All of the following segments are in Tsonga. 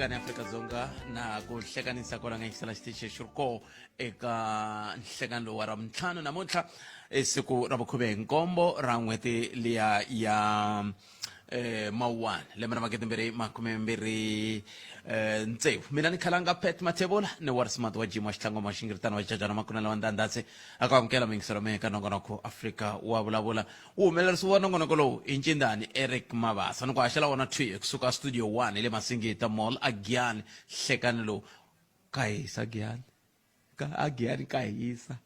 Nhlekani Afrika-Dzonga na ku hlekanisa kwala nga yingisela xitichi xi ri koho eka nhlekani lowu wa Ravuntlhanu namuntlha i siku ra vukhume nkombo ra n'hweti liya ya Mawuwani lembe ra 2026 mina ni khalanga Pat Mathebula ni wa Smart wa Jim wa Xitlangoma wa Xingiritana wa Xichachana Makunela wa Ndandhase a ku amukela muyingiselo mehe ka nongonoko Afrika wa vulavula. Wu humelerisiwa nongonoko lowu hi ncindani Eric Mabasa ni ku haxela wona thwi kusuka studio 1 hi le Masingita Mall a Giyani. Hlekani lowu ka hisa Giyani, ka a Giyani ka hisa,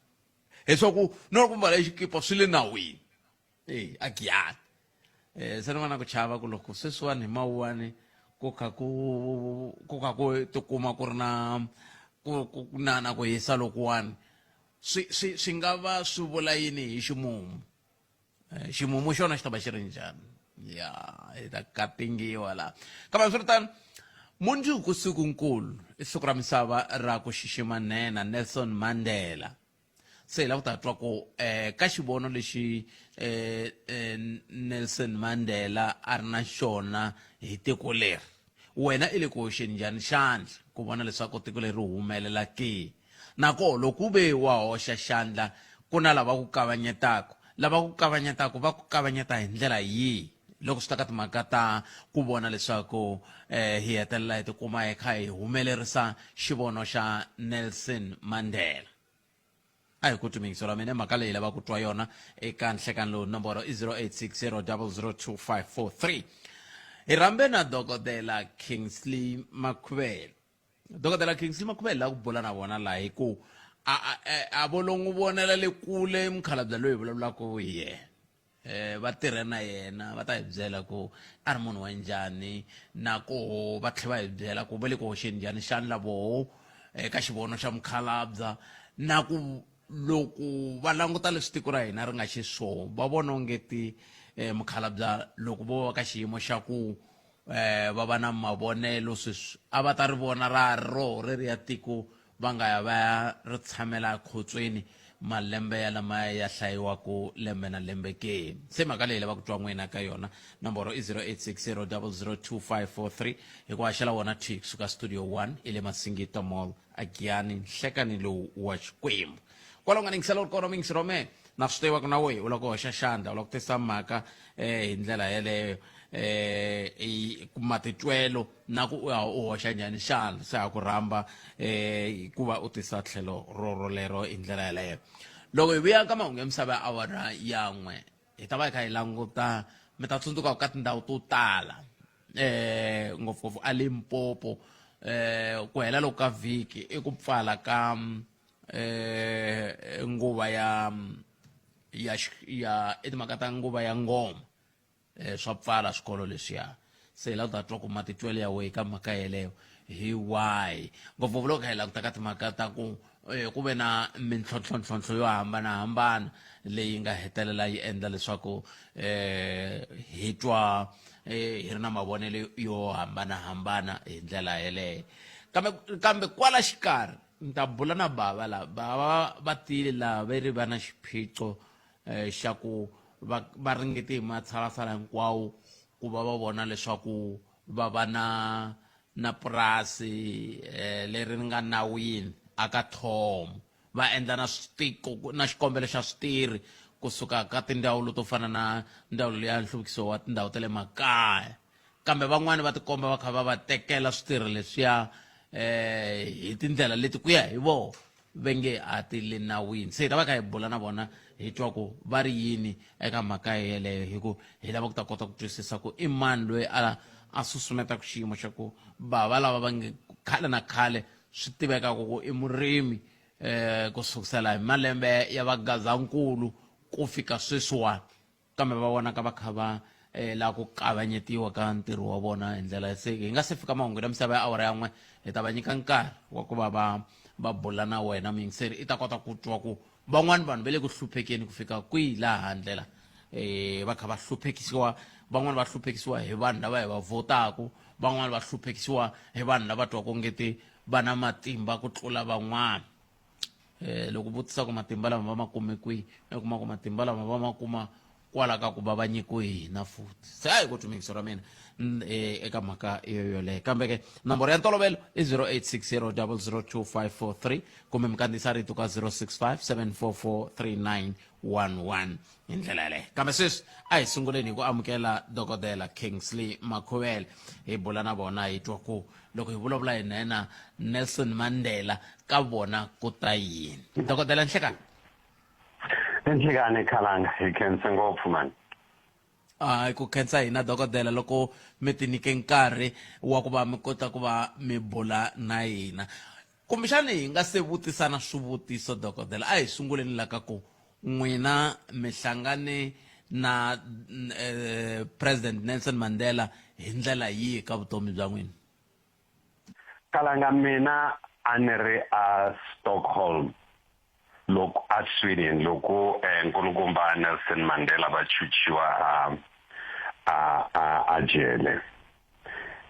leswaku no loko mbala xikipa swi le nawini e a Giyani. Se ni va na ku chava ku loko sweswiwani hi Mawuwani ku kha ku kha ku tikuma ku ri na ku na na ku hisa lokuwani swi nga va swi vula yini hi ximumu? Ximumu xona xi ta va xi ri njhani? Ya hi ta katingiwa laha. Kambe swiritano, mundzuku sikunkulu i siku ra misava ra ku xixima nhenha Nelson Mandela. Se hi lava ku ta twa ku ka xivono lexi Nelson Mandela a ri na xona hi tiko leri, wena i le ku hoxeni njhani xandla ku vona leswaku tiko leri humelela ke? Na koho loko ku ve wa hoxa xandla, ku na lava ku kavanyetaka. Lava ku kavanyetaka va ku kavanyeta hi ndlela yihi loko swi ta ka timhaka ta ku vona leswaku hi hetelela hi tikuma hi kha hi humelerisa xivono xa Nelson Mandela? A hi ku twi mingiso ra mina mhaka leyi lava ku twa yona eka nhlekani lowu. Nomboro i 0860 002543. Hi rhambe na Dokodela Kingsley Makhuvele. Dokodela Kingsley Makhuvele la ku bula na vona laha hi ku a a vo lo n'wi vonela le kule mukhalabye loyi hi vulavulaka hi yena. Va tirhe na yena, va ta hi byela ku a ri munhu wa njhani, na koho va tlhela va hi byela ku va le ku hoxeni njhani xandla voho eka xivono xa mukhalabya, na ku loko va languta leswi tiko ra hina ri nga xiswona va vona ongeti mukhalabya loko vo va ka xiyimo xa ku va va na mavonelo sweswi a va ta ri vona ra roho reriya tiko va nga ya va ya ri tshamela ekhotsweni malembe ya lamaya ya hlayiwaku lembe na lembe ke. Se mhaka leyi lava ku twa n'wina ka yona. Nomboro i 0860 002543 hi ku haxela wona thwi kusuka studio 1 i le Masingita Mall a Giyani nhlekani lowu wa Xikwembu. Kwalaho nga ningisela u ri kona mingisi rome na swi tiva ku na wehe u lava ku hoxa xandla, u lava ku tisa mhaka hi ndlela yeleyo matitwelo na ku u ya u hoxa njhani xandla. Se ha ku rhamba hikuva u tisa tlhelo rorolero hi ndlela yeleyo. Loko hi vuya ka mahungu ya misava ya awara ya n'we hi ta va hi kha hi languta, mi ta tsundzuka ka tindhawu to tala ngopfungopfu a Limpopo ku hela loko ka vhiki i ku pfala ka nguva ya ya ya i timhaka ta nguva ya ngoma swa pfala swikolo leswiya. Se hi lava ku ta twa ku matitwelo ya wehe ka mhaka yeleyo hi wahi, ngopfungopfu loko kha hi languta ka timhaka ta ku ku ve na mintlhontlhontlhontlho yo hambanahambana leyi nga hetelela yi endla leswaku hi twa hi ri na mavonelo yo hambanahambana hi ndlela yeleyo. Kambe kwala xikarhi ni ta bula na bava la, bava va tile laha ve ri va na xiphiqo xa ku va ringete hi matshalatshala hinkwawo ku va va vona leswaku va va na purasi leri ri nga nawini aka Thomo. Va endla na switiko na xikombelo xa switirhi kusuka ka tindzawulo to fana na ndzawulo ya nhluvukiso wa tindhawu ta le makaya, kambe van'wani va tikomba va kha va va tekela switirhi leswiya hi tindlela leti ku ya hi vona ve nge a ti le nawini. Se hi ta va kha hi bula na vona hi twa ku va ri yini eka mhaka yeleyo, hi ku hi lava ku ta kota ku twisisa ku i mani loyi a susumetaka xiyimo xa ku bava lava va nge khale na khale swi tivekaka ku i murimi ku sukusela hi malembe ya vagazankulu ku fika sweswiwani, kambe va vonaka va kha va lava ku kavanyetiwa ka ntirho wa vona hi ndlela. Se hi nga se fika mahungu ya misava ya awara ya n'we, hi ta va nyika nkarhi wa ku va va bula na wena muyingiseri, i ta kota ku twa ku van'wani vanhu va le ku hluphekeni ku fika kwihi laha handlela va kha va hluphekisiwa. Van'wani va hluphekisiwa hi vanhu lava hi va votaku, van'wani va hluphekisiwa hi vanhu lava twaka ongeti va na matimba ku tlula van'wana. Loko vutisa ku matimba lama va ma kume kwihi, u kuma ku matimba lama va ma kuma kwala ka ku va va nyikiwe hina futhi. Se a hi ku twi ra mina eka mhaka yo yoleyo. Kambe ke nomboro ya ntolovelo i 0860 002543 kumbe mi kandziyisa rito ka 065 744 3911 hi ndlela yaleyo. Kambe sweswi a hi sunguleni hi ku amukela Dokodela Kingsley Makhuvele, hi bula na vona hi twa ku loko hi vulavula hi nhenha Nelson Mandela ka vona ku ta yini. Dokodela, nhlekani. Nhlekani Khalanga, hi khense ngopfu mani. Hayi, ku khensa hina dokodela loko mi ti nyike nkarhi wa ku va mi kota ku va mi bula na hina. Kumbexani hi nga se vutisana swivutiso dokodela, a hi sunguleni la ka ku n'wina mi hlangane na President Nelson Mandela hi ndlela yihi ka vutomi bya n'wina? Kalanga, mina a ni ri a Stockholm loko a Sweden loko nkulukumba Nelson Mandela va chuchiwa a a a a jele.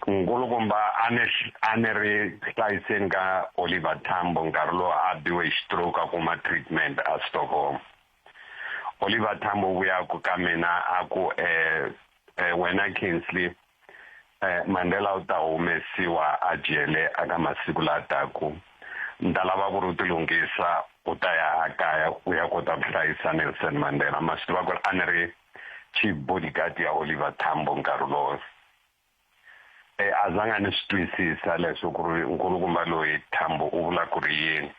Nkulukumba a ni a ni ri hlayiseni ka Oliver Tambo nkarhi lowu a biwe hi stroke a kuma treatment a Stockholm. Oliver Tambo u vuya ku ka mina a ku wena Kingsley, Mandela u ta humesiwa a jele aka masiku la taku. Ni ta lava ku ri u ti lunghisa u ta ya a kaya u ya kota ku hlayisa Nelson Mandela. Ma swi tiva ku ri a ni ri chief bodyguard ya Oliver Tambo nkarhi lowo. A zanga ni swi twisisa leswo ku ri nkulukumba loyi Tambo u vula ku ri yini.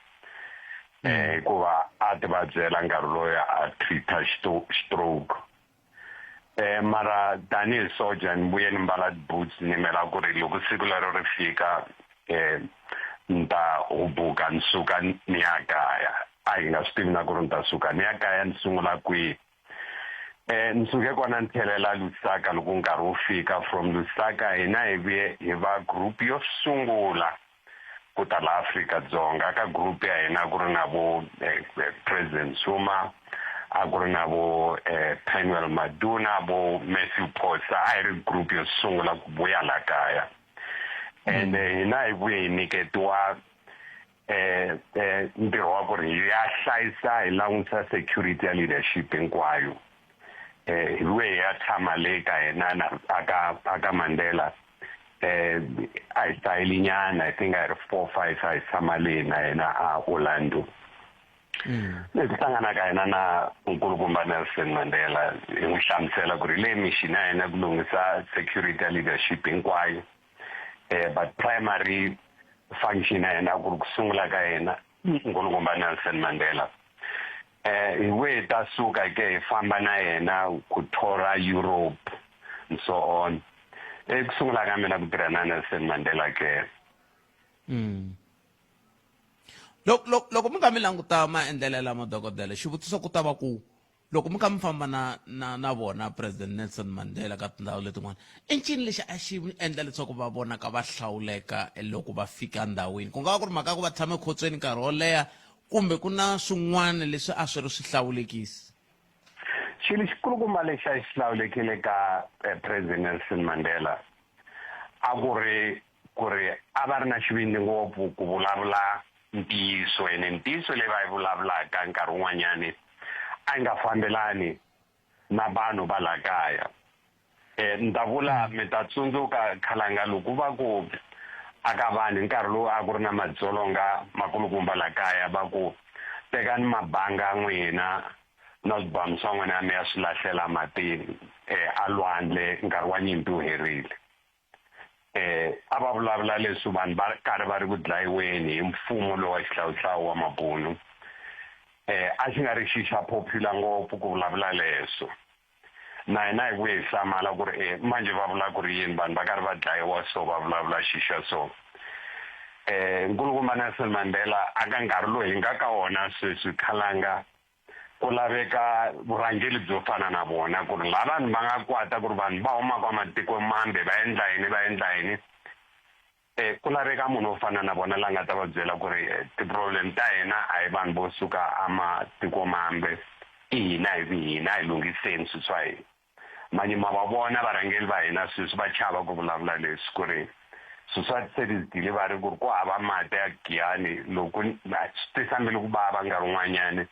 Hikuva a ti vabyela nkarhi loyi a treat-a stroke. Mara tanihi soja ni vuye ni mbala ti-boots ni yimela ku ri loko siku lero ri fika ni ta hubuka ni suka ni ya kaya. A hi nga swi tivi na ku ri ni ta suka ni ya kaya ni sungula kwihi. Ni suke kona ni tlhelela Lusaka loko nkarhi wu fika. From Lusaka hina hi vuye hi va group yo sungula ku ta la Afrika-Dzonga. Ka group ya hina ku ri na vo President Zuma, a ku ri na vo Penuel Maduna, vo Matthew Phosa. A hi ri group yo sungula ku vuya la kaya. And hina hi vuye hi nyiketiwa ntirho wa ku ri hi ya hlayisa hi langutisa security ya leadership hinkwayo. Hi vuye hi ya tshama le ka hina na aka aka Mandela. A hi hlayile nyana, I think a hi ri 4 5 a hi tshama le na yena a Orlando. Leti hlangana ka yena na nkulukumba Nelson Mandela, hi n'wi hlamusela ku ri le mission ya yena ku lunghisa security ya leadership hinkwayo, but primary function ya yena ku ri ku sungula ka yena nkulukumba Nelson Mandela. Hi vuye hi ta suka ke hi famba na yena ku tour-a Europe and so on. Ku sungula ka mina ku tirha na Nelson Mandela ke. Loko loko loko mi nga mi languta maendlelo lama dokodela, xivutiso ku ta va ku loko mi kha mi famba na na na vona President Nelson Mandela ka tindhawu letin'wana, i ncini lexi a xi endla leswaku va vonaka va hlawuleka loko va fika ndhawini? Ku nga va ku ri mhaka ya ku va tshame khotsweni nkarhi wo leha kumbe ku na swin'wana leswi a swi ri swihlawulekisi? Xilo xikulukumba lexi a xi hlawulekile ka President Nelson Mandela a ku ri ku ri a va ri na xivindzi ngopfu ku vulavula ntiyiso, ene ntiyiso leyi va yi vulavulaka nkarhi wun'wanyani a yi nga fambelani na vanhu va la kaya. Ni ta vula, mi ta tsundzuka khalanga loko va ku aka vanhu hi nkarhi lowu a ku ri na madzolonga makulukumba la kaya, va ku tekani mabanga n'wina na swibamu swa n'wina mi ya swi lahlela matini, a lwandle, nkarhi wa nyimpi wu herile. A va vulavula leswi vanhu va karhi va ri ku dlayiweni hi mfumo lowu wa xihlawuhlawu wa mabunu. A xi nga ri xi xa popular ngopfu ku vulavula leswo. Na hina hi vuye hi hlamala ku ri manje va vula ku ri yini, vanhu va karhi va dlayiwa so va vulavula xi xa so. Nkulukumba Nelson Mandela a ka nkarhi lowu hi nga ka wona sweswi khalanga ku laveka vurhangeri byo fana na vona, ku ri laha vanhu va nga kwata ku ri vanhu va humaka matiko mambe va endla yini, va endla yini. Ku laveka munhu wo fana na vona la nga ta va byela ku ri ti-problem ta hina a hi vanhu vo suka a matiko mambe, i hina hi vi hina, hi lunghiseni swilo swa hina. Manje ma va vona varhangeri va hina sweswi va chava ku vulavula leswi, ku ri swilo swa service delivery ku ri ku hava mati ya Giyani, loko swi tisa mbilu ku vava nkarhi wun'wanyani.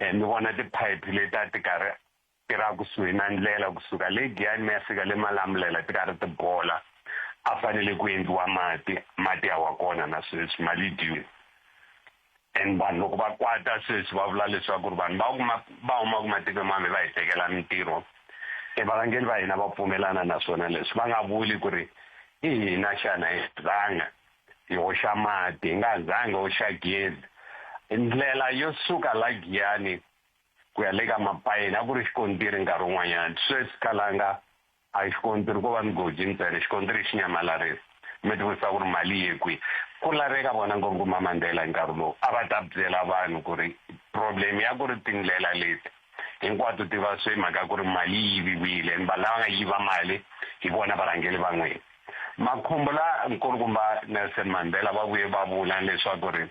Mi vona tiphayiphi leti a ti karhi ti ra kusuhi na ndlela kusuka le Giyani mi ya fika le Malamulele ti karhi ti bola a fanele ku endliwa mati mati ya wa kona na sweswi mali yi dyiwile and vanhu loko va kwata sweswi va vula leswaku ri vanhu va kuma va humaka matiko mambe va hi tekela mintirho e varhangeri va hina va pfumelana na swona leswi va nga vuli ku ri i hina xana hi zanga hi hoxa mati hi nga zangi hoxa gezi ndlela yo suka la Giyani ku ya le ka Mapayeni a ku ri xikontiri nkarhi wun'wanyana sweswi Kalanga A hi xikontiri ko va migodi ntsena, xikontiri xi nyamalarile. Mi tivutisa ku ri mali yi ye kwihi. Ku laveka vona Nkulukumba Mandela hi nkarhi lowu a va ta byela vanhu ku ri problem ya ku ri tindlela leti hinkwato ti va swe hi mhaka ya ku ri mali yi yiviwile and vanhu lava nga yiva mali hi vona varhangeri va n'wina. Makhumbu la Nkulukumba Nelson Mandela va vuye va vula leswaku ri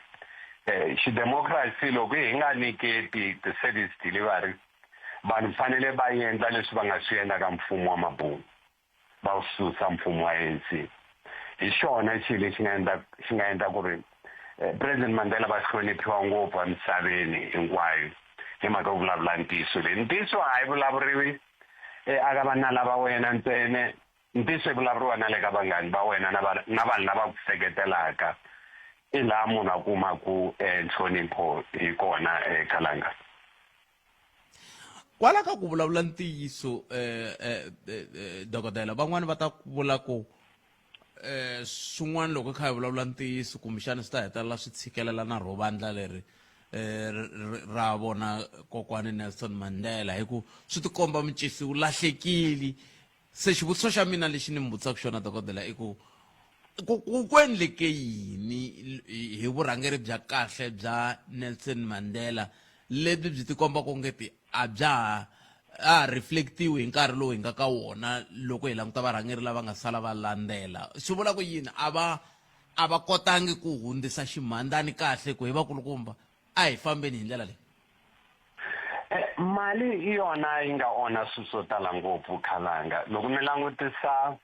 xidemokirasi loko hi nga nyiketi ti-service delivery Vanhu fanele va endla leswi va nga swi endla ka mfumo wa mabunu, va wu susa mfumo wa ANC. Hi xona xilo lexi nga endla xi nga endla ku ri President Mandela va hloniphiwa ngopfu emisaveni hinkwayo hi mhaka yo vulavula ntiyiso leyi. Ntiyiso a yi vulavuriwi aka vanala va wena ntsena, ntiyiso yi vulavuriwa na le ka vanghani va wena na na vanhu lava ku seketelaka. I laha munhu a kumaku nhlonipho hi kona Khalanga. Kwala ka ku vulavula ntiyiso eh, eh, eh, eh, dokodela van'wani va ta vula ku eh swin'wana loko hi kha hi vulavula ntiyiso kumbexana swi ta hetelela swi tshikelela na ro vandla leri eh, ra vona kokwani Nelson Mandela hi ku swi tikomba mucisi wu lahlekile. Se xivutiso xa mina lexi ni mi vutisaka xona dokodela i ku ku endleke yini hi vurhangeri bya kahle bya Nelson Mandela lebyi byi tikomba kongeti a bya ha a reflectiwi hi nkarhi lowu hi nga ka wona loko hi languta varhangeri lava nga sala va landzela swi vula ku yini a va a va kotangi ku hundzisa ximhandzani kahle ku hi vakulukumba a hi fambeni hi ndlela leyi. Mali hi yona yi nga onha swilo swo tala ngopfu Khalanga. Loko mi langutisa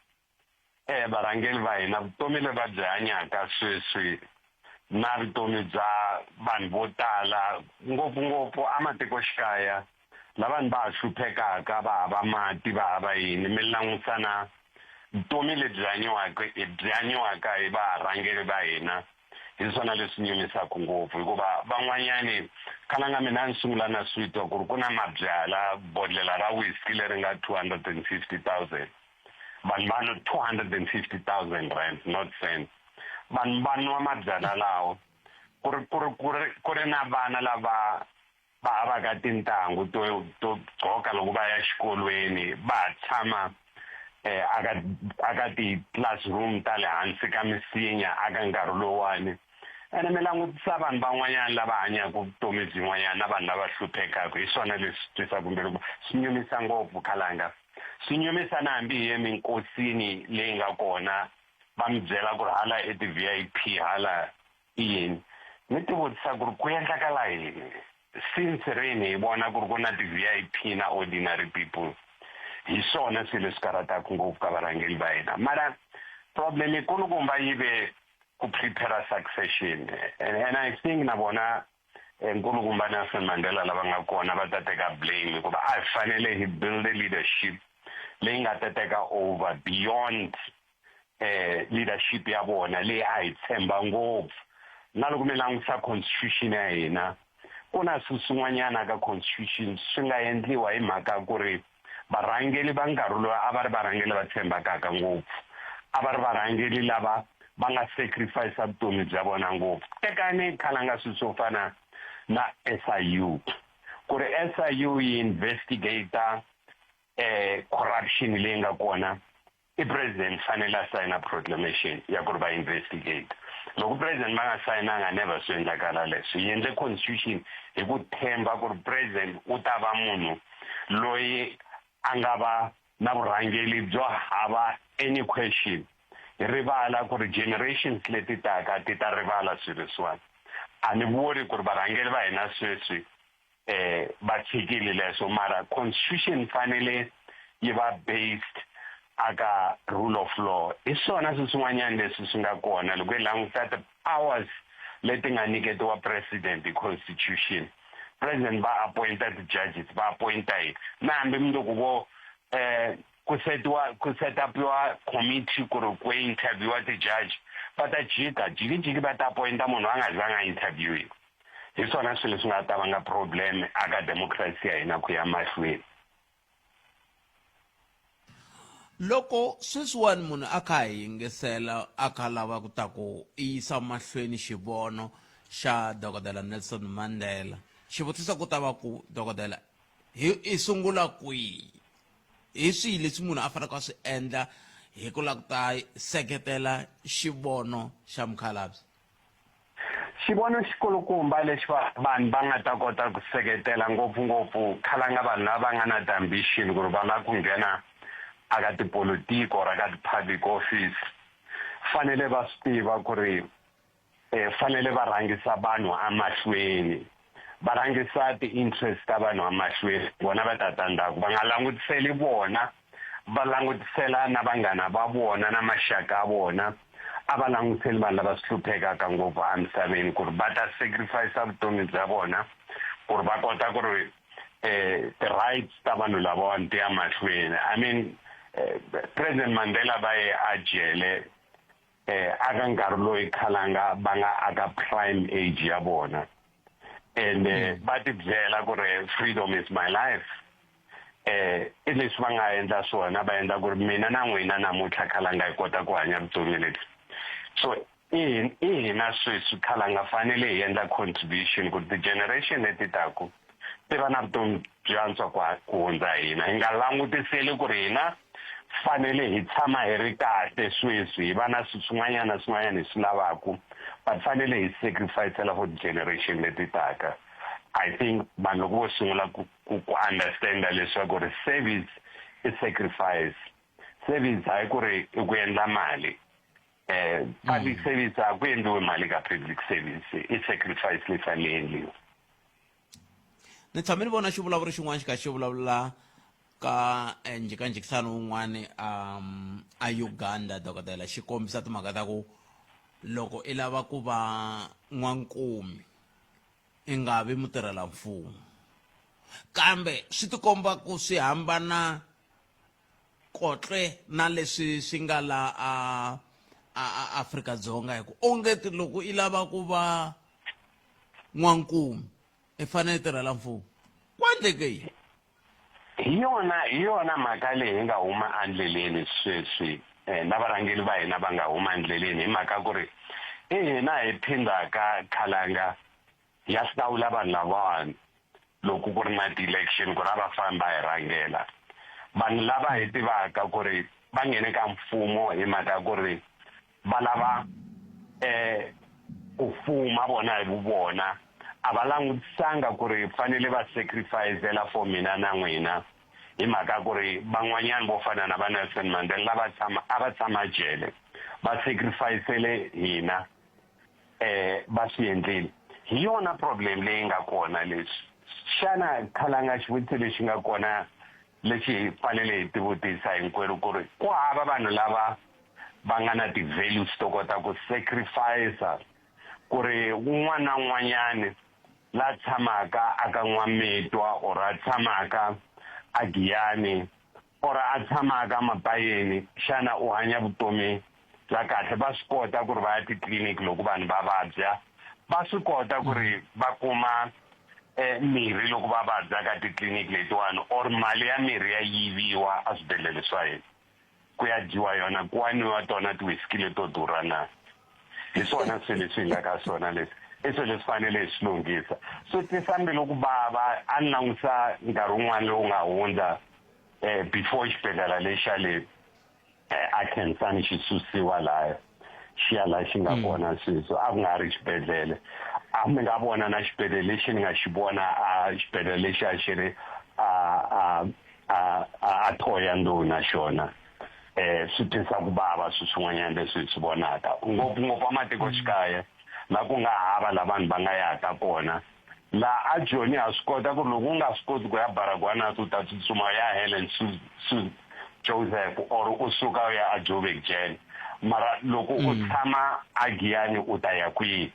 varhangeri va hina vutomi lebyi va byi hanyaka sweswi na vutomi bya vanhu vo tala ngopfungopfu ematikoxikaya la vanhu va ha hluphekaka va hava mati va hava yini mi langusa na vutomi lebyi hanyiwaka byi hanyiwaka hi varhangeri va hina hi swona leswi nyumisaka ngopfu hikuva van'wanyani khalanga mina a ni sungula na swi twa ku ri ku na mabyala bodlela ra whisky leri nga 250,000 vanhu va nwa 250,000 rand not cents vanhu va nwa mabyala lawo ku ri ku ri ku ri ku ri na vana lava va havaka tintangu to to gqoka loko va ya xikolweni va ha tshama eh, aka aka ti-classroom ta le hansi ka misinya aka nkarhi lowuwani ene mi langutisa vanhu van'wanyana lava hanyaka vutomi byin'wanyana na vanhu lava hluphekaka hi swona leswi twisaka mbilu swi nyumisa ngopfu khalanga swi nyumisa na hambi hi ye minkosini leyi nga kona va mi byela ku ri hala i ti-V_I_P hala i yini ni ti vutisa ku ri ku endlakala yini since rini hi vona ku ri ku na ti-V_I_P na ordinary people hi swona swilo leswi karhataka ngopfu ka varhangeri va hina mara problem yikulukumba yi ve ku prepare succession and I think na vona nkulukumba Nelson Mandela lava nga kona va ta teka blame hikuva a hi fanele hi build leadership leyi nga ta teka over beyond leadership ya vona leyi a hi tshemba ngopfu na loko mi langusa constitution ya hina ku na swilo swin'wanyana ka constitution swi nga endliwa hi mhaka ku ri varhangeri va nkarhi lowu a va ri varhangeri lava tshembakaka ngopfu a va ri varhangeri lava va nga sacrifice vutomi bya vona ngopfu tekani khalanga swilo swo fana na S_I_U ku ri S_I_U yi investigate corruption leyi nga kona i president fanele a sayina proclamation ya ku ri va investigate loko president va nga sayinanga never swi endlakala leswi hi endle constitution hi ku themba ku ri president u ta va munhu loyi a nga va na vurhangeri byo hava any question hi rivala ku ri generations leti taka ti ta rivala swilo leswiwani a ni vuri ku ri varhangeri va hina sweswi va tshikile leswo mara constitution fanele yi va based aka rule of law hi swona swilo swin'wanyana leswi swi nga kona loko hi languta ti-powers leti nga nyiketiwa president hi constitution. President va appointa ti-judges, va appointa yini? Na hambi mundzuku vo ku setiwa ku set upiwa committee ku ri ku interviewa ti-judge, va ta jika jikijiki va ta appointa munhu a nga zanga a interviewiwa. Hi swona swilo leswi nga ta vanga problem aka democracy ya hina ku ya mahlweni. Loko sweswiwani munhu a kha a hi yingisela a kha a lava ku ta ku yisa mahlweni xivono xa Dokodela Nelson Mandela, xivutiso ku ta va ku, Dokodela, hi i sungula kwihi? Hi swihi leswi munhu a faneleke a swi endla hi ku lava ku ta seketela xivono xa mukhalabye? Xivono xikulukumba lexi va vanhu va nga ta kota ku seketela ngopfungopfu khalanga vanhu lava va nga na ti-ambition ku ri va lava ku nghena aka tipolotiki or aka ti-public office, fanele va swi tiva ku ri fanele va rhangisa vanhu emahlweni, va rhangisa ti-interest ta vanhu emahlweni, vona va ta ta ndzhaku. Va nga langutiseli vona, va langutisela na vanghana va vona na maxaka ya vona, a va langutiseli vanhu lava swi hluphekaka ngopfu emisaveni ku ri va ta sacrifice vutomi bya vona ku ri va kota ku ri ti-rights ta vanhu lavawani ti ya mahlweni. I mean, President Mandela va ye a jele aka nkarhi loyi khalanga va nga aka prime age ya vona, and va ti byela ku ri freedom is my life. I leswi va nga endla swona, va endla ku ri mina na n'wina namuntlha khalanga hi kota ku hanya vutomi lebyi. So i hina sweswi khalanga fanele hi endla contribution ku ti-generation leti taku ti va na vutomi byo antswa ku hundza hina. Hi nga langutiseli ku ri hina fanele hi tshama hi ri kahle sweswi, hi va na swilo swin'wanyana na swin'wanyana hi swi lavaku, but fanele hi sacrificela for generation leti taka. I think vanhu loko vo sungula ku understanda leswaku ri service i sacrifice, service hayi ku ri i ku endla mali. Public service a ku endliwi mali ka public service, i sacrifice leyi fanele yi endliwa. Ni tshame ni vona xivulavuri xin'wana xi kha xi vulavula ka njhekanjhekisano wun'wani a Uganda, dokodela, xi kombisa timhaka ta ku loko i lava ku va n'wankumi i nga vi mutirhela mfumo, kambe swi tikomba ku swi hambana kotle na leswi swi nga la a a Afrika-Dzonga, hi ku onge ti loko i lava ku va n'wankumi i fanele i tirhela mfumo. Ku endleke yini? Hi yona hi yona mhaka leyi hi nga huma endleleni sweswi, na varhangeri va hina va nga huma endleleni, hi mhaka ku ri i hina hi phindhaka khalanga hi ya hlawula vanhu lavawani loko ku ri na ti-election ku ri a va fambi va hi rhangela. Vanhu lava hi tivaka ku ri va nghene ka mfumo hi mhaka ku ri va lava ku fuma vona hi vuvona, a va langutisanga ku ri fanele va sacrificela for mina na n'wina, hi mhaka ku ri van'wanyana vo fana na va Nelson Mandela lava tshama a va tshama jele va sacrificele hina, va swi endlile. Hi yona problem leyi nga kona leswi. Xana khalanga xivutiso lexi nga kona lexi hi fanele hi tivutisa hinkwerhu ku ri ku hava vanhu lava va nga na ti-values to kota ku sacrifice ku ri un'wana na un'wanyani la tshamaka aka N'wamitwa or a tshamaka a Giyani or a tshamaka Mapayeni, xana u hanya vutomi bya kahle? Va swi kota ku ri va ya titliliniki loko vanhu va vabya, va swi kota ku ri va kuma mirhi loko va vabya ka titliliniki letiwani, or mali ya mirhi ya yiviwa a swibedhlele swa hina ku ya dyiwa yona, ku wa nwiwa tona ti-whisky leto durha na? Hi swona swilo leswi hi nga ka swona leswi, i swilo leswi fanele hi swi lunghisa. Swi twisa mbilu ku vava, a ni langusa nkarhi wun'wana lowu nga hundza before xibedhlele lexi xa le a Khensani xi susiwa laya xi ya laha xi nga kona sweswi, a ku nga ri xibedhlele. A mi nga vona na xibedhlele lexi ni nga xi vona a xibedhlele lexi a xi ri a a a a Thohoyandou na xona. Swi twisa ku vava swilo swin'wanyana leswi hi swi vonaka, ngopfungopfu ematikoxikaya laha ku nga hava laha vanhu va nga yaka kona. Laha a Joni ha swi kota ku ri loko u nga swi koti ku ya Baragwanath u ta tsutsuma u ya Helen Joseph or u suka u ya a Joburg Jail, mara loko u tshama a Giyani u ta ya kwihi?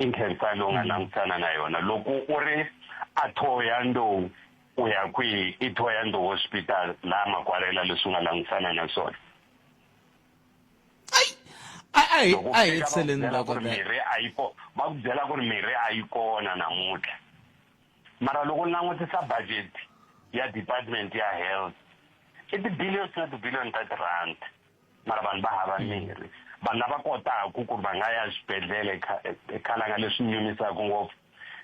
I Nkhensani u nga langutisana na yona. Loko u ri a Thohoyandou u ya kwihi? I Thohoyandou Hospital laha Makwarela leswi u nga langutisana na swona. Ai a a hi Loko u a hi fika va ku hetiseleni byela ku ri dokodela. mirhi a yi ko va ku byela ku ri mirhi a yi kona namuntlha. Mara loko u langutisa budget ya department ya health i ti-billions na ti-billion ta tirhandi. Mara vanhu va hava mirhi. Vanhu lava kotaka ku ri va nga ya exibedhlele eKhalanga leswi nyumisaka ngopfu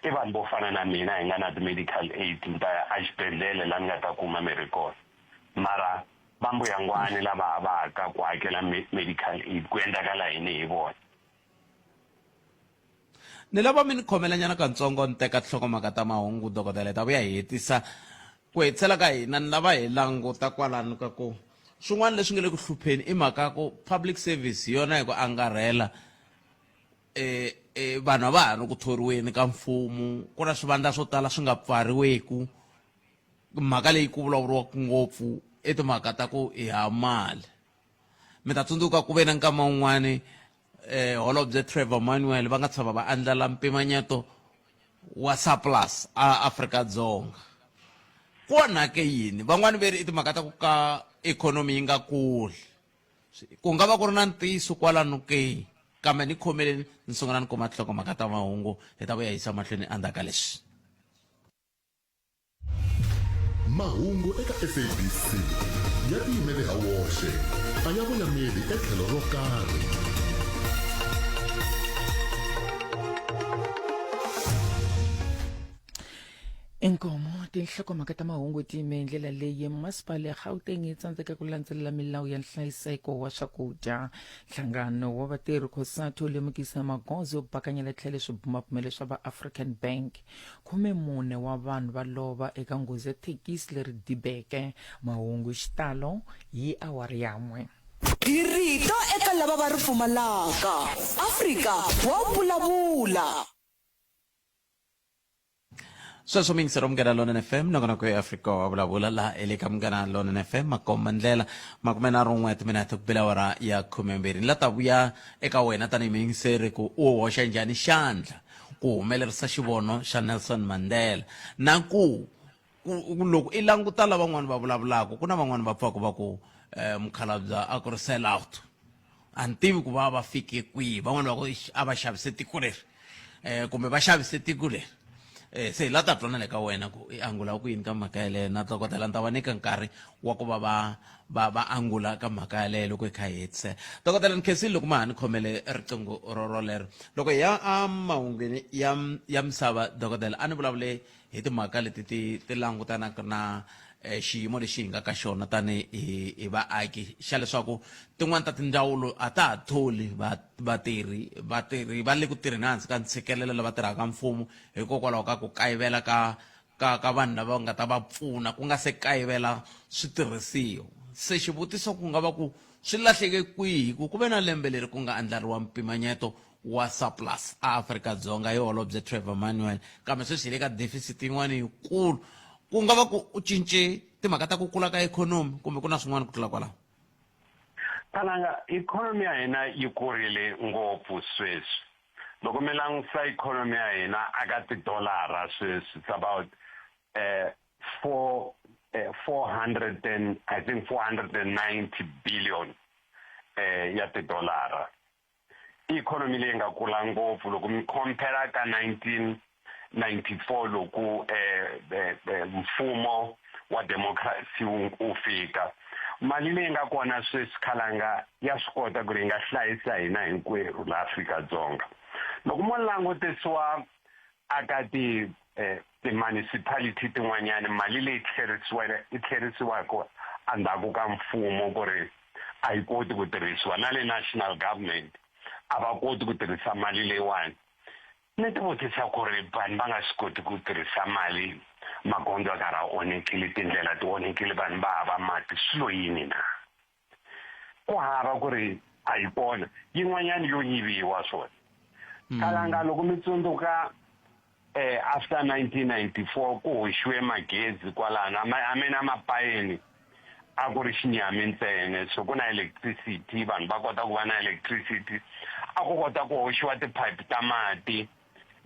i vanhu vo fana na mina hi nga na ti-medical aid ni ta ya exibedhlele laha ni nga ta kuma mirhi kona. Mara va mbuyangwani lava havaka ku hakela medical aid ku endlakala yini hi vona? Ni lava mi ni khomela nyana kantsongo ni teka tinhlokomhaka ta mahungu dokodela hi ta vuya hi hetisa ku hetisela ka hina ni lava hi languta kwalano ka ku swin'wana leswi nga le ku hlupheni i mhaka ya ku public service hi yona hi ku angarhela eh eh vanhu a va ha ri ku thoriweni ka mfumo ku na swivandla swo tala swi nga pfariweku mhaka leyi ku vulavuriwaka ngopfu i timhaka ta ku hi ha mali mi ta tsundzuka ku ve na nkama wun'wani eh holobye Trevor Manuel va nga tshama va andlala mpimanyeto wa surplus a Afrika-Dzonga ku onhake yini van'wani ve ri i timhaka ta ku ka ikhonomi yi nga kuli ku nga va ku ri na ntiyiso kwalano ke kambe ni khomeleni ni sungula ni kuma tinhlokomhaka ta mahungu hi ta vuya yisa mahlweni endzhaku ka leswi. Mahungu eka SABC ya tiyimele ha woxe, a ya voyameli etlhelo ro karhi. Inkomo tinhlokomhaka ta mahungu ti yime hi ndlela leyi masipala ya Gauteng yi tsandzeka ku landzelela milawu ya nhlayiseko wa swakudya. Nhlangano wa vatirhi COSATU wu lemukisa magoza yo bakanyela tlhelo swibumabumelo swa va African Bank. 14 wa vanhu va lova eka nghozi ya thekisi leri dibeke. Mahungu hi xitalo hi awara ya n'we. Hi rito eka lava va ri pfumalaka. Afrika wa vulavula. Sweswo mi yingisela Munghana Lonene FM nongonoko ya Afrika wa vulavula laha e le ka Munghana Lonene FM makomba ndlela 31 timinete ku bela awara ya 12 ni la ta vuya eka wena tanihi muyingiseri ku u hoxa njhani xandla ku humelerisa xivono xa Nelson Mandela na ku loko i languta lavan'wana va vulavulaka ku na van'wana va pfaka va ku um mukhalabya a ku ri sell out a ni tivi ku va va fike kwihi van'wana va ku a va xavise tiko leri um kumbe va xavise tiko leri um se hi la ta twa na le ka wena ku i angula ku yini ka mhaka yeleyo na dokodela ni ta va nyika nkarhi wa ku va va va va angula ka mhaka yaleyo loko hi kha hi hetisela dokodela ni khensile loko ma ha ni khomele riqingho rorolero loko hi ya emahungwini ya ya misava dokodela a ni vulavule hi timhaka leti ti ti langutanaka na eh, xiyimo lexi hi nga ka xona tani hi hi vaaki xa leswaku tin'wani ta tindzawulo a ta ha tholi vatirhi vatirhi va le ku tirheni ehansi ka ntshikelelo lava tirhaka mfumo hikokwalaho ka ku kayivela ka ka ka vanhu lava nga ta va pfuna ku nga se kayivela switirhisiwa se xivutiso ku nga va ku swi lahleke kwihi ku ku ve na lembe leri ku nga andlariwa mpimanyeto wa surplus a Afrika-Dzonga hi holobye Trevor Manuel kambe sweswi hi le ka deficit yin'wana yikulu ku nga va ku u cince timhaka ta ku kula ka ikhonomi kumbe ku na swin'wana ku tlula kwalaho Talanga ikhonomi ya hina yi kurile ngopfu sweswi loko mi langutisa ikhonomi ya hina aka tidolara sweswi it's about four 400 and I think 490 billion ya tidolara i ikhonomi leyi nga kula ngopfu loko mi compare ka 1994 loko mfumo wa democracy wu fika mali leyi nga kona sweswi khalanga ya swi kota ku ri yi nga hlayisa hina hinkwerhu laha Afrika-Dzonga loko mo langutisiwa aka ti ti-municipality tin'wanyani mali leyi yi tlherisiwaka endzhaku ka mfumo ku ri a yi koti ku tirhisiwa na le national government a va koti ku tirhisa mali leyiwani ni ti vutisa ku ri vanhu va nga swi koti ku tirhisa mali magondzo ya karhi a onhekile tindlela ti onhekile vanhu va hava mati swilo yini na ku hava ku ri a yi kona yin'wanyana yo yiviwa swona kalanga loko mi tsundzuka after 1994 ku hoxiwe magezi kwalano I mean emapayeni a ku ri xinyami ntsena so ku na electricity vanhu va kota ku va na electricity a ku kota ku hoxiwa tiphayiphi ta mati.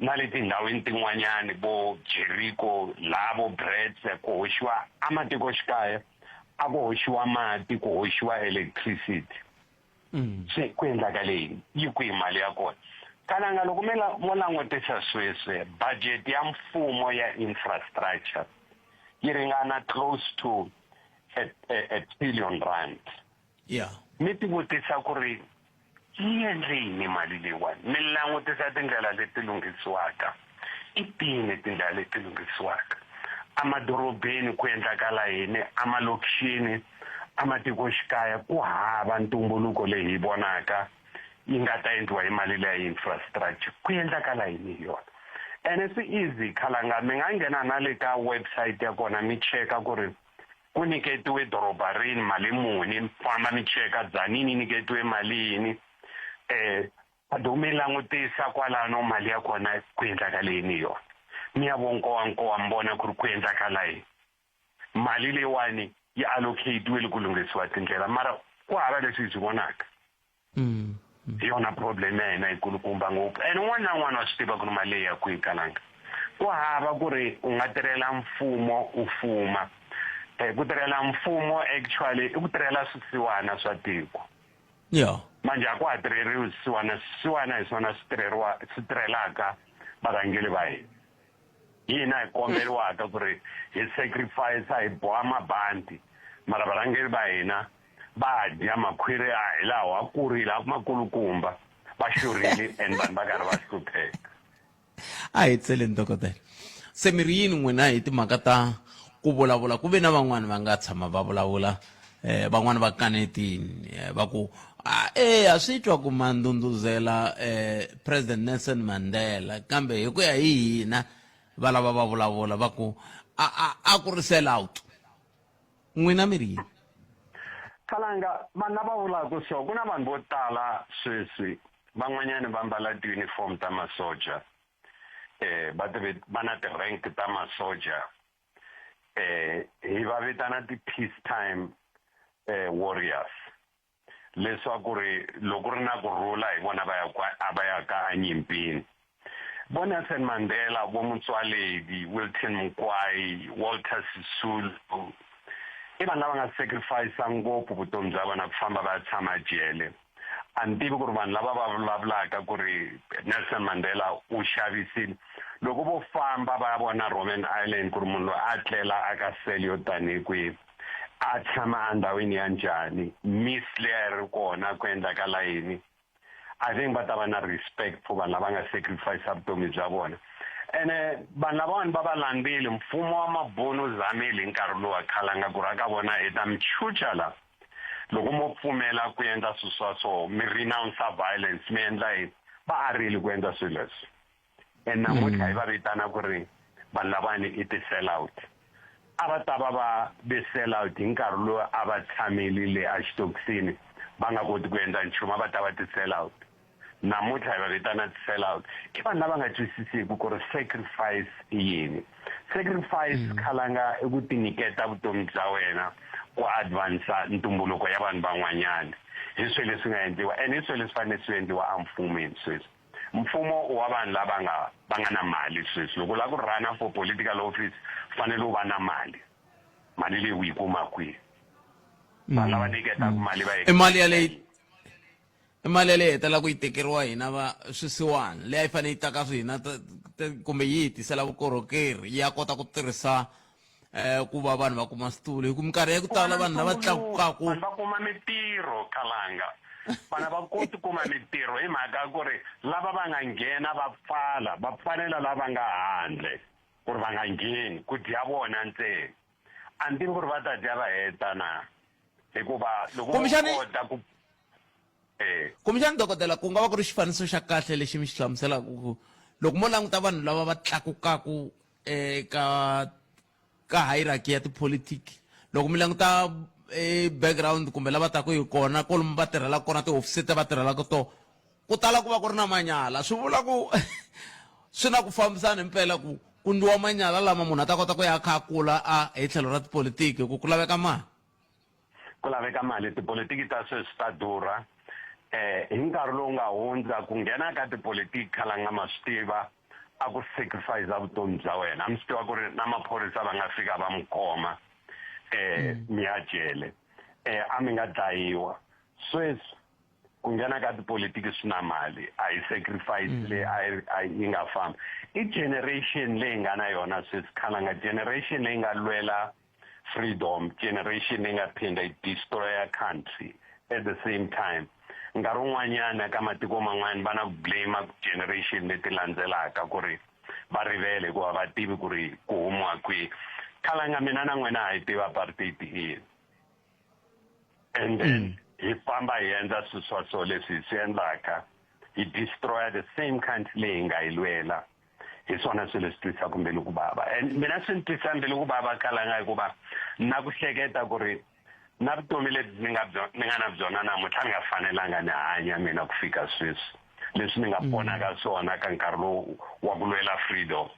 Na le tindhawini tin'wanyani vo Jericho laha vo Brits ku hoxiwa ematikoxikaya a ku hoxiwa mati ku hoxiwa electricity. Se ku endlakale yini? Yi kwihi mali ya kona? Kalanga loko mi mo langutisa sweswi budget ya mfumo ya infrastructure yi ringana close to a trillion rand. Mi tivutisa ku ri yi endle yini mali leyiwani? Mi langutisa tindlela leti lunghisiwaka, i tini tindlela leti lunghisiwaka? Emadorobeni ku endlakala yini? Emalokixini, ematikoxikaya ku hava ntumbuluko leyi hi yi vonaka yi nga ta endliwa hi mali leya infrastructure. Ku endlakala yini hi yona? Ene swi easy khalanga, mi nga nghena na le ka website ya kona mi cheka ku ri ku nyiketiwe doroba rini mali muni, mi famba mi cheka Tzaneen yi nyiketiwe mali yini, um mi langutisa kwalano mali ya kona ku endlakale yini hi yona. Mi ya vo nkowankowa mi vona ku ri ku endlakala yini. Mali leyiwani yi allocate-iwile ku lunghisiwa tindlela mara ku hava leswi hi swi vonaka. Hi yona problem ya hina yikulukumba ngopfu and un'wana na un'wana wa swi tiva ku ri mali leyi ya kwihi kalanga. Ku hava ku ri u nga tirhela mfumo u fuma. Ku tirhela mfumo actually i ku tirhela swisiwana swa tiko. Manje a ku ha tirheriwi swisiwana, swisiwana hi swona swi tirheriwa swi tirhelaka varhangeri va hina. Hi hina hi komberiwaka ku ri hi sacrifice hi boha mabanti mara varhangeri va hina va dya makhwiri a hi lawa a kurile a makulukumba va xurhile and vanhu va karhi va hlupheka. A hi tseleni dokodela. Se mi ri yini n'wina hi timhaka ta ku vulavula ku ve na van'wani va nga tshama va vulavula eh van'wani va kanetini eh, va ku ah, eh a swi twa ku ma ndhundhuzela eh President Nelson Mandela kambe hi ku ya hi hina va lava va vulavula va ku a a a ku ri sell out n'wina mi ri yini? Khalanga, vanhu lava vulaka so, ku na vanhu vo tala sweswi van'wanyana va mbala ti-uniform ta masocha eh va ti va na ti-rank ta masocha eh hi va vitana ti-peace time eh warriors leswaku ri loko ri na ku rhula hi vona va ya a va ya ka enyimpini. Vo Nelson Mandela, vo Motsoaledi, Wilton Mkwai, Walter Sisulu i vanhu lava nga sacrifice ngopfu vutomi bya vona ku famba va ya tshama jele. A ni tivi ku ri vanhu lava va vulavulaka ku ri Nelson Mandela u xavisile loko vo famba va ya vona Robben Island ku ri munhu loyi a tlela aka cell yo tanihi kwihi a tshama endhawini ya njhani miss leyi a yi ri kona ku endlakala yini I think va ta va na respect for vanhu lava nga sacrifice vutomi bya vona ene vanhu lavawani va va landzile mfumo wa mabunu wu zamile hi nkarhi lowu a khalanga ku ri aka vona hi ta mi chucha la loko mo pfumela ku endla swilo swa so mi renounce violence mi endla yini va arile ku endla swilo leswi and namuntlha hi va vitana ku ri vanhu lavawani i ti-sell out a va ta va va ve sell out hi nkarhi lowu a va tshamile le exitokisini va nga koti ku endla nchumu a va ta va ti-sell out namuntlha hi va vitana ti-sell out i vanhu lava nga twisisiki ku ri sacrifice i yini sacrifice khalanga i ku tinyiketa vutomi bya wena ku advansa ntumbuluko ya vanhu van'wanyana hi swilo leswi nga endliwa and hi swilo leswi fanele swi endliwa emfumeni sweswi mfumo wa vanhu lava nga va nga na mali sweswi loko u lava ku run for political office fanele u va na mali mali leyi u yi kuma kwihi vanhu lava nyiketaka mali va i mali yaleyi i mali yaleyi hetelela ku yi tekeriwa hina va swisiwana leyi a yi fanele yi ta ka hina kumbe yi hi tisela vukorhokeri yi ya kota ku tirhisa eh ku va vanhu va kuma switulu hi ku minkarhi ya ku tala vanhu lava tlakukaku vanhu va kuma mitirho khalanga vana va koti kuma mitirho hi mhaka ya ku ri lava va nga nghena va pfala va pfalela lava nga handle ku ri va nga ngheni ku dya vona ntsena a ni tivi ku ri va ta dya va heta na hikuva loko vo kota ku eh kumbexani dokodela ku nga va ku ri xifaniso xa kahle lexi mi xi hlamuselaka ku loko mo languta vanhu lava va tlakukaku eka ka hierarchy ya tipolitiki loko mi languta e background kumbe lava taka hi kona kolomu va tirhelaka kona tihofisi leti va tirhelaka to ku tala ku va ku ri na manyala swi vula ku swi na ku fambisana himpela ku ku ndliwa manyala lama munhu a ta kota ku ya a kha a kula a hi tlhelo ra tipolitiki ku ku laveka mali ku laveka mali tipolitiki ta sweswi ta durha eh hi nkarhi lowu nga hundza ku nghena ka tipolitiki khalanga ma swi tiva. a ku sacrifice vutomi bya wena. A mi swi tiva ku ri na maphorisa va nga fika va mi khoma mi ya jele, a mi nga dlayiwa. Sweswi ku nghena ka tipolitiki swi na mali, a yi sacrifice leyi a yi nga famba. I generation leyi nga na yona sweswi, khalanga, generation leyi nga lwela freedom, generation leyi nga phinda yi destroy country at the same time. Nkarhi wun'wanyana ka matiko man'wani va na ku blame generation leti landzelaka ku ri va rivele, hikuva va tivi ku ri ku humiwa kwihi. Khalanga, mina na n'wina ha yi tiva apartheid i yini, and then hi famba hi endla swilo swa so leswi hi swi endlaka, hi destroy the same country leyi hi nga yi lwela. Hi swona swilo leswi twisaka mbilu ku vava, and mina swi ni twisa mbilu ku vava, khalanga, hikuva na ku hleketa ku ri na vutomi lebyi ni nga na byona namuntlha, ni nga fanelanga ni hanya mina ku fika sweswi, leswi ni nga pona ka swona ka nkarhi lowu wa ku lwela freedom.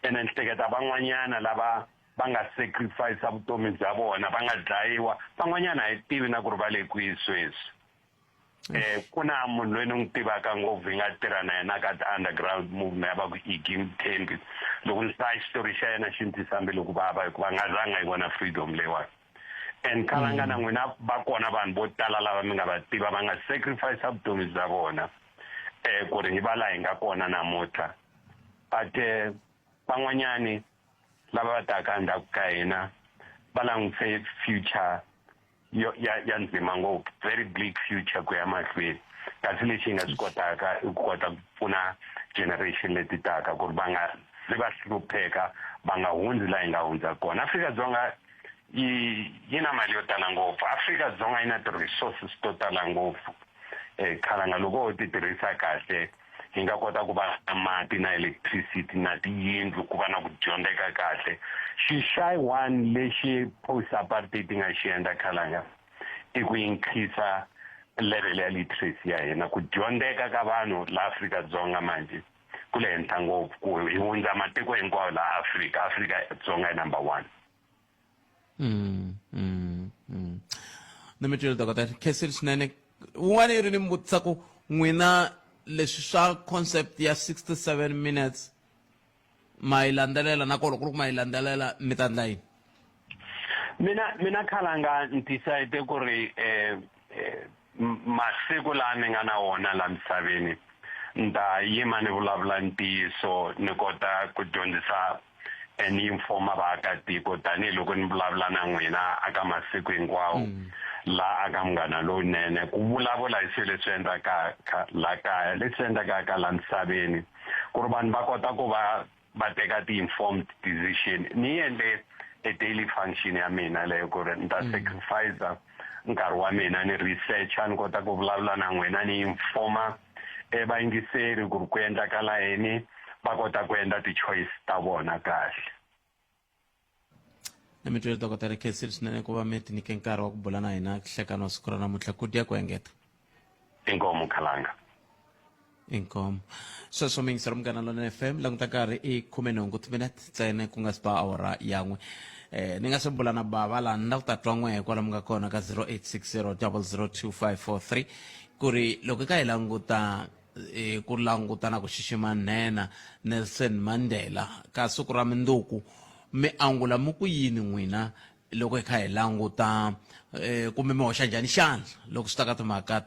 Ene ni hleketa van'wanyana lava va nga sacrifice vutomi bya vona, va nga dlayiwa, van'wanyana a hi tivi na ku ri va le kwihi sweswi. Ku na munhu loyi ni n'wi tivaka ngopfu, hi nga tirha na yena ka ti-underground movement, va ku Iggy Mthembi. Loko ni hlaya xitori xa yena xi ni twisa mbilu ku vava, hikuva nga zanga yi vona freedom leyiwani. And khalanga, na n'wina va kona vanhu vo tala lava mi nga va tiva va nga sacrifice vutomi bya vona ku ri hi va laha hi nga kona namuntlha. But van'wanyani lava va taka endzhaku ka hina va langutise future yo ya ndzima ngopfu, very bleak future ku ya mahlweni. Kasi lexi hi nga swi kotaka i ku kota ku pfuna generation leti taka ku ri va nga zi va hlupheka, va nga hundzi laha hi nga hundza kona. Afrika-Dzonga yi na mali yo tala ngopfu, Afrika-Dzonga yi na ti-resources to tala ngopfu. Khalanga, loko ho ti tirhisa kahle, hi nga kota ku va na mati na electricity na tiyindlu, ku va na ku dyondzeka kahle. Xixai one lexi post apartheid yi nga xi endla, khalanga, i ku increase level ya literacy ya hina. Ku dyondzeka ka vanhu la Afrika-Dzonga manje ku le henhla ngopfu, ku hi hundza matiko hinkwawo la Afrika. Afrika-Dzonga i number one. Ni mi twile, dokotela, khensile swinene. Wun'wana yi ri ni mi vutisa ku n'wina leswi swa concept ya 67 minutes ma yi landzelela, na kona loko ku ri ku ma yi landzelela, mi ta endla yini? Mina khalanga, ni decide ku ri masiku laha ni nga na wona la misaveni ni ta yima ni vulavula ntiyiso, ni kota ku dyondzisa ni informa vaakatiko tanihiloko ni vulavula na n'wina aka masiku hinkwawo la aka Munghana Lowunene, ku vulavula hi swilo leswi endlaka la kaya, leswi endlekaka la misaveni, ku ri vanhu va kota ku va va teka ti-informed decision. Ni endle a daily function ya mina leyo ku ri ni ta sacrifice nkarhi wa mina ni researcha, ni kota ku vulavula na n'wina, ni informa vayingiseri ku ri ku endlakala yini, va kota ku endla ti-choice ta vona kahle. Ni mi twile, dokotela, khensile swinene ku va mi ti nyike nkarhi wa ku bula na hina hlekani wa siku ra namuntlha. Ku dya ku engeta. Inkomu, khalanga. Inkomu. Sweswo miyingiselo Munghana Lonene FM, languta nkarhi i 18 timinete ntsena ku nga si ba awara yan'we. Ni nga se bula na bava laha, ni la ku ta twa n'wehe kwala mi nga kona ka 0860 002543, ku ri loko ka hi languta ku languta na ku xixima nhenha Nelson Mandela ka siku ra minduku, mi angula mi ku yini n'wina loko hi kha hi languta, kumbe mi hoxa njhani xandla loko swi ta ka timhaka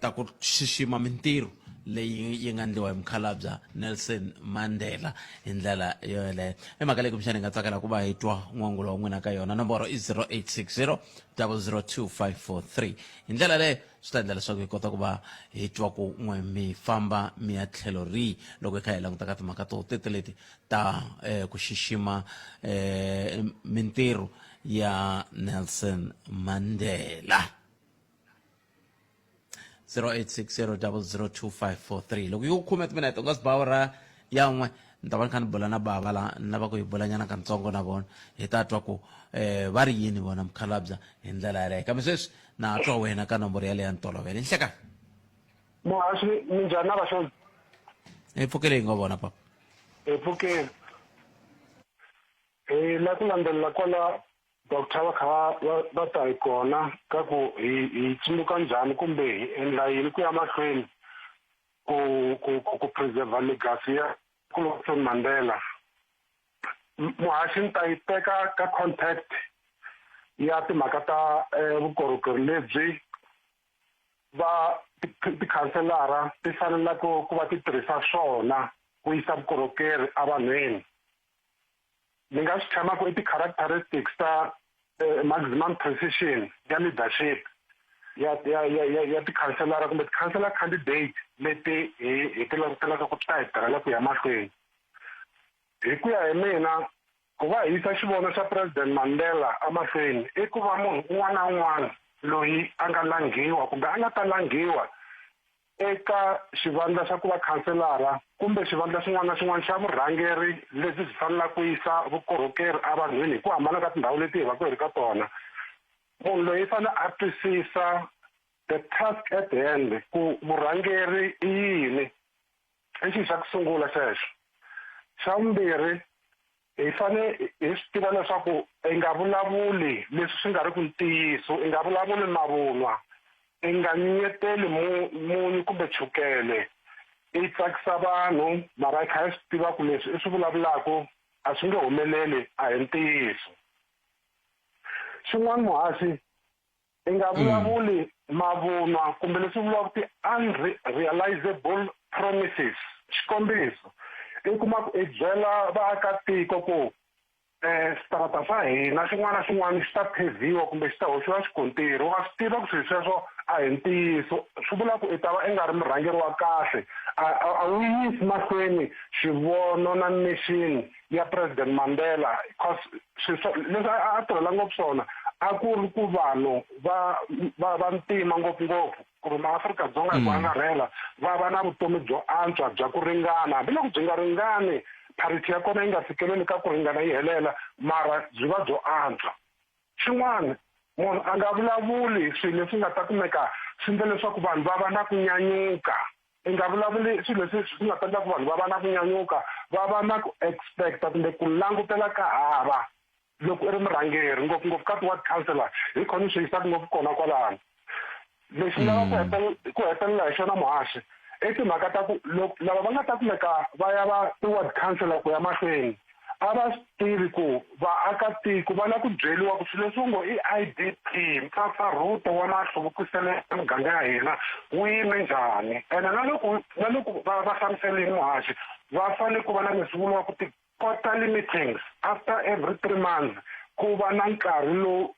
ta ku xixima mintirho leyi yi nga endliwa hi mukhalabya Nelson Mandela hi ndlela yoyeleyo? I mhaka leyi kumbexana hi nga tsakela ku va hi twa n'wangulo wa n'wina ka yona. Nomboro i 0860 002543. Hi ndlela leyo swi ta endla leswaku hi kota ku va hi twa ku n'we mi famba mi ya tlhelo rihi loko hi kha hi languta ka timhaka to tete leti ta ku xixima mintirho ya Nelson Mandela. 0860002543. Loko yi ku khume timinete u nga si ba awara ya n'we, ni ta va ni kha ni bula na bava la, ni lava ku hi bulanyana katsongo na vona, hi ta twa ku va ri yini vona mukhalabya hi ndlela yaleyo. Kambe sweswi na twa wena ka nomboro yaleyo ya ntolovelo. Nhlekani. Muhaxi, minjhani na vaxoni? Hi pfukile, hi ngo vona papa. Hi pfukile. Hi la ku landzelela kwala doctor va kha va ta hi kona ka ku hi tsundzuka njhani kumbe hi endla yini ku ya mahlweni. ku ku ku preserve legacy ya Nelson Mandela. Muhaxi ni ta yi teka ka contact ya timhaka ta eh, vukorhokeri lebyi va tikhanselara ti fanelaka ku va ti tirhisa swona ku yisa vukorhokeri evanhwini. Ni nga swi tshama ku i ti-characteristics ta eh, maximum precision ya leadership ya ya ya ya, ya tikhanselara kumbe tikhansela candidate leti hi hi ti langutelaka ku ta hi tirhela ku ya mahlweni. Hi ku ya hi mina, ku va hi yisa xivono xa President Mandela emahlweni i ku va munhu un'wana na un'wana loyi a nga langhiwa kumbe a nga ta langhiwa eka xivandla xa ku va khanselara kumbe xivandla xin'wana na xin'wana xa vurhangeri lebyi byi fanelaka ku yisa vukorhokeri evanhwini hi ku hambana ka tindhawu leti hi va ku hi ri ka tona. Munhu loyi i fanele a twisisa the task at hand ku vurhangeri i yini. I xilo xa ku sungula xexo. Xa vumbirhi, hi fane hi swi tiva leswaku i nga vulavuli leswi swi nga ri ku ntiyiso, i nga vulavuli mavunwa, i nga nyenyeteli mu munyu kumbe chukele, i tsakisa vanhu mara i kha i swi tiva ku leswi i swi vulavulaka a swi nge humeleli a hi ntiyiso. Xin'wana muhaxi, I nga vulavuli mavunwa kumbe leswi vuriwaka ti-unrealizable promises. Xikombiso, i kuma ku i byela vaakatiko ku um switarata swa hina xin'wana na xin'wana xi ta phevhiwa kumbe xi ta hoxiwa xikontiri. Wa swi tiva ku swilo sweswo a hi ntiyiso, swi vula ku i ta va i nga ri murhangeri wa kahle, a a wu yisi mahlweni xivono na mission ya President Mandela cause swilo leswi a tirhela ngopfu swona a ku ri ku vanhu va va va ntima ngopfungopfu kumbe maAfrika-Dzonga hi ku angarhela va va na vutomi byo antswa bya ku ringana hambiloko byi nga ringani parity ya kona yi nga fikeleli ka ku ringana yi helela mara byi va byo antswa. Xin'wana, munhu a nga vulavuli swilo leswi nga ta kumeka swi endla leswaku vanhu va va na ku nyanyuka. I nga vulavuli swilo leswi swi nga ta endla ku vanhu va va na ku nyanyuka, va va na ku expect-a kumbe ku langutela ka hava loko i ri murhangeri, ngopfungopfu ka ti-ward councillor, hi khona swi yisaka ngopfu kona kwalano. Lexi ni lavaka ku ku hetelela hi xona muhaxi, i timhaka ta ku loko lava va nga ta kumeka va ya va ti-ward councillor ku ya mahlweni, a va swi tivi ku vaakatiko va lava ku byeriwa ku swilo leswi ngo i IDP mpfampfarhuto wa mahluvukiselo ya miganga ya hina wu yime njhani ene na loko na loko va va hlamuselini muhaxi va fanele ku va na leswi vuriwaka ti-quarterly meetings after every 3 months ku va na nkarhi lowu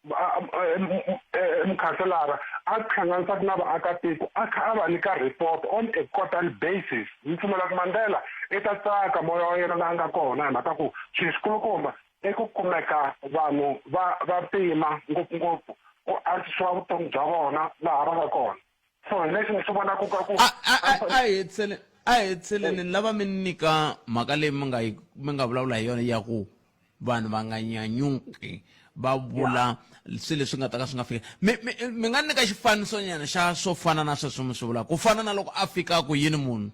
mukhanselara a hlanganisaka na vaakatiko a kha a va nyika report on a quarterly basis. Ni pfumela ku Mandela i ta tsaka moya wa yena laha nga kona hi mhaka ku xilo xikulukumba i ku kumeka vanhu va va tima ngopfungopfu ku antswisiwa vutomi bya vona laha va nga kona. So hi lexi ni swi vonaka ka ku a a a a hetisele a hetiseleni ni lava mi nyika mhaka leyi mi nga yi mi nga vulavula hi yona ya ku vanhu va nga nyanyuki va vula swilo leswi nga ta ka swi nga fiki. Mi mi mi nga nyika xifanisonyana xa swo fana na sweswo mi swi vulaka ku fana na loko a fika ku yini munhu?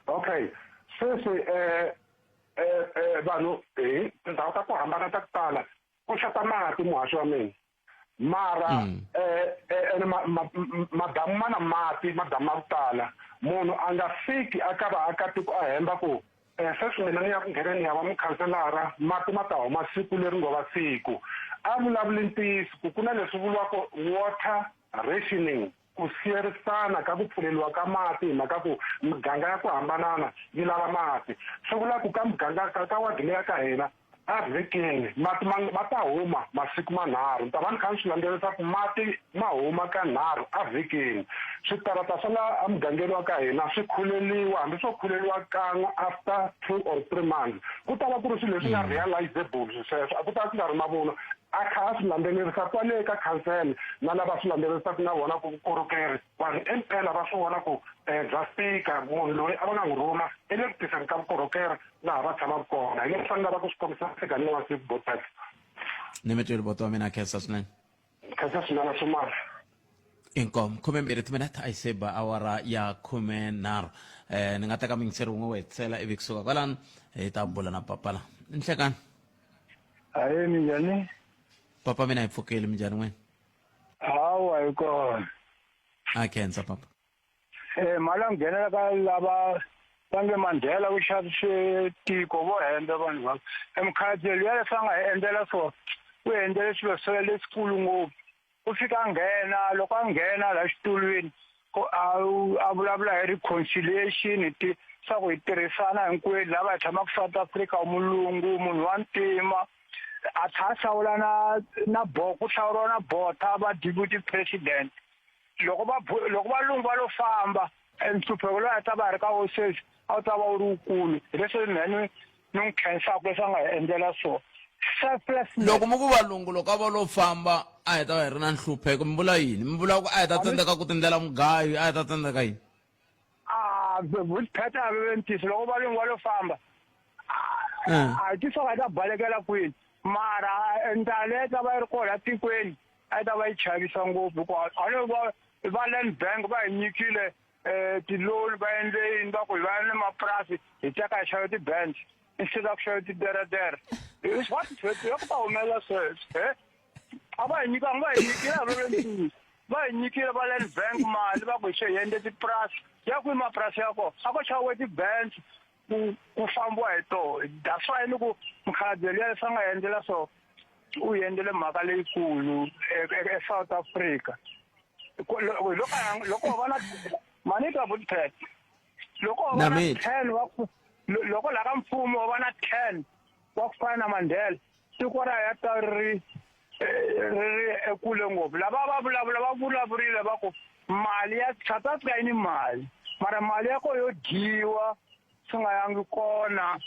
Okay, sweswi eh eh eh vanhu hi tindhawu ta ku hambana ta ku tala ku xota mati muhaxi wa mina mara eh ene madamu ma na mati madamu ma ku tala munhu a nga fiki a ka vaakatiko a hemba ku um sweswi mina ni ya ku ngheneni ya va mukhanselara mati ma ta huma siku leri ngo va siku. A vulavuli ntiyiso ku ku na leswi vuriwaka water rationing ku siyerisana ka ku pfuleliwa ka mati hi mhaka ku miganga ya ku hambanana yi lava mati. Swi vula ku ka muganga ka ka wadi leya ka hina a vhikini mati ma ma ta huma masiku manharhu. Ni ta va ni kha ni swi landzelerisa ku mati ma huma ka nharhu a vhikini. Switarata swa la emugangeni wa ka hina swi khuleliwa hambi swo khuleliwa kan'we after 2 or 3 months ku ta va ku ri swilo leswi nga realizable swilo sweswo a ku ta va ku nga ri mavunwa. A kha a swi landzelerisa kwale ka khansele na lava swi landzelerisaka na vona ku vukorhokeri vanhu impela va swi vona ku um bya fika munhu loyi a va nga n'wi rhuma i le ku tiseni ka vukorhokeri laha va tshamaka kona. Hi leswi va ni lava ku swi kombisa fika ni wa siku botas. Ni mi twile boto wa mina, khensa swinene. Khensa swinene swin'wana. Inkomu. 12 timinete a yi se ba awara ya 13. Ni nga teka muyingiseri wun'we wo hetisela ivi kusuka kwalano hi ta bula na papa la. Nhlekani. Ahe, minjhani? Papa mina hi pfukile, minjhani n'wina? Hawa, hi kona. A khensa papa. Eh mali ya nghenela ka lava va nge Mandela u xavise tiko vo hembe vanhu va. E mukhalabye luya leswi a nga hi endlela swona u hi endlele swilo swa lesikulu ngopfu. U fika a nghena loko a nghena la xitulwini a a vulavula hi reconciliation ti swa ku hi tirhisana hinkwenu lava hi tshamaka South Africa mulungu munhu wa ntima a tlha a hlawula na na bo ku hlawuriwa na Botha va deputy president loko va loko valungu va lo famba nhlupheko loyi a ta va ri ka wo sweswi a wu ta va wu ri wukulu hi leswi mina ni ni n'wi khensaka leswi a nga hi endlela swona selflessness Loko mi ku valungu loko a va lo famba a hi ta va hi ri na nhlupheko mi vula yini? Mi vula ku a hi ta tsandzeka ku tindlela mugayo, a hi ta tsandzeka yini? A vupheta a ve ntiyiso loko valungu va lo famba a hi tisa va ta balekela kwini mara ndlala leyi ta va yi ri kona tikweni a yi ta va yi chavisa ngopfu hikuva a no va va land bank va hi nyikile um ti-loan va endle yini va ku hi va ni mapurasi hi teka hi xava ti-bench instead of ku xava titeretere what ya ku ta humelela sweswo e a va hi nyikanga va hi nyikile a va ntiyiso va hi nyikile va land bank mali va ku hi hi endle tipurasi ya kwihi mapurasi ya kona a ko xaviwe ti-bench ku ku fambiwa hi toho that's why ni ku mukhalabye luya leswi a nga endlela so u endlele mhaka leyikulu eSouth Africa loko loko va na manita vutpet loko va na 10 wa loko la ka mfumo va na 10 wa ku fana na Mandela tiko ra ya ta ri ri ekule ngopfu lava va vulavula va vulavurile va ku mali ya South Africa yi ni mali mara mali ya ko yo dyiwa swi nga yangi kona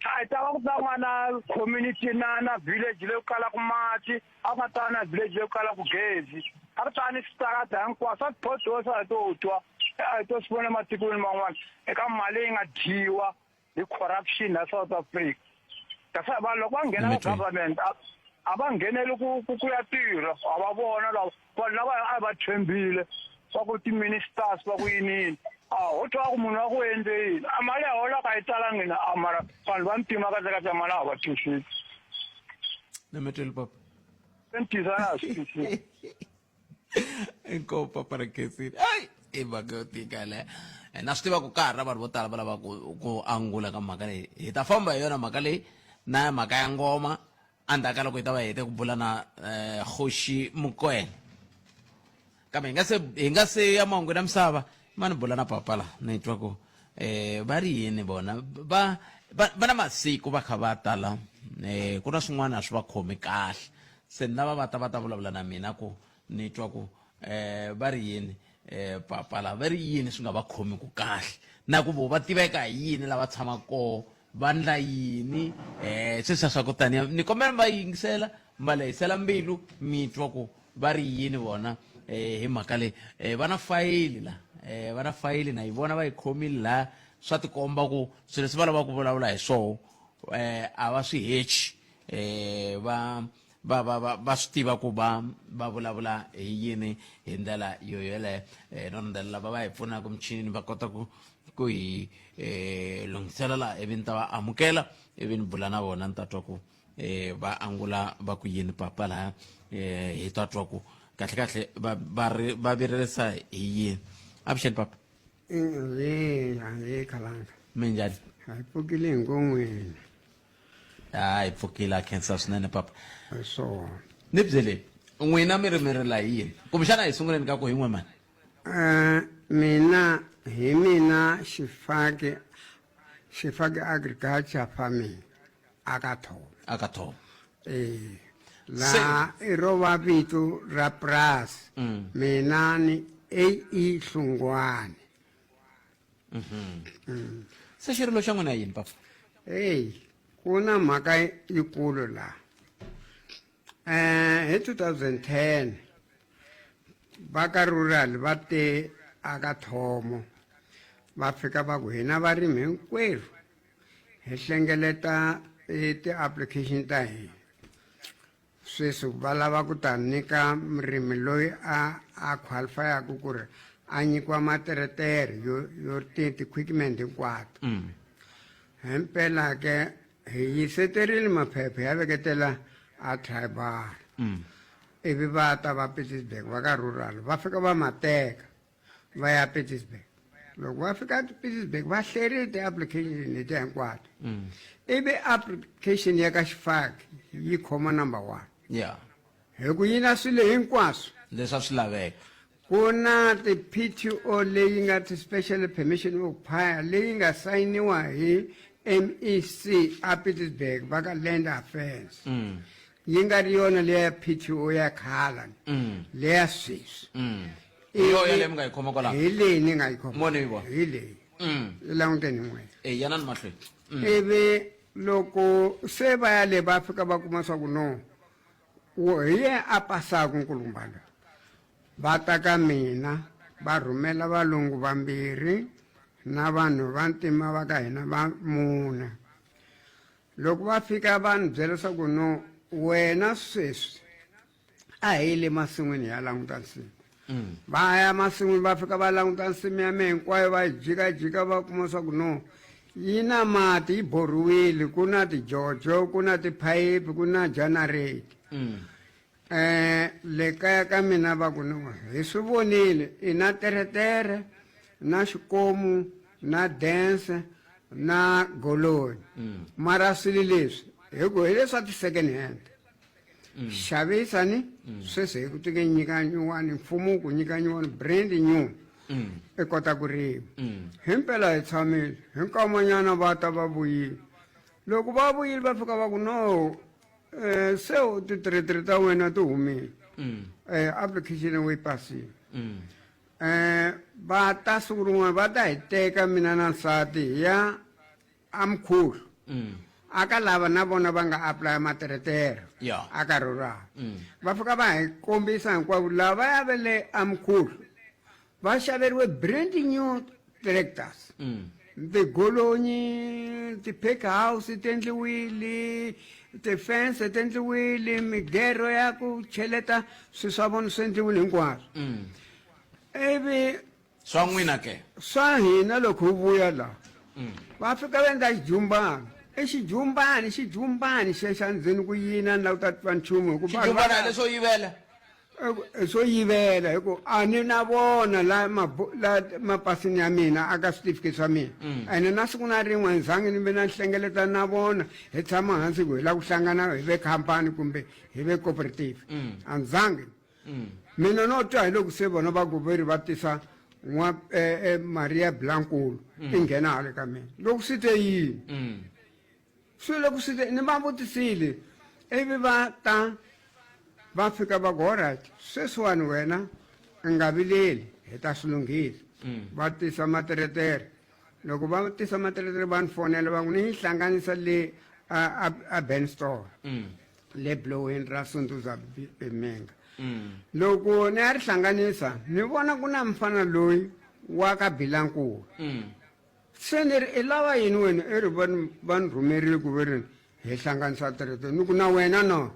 a hi ta va ku ta nga na community na na village leyi ku kalaka mati a ku nga ta va na village leyi ku kalaka gezi a ku ta ni switarata hinkwaswo swa ti-pothole a hi to twa a hi to swi vona ematikweni man'wana eka mali leyi nga dyiwa hi corruption ya South Africa kasi vanhu loko va nghena ka government a va ngheneli ku ku ku ya tirha a va vona lava vanhu lava a va tshembile va ku ti-ministers va ku yinini a ho twa ku munhu wa ku endle yini a mali ya holaka a yi talangi na a mara vanhu va ntima kahlekahle mali a va twisisi Nametweli papa. Ntiza na swi twisisi Inkomu papa ri khensile. Ai i mhaka yo tika leyo. Na swi tiva ku ka ha ri na vanhu vo tala va lava ku ku angula ka mhaka leyi. Hi ta famba hi yona mhaka leyi na mhaka ya ngoma endzhaku ka loko hi ta va hi hete ku bula na Kgoshi Mokoena. Kambe hi nga se hi nga se ya mahungwini ya misava ma ni bula na papa la ni twa ku va ri yini vona va va va na masiku va kha va tala ku na swin'wana a swi va khomi kahle se ni lava va ta va ta vulavula na mina ku ni twa ku va ri yini papa la va ri yini swi nga va khomi ku kahle na ku vo va tiveka hi yini lava tshamaka koho va ndla yini sweswiya swa ku taniya ni kombela mi va yingisela mi va lehisela mbilu mi twa ku va ri yini vona hi mhaka leyi va na fayili la va na fayili na yi vona va yi khomile laha swa tikomba ku swilo leswi va lavaka ku vulavula hi swoho a va swi hechi va va va va va swi tiva ku va va vulavula hi yini hi ndlela yo yoleyo no ndlela lava va hi pfunaka michinini va kota ku ku hi lunghisela laha ivi ni ta va amukela ivi ni bula na vona ni ta twa ku va angula va ku yini papa laha hi ta twa ku kahle kahle va va ri va vilerisa hi yini avuxeni papa Hi khalanga minjhani hi pfukile hinkon'wini ha hi pfukile a khensa swinene papa hi swona ni byeleni n'wina mi ri mi rila hi yini kumbexana hi sunguleni ka ku hi n'we mani Mina hi mina xifaki xifaki agriculture farming aka thoma aka thoma eh la i ro va vito ra purasi mina ni AE Hlungwani Se xirilo xa n'wina yini papa? Hey ku na mhaka yikulu la hi 2010 va ka rural va te aka thomo va fika va ku hina varimi hinkwerhu hi hlengeleta ti-application ta hina sweswi va lava ku ta nyika murimi loyi a a qualifyaka ku ri a nyikiwa materetere yo yo ti-equipment hinkwato himpela ke hi yiseterile maphepha ya veketela a tribal ivi va ta va Pietersburg va ka rural va fika va ma teka va ya Pietersburg. Loko va fika Pietersburg va hlerile ti-application letiya hinkwato. Ivi application ya ka Xifaki yi khoma number one. Yeah. Hi ku yi na swilo hinkwaswo. Leswi a swi laveka. Ku na ti-PTO leyi nga ti-special permission of occupy leyi nga sayiniwa hi MEC a Pietersburg va ka Land Affairs. Yi nga ri yona leya PTO ya khala leya sweswi. Hi yoho yaleyo mi nga yi khoma kwalaho. Hi leyi ni nga yi khoma. Mo ni yi vona. Hi leyi. Yi languteni n'wina. E yanani mahlweni. Ivi loko se va ya le va fika va kuma swa ku no wo hi yena a pasaku nkulukumba loyi. Va ta ka mina va rhumela valungu vambirhi na vanhu va ntima va ka hina va mune. Loko va fika va ni byela leswaku no wena sweswi a hi le masin'wini hi ya languta nsimu. Va ya masin'wini va fika va languta nsimu ya mina hinkwayo va yi jikajika va kuma swa ku no yi na mati yi borhiwile ku na tijojo ku na tiphayiphi ku na generator. Le kaya ka mina va ku no hi swi vonile i na teretere na xikomu na dance na golonyi mara swilo leswi hi ku hi leswa ti-second hand. Xavisa ni sweswi hi ku tike nyika nyuwani mfumo wu ku nyika nyuwani brand new i kota ku rima. Himpela hi tshamile hi nkamanyana va ta va vuyile. Loko va vuyile va fika va ku no se titeretere ta wena ti humile. Application wu yi pasile. Va ta siku rin'wana va ta hi teka mina na nsati hi ya a Mkhulu. A ka lava na vona va nga apply materetere a ka rural. Va fika va hi kombisa hinkwavo lava ya va le a Mkhulu va xaveriwe brand new tractors. Tigolonyi, ti-pack house ti endliwile, ti-fence ti endliwile, migero ya ku cheleta swilo swa vona swi endliwile hinkwaswo. Ivi swa n'wina ke? Swa hina loko hi vuya la va fika va endla xijumbani. I xijumbani, xijumbani xexa ndzeni ku yini a ni lava ku ta twa nchumu hi ku vanhu va Xijumbani leswo yivela? Swo yivela hi ku a ni na vona la la mapasini ya mina a ka switifiketi swa mina. Ene na siku na rin'we ni zangi ni ve na nhlengeletano na vona hi tshama hansi ku hi lava ku hlangana hi ve khampani kumbe hi ve cooperative. A ni zangi. Mina no twa hi loko se vona va ku ve ri va tisa n'wa Maria Blankulu i nghena hale ka mina. Loko swi te yini? Swi loko swi te ni va vutisile ivi va ta va fika va ku alright sweswiwani wena u nga vileli hi ta swi lunghisa. Va tisa materetere. Loko va tisa materetere va ni fonela va ku ni yi hlanganisa le a Ben Store. Le blowini ra Sunduza Bimenga. Loko ni ya ri hlanganisa ni vona ku na mfana loyi wa ka Bilankulu. Se ni ri i lava yini wena? I ri va ni va ni rhumerile ku ve ri hi hlanganisa teretere. Ni ku na wena no?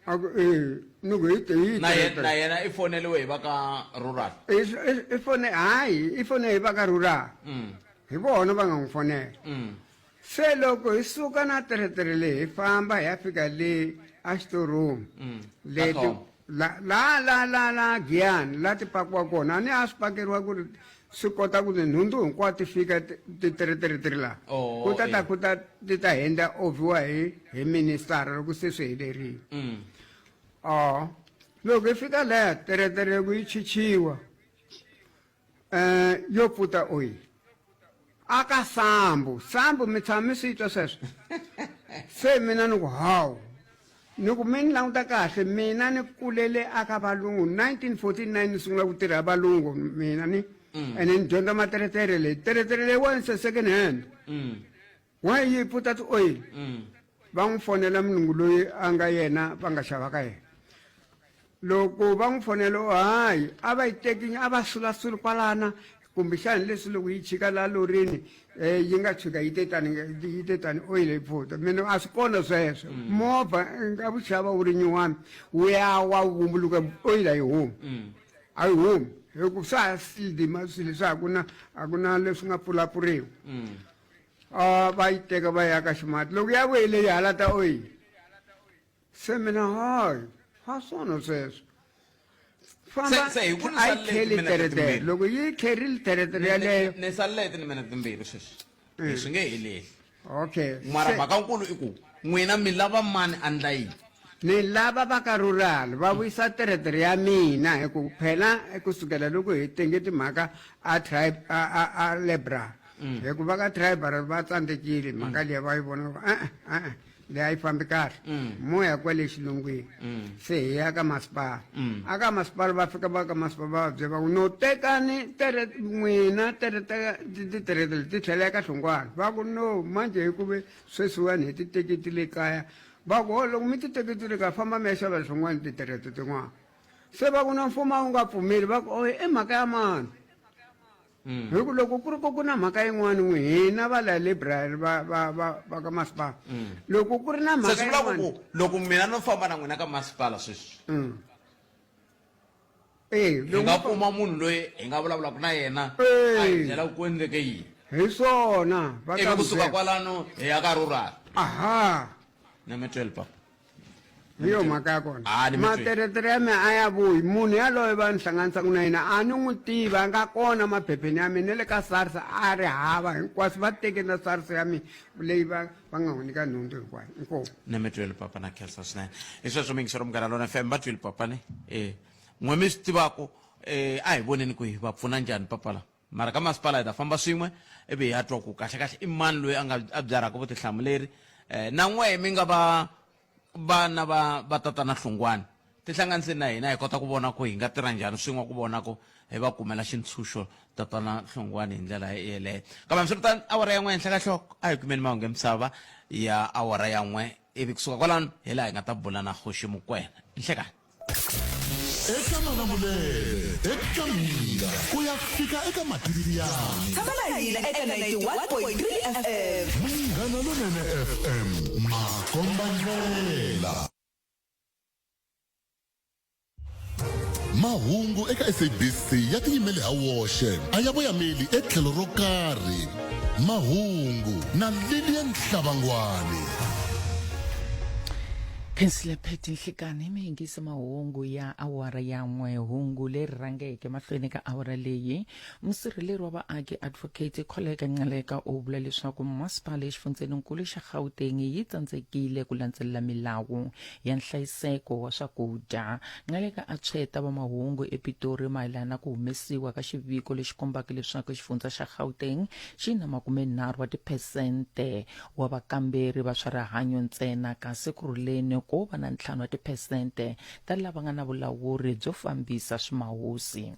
A ku e ni ku hi te hi Na yena na yena i foneliwe hi va ka rural. I fone hayi i fone hi va ka rural. Hi vona va nga n'wi fonela. Se loko hi suka na teretere leyi hi famba hi ya fika le a xitorumu. Le Ka ti Tom. la la la la la Giyani la ti pakiwa kona a ni a swi pakeriwa ku ri swi kota ku tinhundzu hinkwato ti fika titeretere ti ri laha. Oh, Ku ta ta eh. ku ta ti ta henda oviwa hi hi minister loko se swi helerile. Oh, loko hi fika laya teretere ku yi chichiwa yo pfuta oyili aka sambu sambu mi tshama mi swi twa sweswo. Se mina ni ku hawu ni ku mi ni languta kahle mina ni kulele aka valungu 1949 ni sungula ku tirha valungu mina ni ene ni dyondza materetere leyi teretere leyiwani se second hand. Why yi pfuta ti-oil? Va n'wi fonela mulungu loyi a nga yena va nga xava ka yena. Loko va n'wi fonela u hayi a va yi teki a va sulasuli kwalana kumbexani leswi loko yi chika la lorini yi nga tshuka yi te tani yi te tani oyili yi pfuta. Mina a swi kona sweswo. Movha nga wu xava wu ri nyuwani wu ya wa vumbuluka oyili a yi humi. A yi humi hi ku swa ha sealed ma swilo leswi a ku na a ku na leswi nga pfulapfuriwa. Va yi teka va ya ka ximati loko ya vuyile yi halata oyili. Se mina hayi a swona sweswo. Famba Se- se hi ku ni a yi salele tlheli timinete teretere timbirhi. loko yi tlherile teretere yaleyo ni salele hi timinete timbirhi sweswi swi nge heleli okay mara Se- mhaka nkulu i ku n'wina mi lava mani a ndla yini ni lava va ka rural va vuyisa teretere ya mina hi ku phela kusukela loko hi tenge timhaka a tribe a a a lebra hi ku va ka tribal va tsandzekile mhaka liya va yi vona ku e-e e-e leyi a yi fambi kahle moya kwale xilungwini se hi ya ka masipala a ka masipala va fika va ka masipala va va byela va ku no tekani tere n'wina tere titerete leti tlhela eka hlongwana va ku no manje hi ku ve sweswiwani hi ti teketile kaya va ku ho loko mi ti teketile kaya famba mi ya xava swin'wana titerete tin'wana se va ku na mfumo a wu nga pfumeli va ku oye i mhaka ya mani hi ku loko ku ri ku ku na mhaka yin'wana n'wi hina va la library va va va va ka masipala loko ku ri na se mhaka swi vula ku yin'wana ku loko mina no famba na n'wina ka masipala sweswi eh hi loko nga kuma munhu loyi hi nga vulavulaka na yena Eh. a hi byela ku endleke yini hi swona va ivi ta kusuka byela. kwalano hi ya ka rural aha na mi tweli papa hi yo mhaka ya kona Ah, ni mi twile. materetere ya mina a ya vuyi munhu yaloye va ni hlanganisaka na yena a ni n'wi tivi a nga kona maphepheni ya mina na le ka sars a ri hava hinkwaswo va teke na sars ya mina leyi va va nga n'wi nyika nhundzu hinkwayo inkomu ni mi tweli papa na khensa swinene hi sweswo mi yingisela munghana lona fm va tweli papa ni e n'we mi swi tivaku um a hi voneni ku hi va pfuna njhani papa la mara ka masipala hi ta famba swin'we ivi hi ya twa ku kahle kahle i mani loyi a nga a byarhaka vutihlamuleri um na n'wehe mi nga va vana va va tatana hlungwani tihlanganiseni na hina hi kota ku vona ku hi nga tirha njhani swin'we ku vona ku hi va kumela xintshunxo tatana hlungwani hi ndlela yeleyo kambe hambiswiritano awara ya n'we henhla ka nhloko a hi kumeni mahungu ya misava ya awara ya n'we ivi kusuka kwalano hi laha hi nga ta bula na hoxi mukwena nhlekani eka malamulele eka mhinga ku ya fika eka matiriyani Tshama na hina eka 91.3 FM. Munghana Lonene FM makombandlela mahungu eka sabc ya tiyimele ha woxe a ya voyameli etlhelo ro karhi mahungu na lilian hlavangwani Khansela Patty Nhlikani mi yingisa mahungu ya awara ya n'we hungu leri rhangeke mahlweni ka awara leyi musirheleri wa vaaki advocate Kholeka Nqaleka u vula leswaku masipala exifundzheninkulu xa Gauteng yi tsandzekile ku landzelela milawu ya nhlayiseko wa swakudya Nqaleka a tshweta va mahungu ePitori mayelana na ku humesiwa ka xiviko lexi kombaka leswaku xifundza xa Gauteng xi na 30 wa tiphesente wa vakamberi va swa rihanyo ntsena kasi Ekurhuleni ko va na 5 wa tiphesente ta lava nga na vulawuri byo fambisa swimahusi.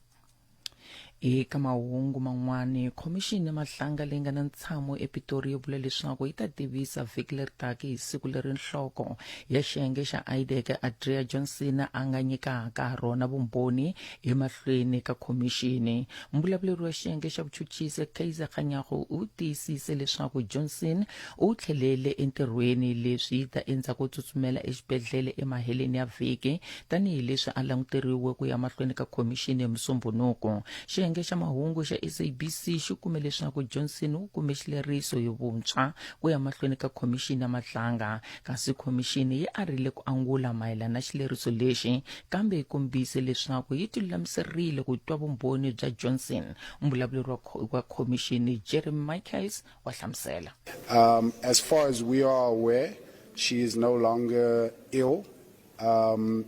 Eka mahungu man'wana, Khomixini ya Mahlanga leyi nga na ntshamo ePitori yi vule leswaku yi ta tivisa vhiki leri taka hi siku leri nhloko ya xiyenge xa IDEC Adria Johnson a nga nyikaka ha rona vumbhoni emahlweni ka khomixini. Mbulavuleri wa xiyenge xa vuchuchisi Kaizer Kganyago u tiyisise leswaku Johnson U tlhelele entirhweni leswi yi ta endzhaku ko tsutsumela exibedhlele emaheleni ya vhiki tanihi leswi a languteriwe ku ya mahlweni ka khomixini hi Musumbhunuku. Xiyenge xa mahungu xa SABC xi kume leswaku Johnson u kume xileriso hi vuntshwa ku ya mahlweni ka khomixini ya mahlanga, kasi khomixini yi arile ku angula mayelana na xileriso lexi kambe yi kombise leswaku yi tilulamiserile ku twa vumbhoni bya Johnson. Mbulavuleri wa khomixini Jeremy Michaels wa hlamusela. As far as we are aware, she is no longer ill.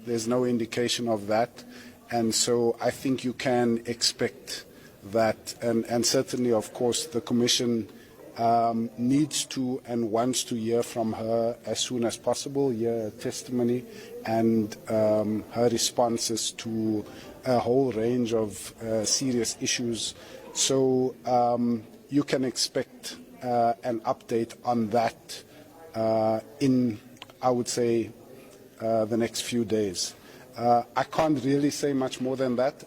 There's no indication of that. And so I think you can expect that. And, and certainly, of course, the Commission needs to and wants to hear from her as soon as possible, hear her testimony and her responses to a whole range of serious issues. So you can expect uh, an update on that uh, in, I would say, uh, the next few days. Uh, I can't really say much more than that.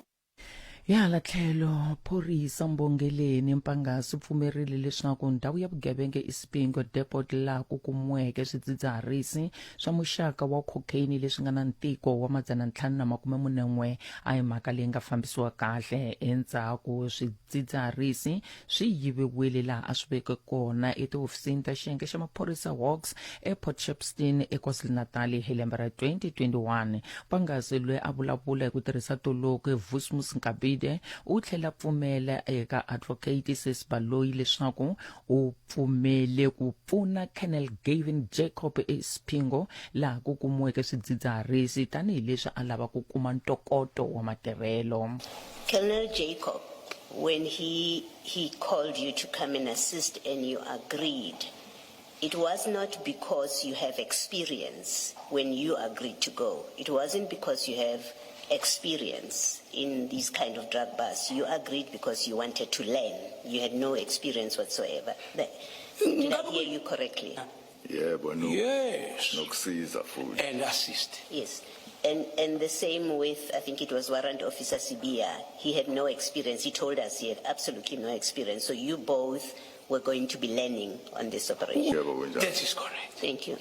Hi hala tlhelo, phorisa Mbongeleni Mpangasi u pfumerile leswaku ndhawu ya vugevenga iSipingo Depot laha ku kumiweke swidzidziharisi swa muxaka wa cocaine leswi nga na ntiko wa 541 a hi mhaka leyi nga fambisiwa kahle. Endzhaku swidzidziharisi swi yiviwile laha a swi veke kona etihofisini ta xiyenge xa maphorisa Hawks ePort Shepstone eKwaZulu-Natal hi lembe ra 2021. Mpangasi loyi a vulavula hi ku tirhisa toloki Vusmus Nkabide u tlhela pfumela eka Advocate Sis Baloyi leswaku u pfumele ku pfuna Colonel Gavin Jacob eSiphingo laha ku kumiweke swidzidziharisi tanihileswi a lava ku kuma ntokoto wa matirhelo. Colonel Jacob, when he, he called you to come and assist and you agreed, it was not because you have experience when you agreed to go. It wasn't because you have experience in these kind of drug busts. You agreed because you wanted to learn. You had no experience whatsoever. Did I hear you correctly? Yebo no. Yes. Nokusiza futhi. And assist. Yes. And, and the same with, I think it was Warrant Officer Sibia. He had no experience. He told us he had absolutely no experience. So you both were going to be learning on this operation. Yebo kunjalo. That is correct. Thank you.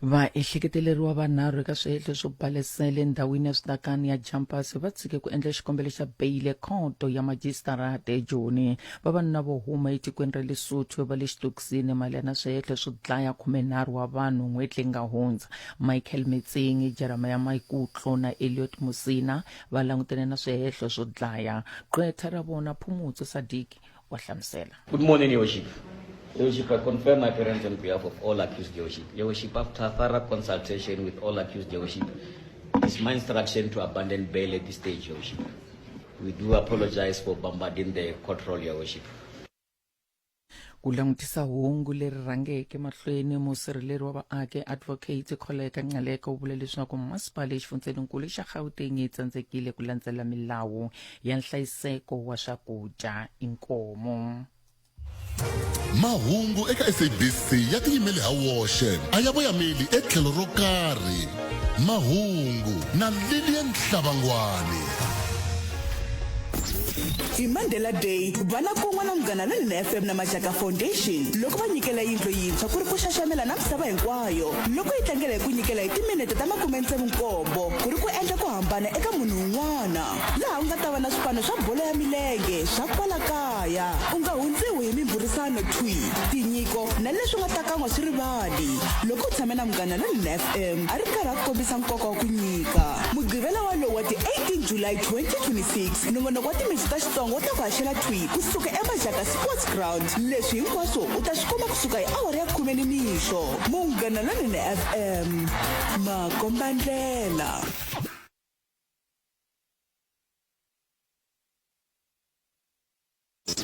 Vaehleketeleriwa vanharhu eka swihehlo swo balesela endhawini ya switakani ya Jumpers va tshike ku endla xikombelo xa beyili ekhoto ya majisitarata eJoni. Vavanuna vo huma etikweni ra Lesotho va le xitokisini mayelana na swihehlo swo dlaya 13 wa vanhu n'hweti leyi nga hundza. Michael Metsing, Jeremiah Maikutlo na Elliot Musina va langutene na swihehlo swo dlaya. Gqwetha ra vona Phumutso Sadiki wa hlamusela. Good morning, Your Worship. Your Worship, I confirm my appearance on behalf of all accused, Your Worship. Your Worship, after thorough consultation with all accused, Your Worship, it's my instruction to abandon bail at this stage, Your Worship. We do apologize for bombarding the court roll, Your Worship. Ku langutisa hungu leri rhangeke mahlweni, musirheleri wa vaaki Advocate Kholeka Nqaleka u vule leswaku masipala exifundzheninkulu xa Gauteng yi tsandzekile ku landzela milawu ya nhlayiseko wa swakudya. Inkomu. Mahungu eka SABC ya tiyimele ha woxe, a ya voyameli etlhelo ro karhi. Mahungu na Lilian Hlabangwani. Hi Mandela Day, vana kun'we na Munghana Lonene FM na Maxaka Foundation loko va nyikela yindlu yintshwa ku ri ku xaxamela na misava hinkwayo loko yi tlangela hi ku nyikela hi timinete ta makume-tsevu-nkombo ku ri ku endla ku hambana eka munhu un'wana laha u nga ta va na swipano swa bolo ya milenge swa kwala kaya. U nga hundziwi hi mimbhurisano thwi, tinyiko na leswi nga ta ka u nga swi rivali loko u tshame na Munghana Lonene FM a ri karhi a ku kombisa nkoka wa ku nyika. Mugqivela walowu wa ti 18 July 2026, nongonoko wa timitsu ta Xitsonga wu ta ku haxela thwi ku suka eMajaka Sports Ground. Leswi hinkwaswo u ta swi kuma ku suka hi awara ya khume ni mixo. Munghana Lonene FM, makombandlela.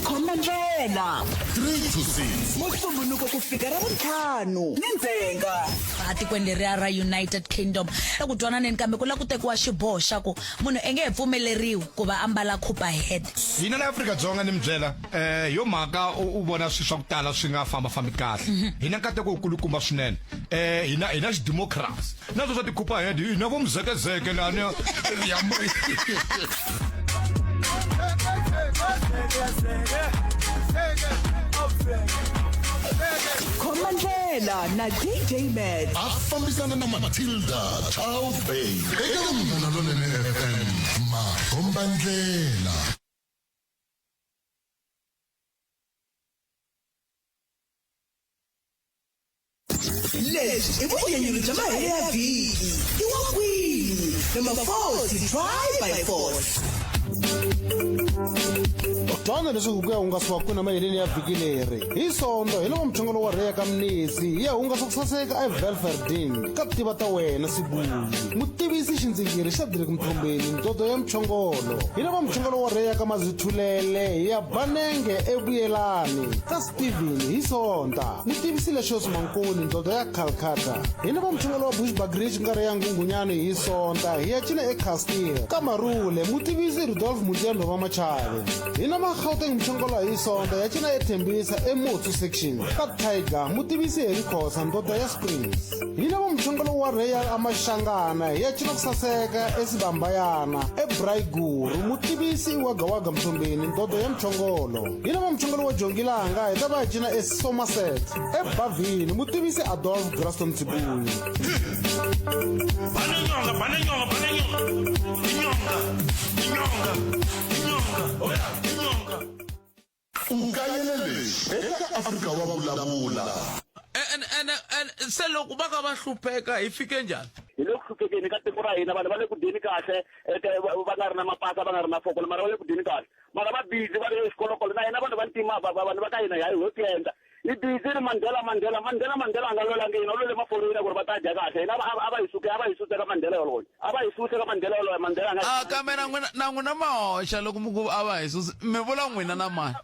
Khoma ndlela. 3 to 6. Musumbhunuko ku fika Ravuntlhanu ni ndzhenga. Atikweni leriya ra United Kingdom eku twananeni kambe ku la ku tekiwa xiboho xa ku munhu e nge he pfumeleriwi ku va ambala cooper head. Hina la Afrika-Dzonga ni mi byela eh yo mhaka u vona swilo swa ku tala swi nga famba-fambi kahle. Hi na nkateko wukulukumba swinene. Eh hina hi na xidemocracy. Na swo swa ti-cooper head hi na vo mzekezeke lani ya Khoma ndlela na DJ Matt. A fambisana na Matilda Charles Bay eka Munghana Lonene FM makombandlela. Lebyi i vunyanyuri bya mahelo ya vhiki. I wa kwini? Number 40 try by force. Twana leswaku ku ya hungasiwa kwini emaheleni ya vhiki leri. Hi Sonto hi loko muchongolo wa Rhea ka Mnisi hi ya hungasa ku saseka eVelverding ka tiva ta wena Sibuyi. Mutivisi xindzingiri xa Drake Mthombeni ndodo ya muchongolo. Hi lava muchongolo wa Rhea ka Mazithulele hi ya Banenge eVuyelani ka Steven hi Sonta. Mutivisi Lexos Mankoni ndoda ya Calcutta. Hi ni va muchongolo wa Bushbuckridge nkarhi ya Nghunghunyani hi Sonta hi ya cina eCastile ka Marule mutivisi Rudolph Mutiyandho va Machave. Hi na Magauteng muchongolo hi Sonta ya cina eThembisa eMotsu section ka Tiger mutivisi Harry Khosa ndoda ya Springs. Hi na va muchongolo wa wa rheya amaxangana hi ya cina ku saseka esibambayana ebraiguru mutivisi i wagawaga mthombeni ndodo ya mchongolo hi na va mchongolo wa jongilanga hi ta va hi cina esomerset ebavhini mutivisi adolf graston tsibuyi Bane nyonga, bane nyonga, bane nyonga. Inyonga, inyonga, inyonga, oya, inyonga. U kayele leswi eka Afrika wa Vulavula. Ene ene ene se loko va ka va hlupheka hi fike njhani? Hi le ku hluphekeni ka tiko ra hina, vanhu va le ku dyeni kahle, va nga ri na mapasa, va nga ri na fokolo, mara va le ku dyeni kahle. Mara va busy va ri exikolokolo na hina vanhu va ntima, vanhu va ka hina hi ho tiendla. Hi busy ri Mandela, Mandela, Mandela, Mandela a nga lwelangi hina, u lwele maforeyina ku ri va ta dya kahle. Hina a va hi suke, a va hi suse ka Mandela yoloye. A va hi suse ka Mandela yoloye, Mandela a nga A kambe na n'wina, na n'wina ma hoxa loko mi ku a va hi susi, mi vula n'wina na mani?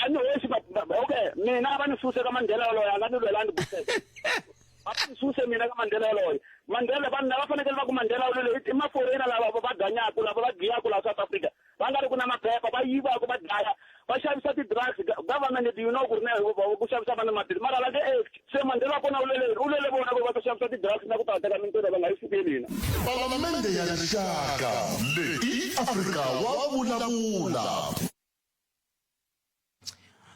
A ni hoxi, okay, mina a va ni suse ka Mandela yoloye, a nga ni lwelangi Bushek. Va ni suse mina ka Mandela yoloye. Mandela, vanhu lava fanekele va ku Mandela u lwele, i maforeyina lava va ganyaka, lava va giyaka laha South Africa. Va nga ri ku na maphepha, va yivaka, va dlaya, va xavisa ti-drugs. Government, do you know ku ri na ku xavisa vanhu maphilisi, mara va nge act. Se Mandela wa kona u lwele, u lwele vona ku va ta xavisa ti-drugs na ku ta teka mintirho, va nga yi sukeli hina. Palamende ya Rixaka, leyi i Afrika wa Vulavula.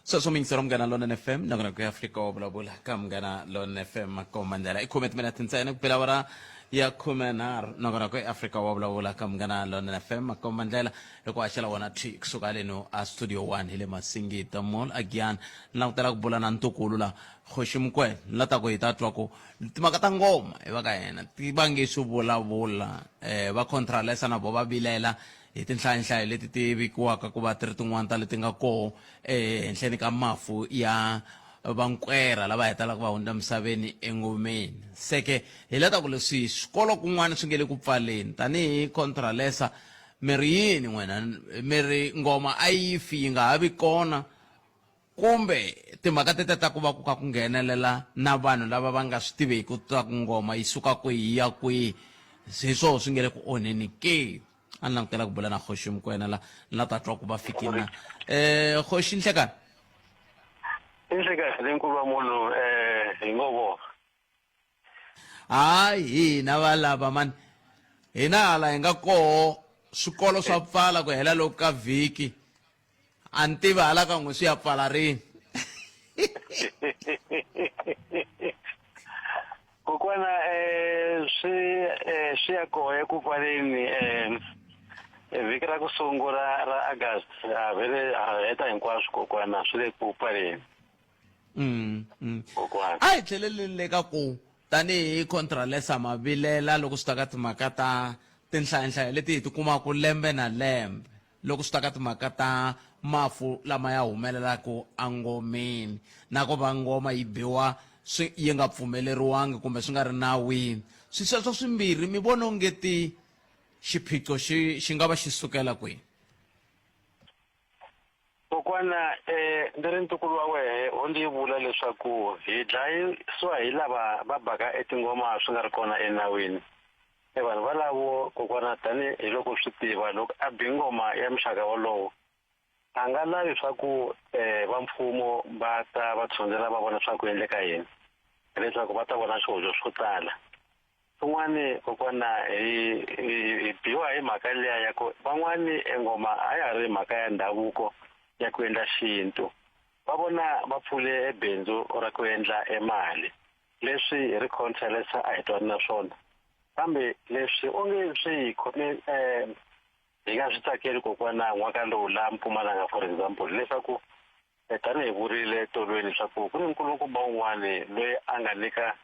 Sweswo miyingisero Munghana Lonene FM, nakona ku ya Afrika wa Vulavula ka Munghana Lonene FM. Makomba ndlela i khume timinete ntsena ku bela awara ya 13, nakona ku Afrika wa Vulavula ka Munghana Lonene FM. Makomba ndlela hi ku haxela wona thwi kusuka haleno a Studio 1 hi le Masingita Mall a Giyani. Ni langutela ku bula na ntukulu la Kgoši Mokwena, ni la ta ku hi ta twa ku timhaka ta ngoma hi va ka yena ti va nge swi vulavula. Va Contralesa na vo va vilela hi tinhlayanhlayo leti ti vikiwaka ku va ti ri tin'wana ta leti nga koho ehenhleni ka mafu ya vankwera lava hetelelaka va hundza emisaveni engomeni. Se ke hi leta ku leswi swikolo kun'wana swi nge le ku pfaleni tanihi Contralesa, mi ri yini n'wina? Mi ri ngoma a yi fi yi nga ha vi kona kumbe timhaka tete ta ku va ku kha ku nghenelela na vanhu lava va nga swi tiveki ta ku ngoma yi suka kwihi yi ya kwihi, hi swoho swi nge le ku onheni ke? A ni langutela ku bula na Kgoši Mokoena la ni la ta twa ku va fikile na. Kgoši nhlekani. I nhlekani lenkulu wa munhu hi ngo vona. Hayi hina valava mani, hina hala hi nga koho swikolo swa pfala ku hela loko ka vhiki. A ni tivi hala ka n'we swi ya pfala rini. Kokwana swi swi ya koho eku pfaleni vhiki ra ku sungula ra August, ha vhele ha heta hinkwaswo kokwana, swi le ku pfaleni. Kokwana. A hi tlheleleni le ka ku tanihi Contralesa Mavilela loko swi ta ka timhaka ta tinhlayanhlaya leti hi ti kumaka lembe na lembe loko swi ta ka timhaka ta mafu lama ya humelelaka engomeni na ku va ngoma yi biwa swi yi nga pfumeleriwangi kumbe swi nga ri nawini. Swi sweswo swimbirhi mi vona onge ti xiphiqo xi xi nga va xi sukela kwihi? Kokwana, ndzi ri ntukulu wa wehe, ho ndzi vula leswaku hi dlayisiwa hi lava va baka etingoma swi nga ri kona enawini. E vanhu valavo, kokwana, tani hi loko u swi tiva, loko a bi ngoma ya muxaka wolowo, a nga lavi swa ku va mfumo va ta va tshundzela va vona swa ku endleka yini, hileswaku va ta vona swihoxo swo tala. Swin'wana, kokwana, hi, hi, hi biwa hi mhaka liya ya ku van'wani e ngoma a ya ha ri mhaka ya ndhavuko ya ku endla xintu. Va vona va pfule e bindzu ra ku endla e mali. Leswi hi ri Contralesa a hi twani na swona. Kambe leswi onge swi hi khome hi nga swi tsakeli kokwana n'waka lowu laha Mpumalanga for example, hileswaku tanihi vurile tolweni leswaku ku ni nkulukumba un'wani loyi a nga nyika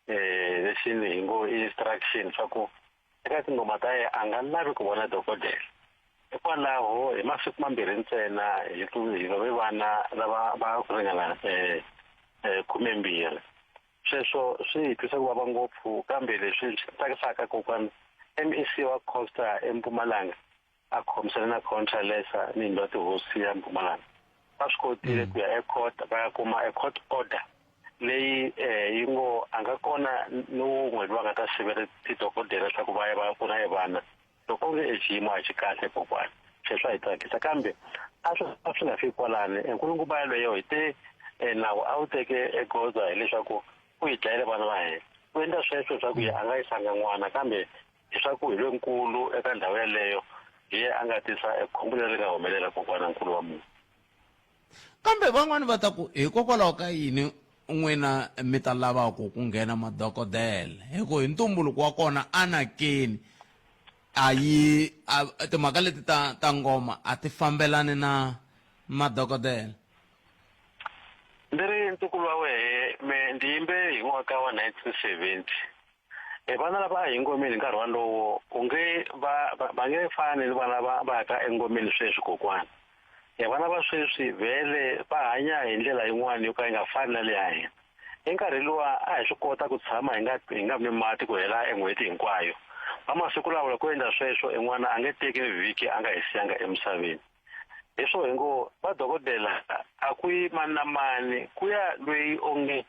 lexi ni hi ngo i instruction swa ku eka tinghoma ta yena a nga lavi ku vona dokodela. Hikwalaho hi masiku mambirhi ntsena hi hi love vana lava va ku ringana 12. Sweswo swi hi twisa ku vava ngopfu, kambe leswi swi tsakisaka kokwana, MEC wa Costa eMpumalanga a khomisana na Contralesa ni yindlu ya tihosi ya Mpumalanga. Va swi kotile ku ya ecourt va ya kuma e court order leyi yi ngo a nga kona ni wun'we loyi a nga ta sivela tidokodela leswaku va ya va ya pfuna e vana. Loko onge e xiyimo a xi kahle kokwana, sweswo a hi tsakisa, kambe a swi a swi nga fiki kwalani. E nkulukumba yaloye hi te nawu a wu teke e goza hileswaku u hi dlayele vana va hina. U endla sweswo leswaku ye a nga yisanga n'wana kambe leswaku hi lonkulu eka ndhawu yeleyo hi ye a nga tisa ekhombo leri nga humelela kokwana nkulu wa munhu. Kambe van'wana va ta ku, Hikokwalaho ka yini n'wina mi ta lava ku ku nghena madokodela? Hi ku hi ntumbuluko wa kona anakeni a yi a, timhaka leti ta ta ngoma a ti fambelani na madokodela. Ndzi ri ntukulu wa wehe me ndzi yimbe hi n'waka wa 1970. E vana lava a hi ngomeni hi nkarhi walowo u nge va va nge fani ni vana va va yaka engomeni sweswi kokwana. E vana va sweswi vhele va hanya hi ndlela yin'wana yo ka yi nga fani na leya hina. Enkarhi luwa a hi swi kota ku tshama hi nga hi nga nwi mati ku hela e n'hweti hinkwayo. Va masiku lawa loko ko endla sweswo e n'wana a nge teki ni vhiki a nga hi siyanga emisaveni. Hi swo hi ngo va dokodela a ku yi mani na mani ku ya lweyi onge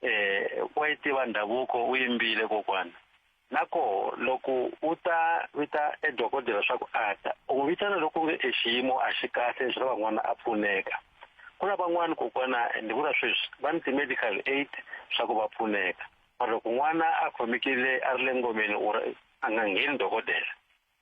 eh wa yi tiva ndhavuko u yimbile kokwana. Na koho loko u ta vita e dokodela swa ku a ta u n'wi vitana loko nge e xiyimo a xi kahle swi lava n'wana a pfuneka. Ku na van'wani kokwana ni vula sweswi va ni ti-medical aid swa ku va pfuneka mara loko n'wana a khomekile a ri le ngomeni u ri a nga ngheni dokodela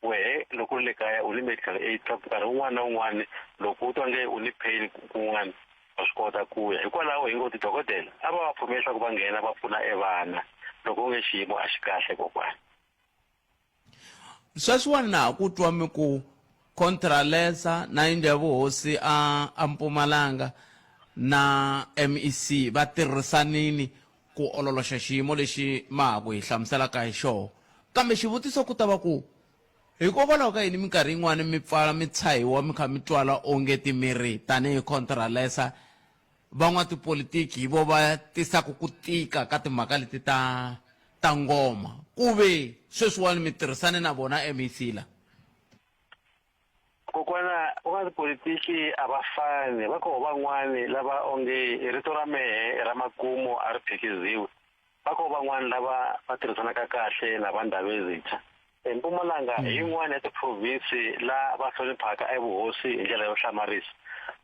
wehe loko u ri le kaya u ni medical aid swa ku nkarhi wun'wana na wun'wana loko u twa nge u ni pain kun'wana wa swi kota ku ya. Hikwalaho hi ngo tidokodela a va va pfumeli leswaku va nghena va pfuna e vana loko nge xiyimo a xi kahle kokwana. Sweswiwani na ha ku twa mi ku Contralesa na yindlu ya vuhosi a a Mpumalanga na MEC va tirhisanini ku ololoxa xiyimo lexi ma ha ku hi hlamuselaka hi xoho. Kambe xivutiso ku ta va ku, Hikokwalaho ka yini minkarhi yin'wana mi pfala mi tshahiwa mi kha mi twala onge ti mi ri tanihi Contralesa van'watipolitiki hi vo va tisaka ku tika ka timhaka leti ta ta ngoma ku ve sweswiwani mi tirhisane na vona MEC la? Kokwana, van'watipolitiki a va fani, va koho van'wani lava onge rito ra mehe ra makumu a ri phikiziwi. Va koho van'wani lava va tirhisanaka kahle na va Ndhavezitha. EMpumalanga hi yin'wana ya tiphrovhinsi la va hloniphaka evuhosi hi ndlela yo hlamarisa.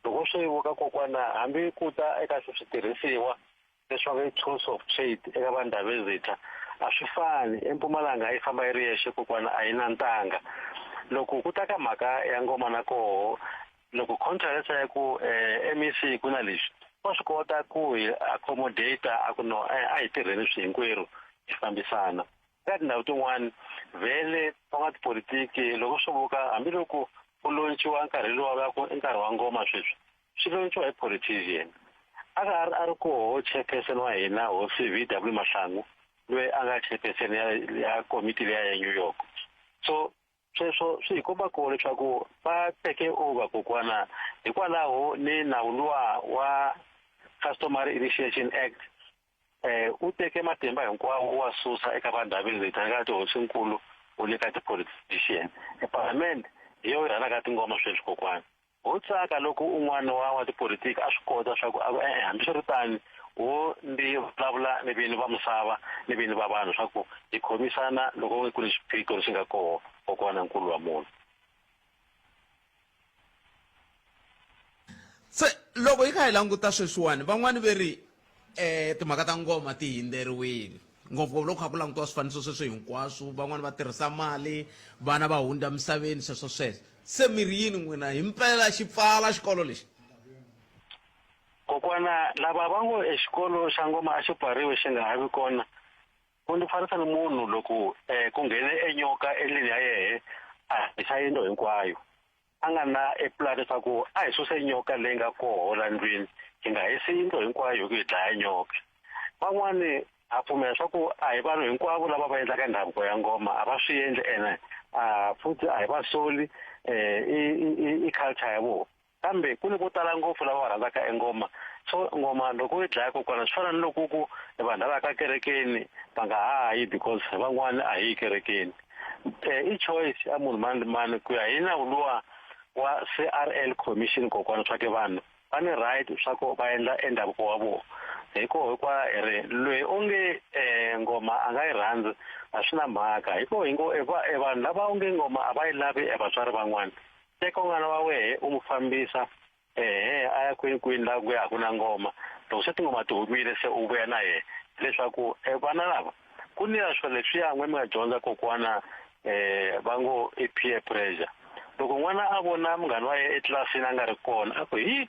Loko swi vuka kokwana hambi ku ta eka switirhisiwa leswi va nge tools of trade eka va Ndhavezitha a swi fani. EMpumalanga yi famba yi ri yexe kokwana a yi na ntanga. Loko ku ta ka mhaka ya ngoma na koho loko contract ya ku MEC ku na leswi wa swi kota ku hi accommodate a ku no a hi tirheni swi hinkwerhu hi fambisana. Eka tindhawu tin'wana vhele van'watipolitiki loko swo vuka hambiloko ku lonciwa nkarhi luwa va ku i nkarhi wa ngoma sweswi swi lonciwa hi politician. A ka a ri koho chairperson wa hina hosi VW Mahlangu loyi a nga chairperson ya ya komiti liya ya New York. So sweswo swi hi komba koho leswaku va teke over kokwana hikwalaho ni nawu luwa wa Customary Initiation Act u teke matimba hinkwawo u wa susa eka va Ndhavezitha eka tihosinkulu u le ka ti-politician. E Palamende hi yo yi rhanaka tingoma sweswi kokwana. Ho tsaka loko un'wana wa wa tipolitiki a swi kota swa ku a ku e-e hambiswiritano wo ndzi vulavula ni vini va misava ni vini va vanhu swa ku hi khomisana loko ku ni xiphiqo lexi nga koho kokwana nkulu wa munhu. Se loko hi kha hi languta sweswiwani van'wani ve ri timhaka ta ngoma ti hindzeriwile ngopfungopfu loko kha ku langutiwa swifaniso sweswo hinkwaswo van'wani va tirhisa mali vana va hundza misaveni sweswo sweswo se mi ri yini n'wina himpela xi pfala xikolo lexi? Kokwana lava va ngo exikolo xa ngoma a xi pfariwi xi nga ha vi kona ku ndzi fanisa ni munhu loko ku nghene e nyoka endlwini ya yehe a hisa yindlu hinkwayo a nga na e plan leswaku a hi suse nyoka leyi nga koho la ndlwini hi nga hisi yindlu hinkwayo hi ku hi dlaya nyoka. Van'wani ha pfumela swa ku a hi vanhu hinkwavo lava va endlaka ndhavuko ya ngoma a va swi endli ene a futhi a hi va soli i i culture ya vona kambe ku ni vo tala ngopfu lava va rhandzaka e ngoma so ngoma loko u yi dlaya kokwana swi fana ni loko ku vanhu lava ka kerekeni va nga ha yi because van'wani a hi yi kerekeni i choice ya munhu mani ni mani ku ya hi nawu luwa wa C_R_L commission kokwana swa ke vanhu va ni right swa ku va endla e ndhavuko wa vona hi ko hikwa hi ri loyi onge ngoma a nga yi rhandzi a swi na mhaka hi ko hi ngo e vanhu lava onge ngoma a va yi lavi e vatswari van'wana teka n'wana wa wehe u n'wi fambisa ehe a ya kwini kwini laha ku ya ku na ngoma loko se tingoma ti humile se u vuya na yena leswaku vana lava Ku ni ya swo leswiya n'we mi nga dyondza kokwana um va ngo i peer pressure. Loko n'wana a vona munghana wa yena etlilasini a nga ri kona a ku hi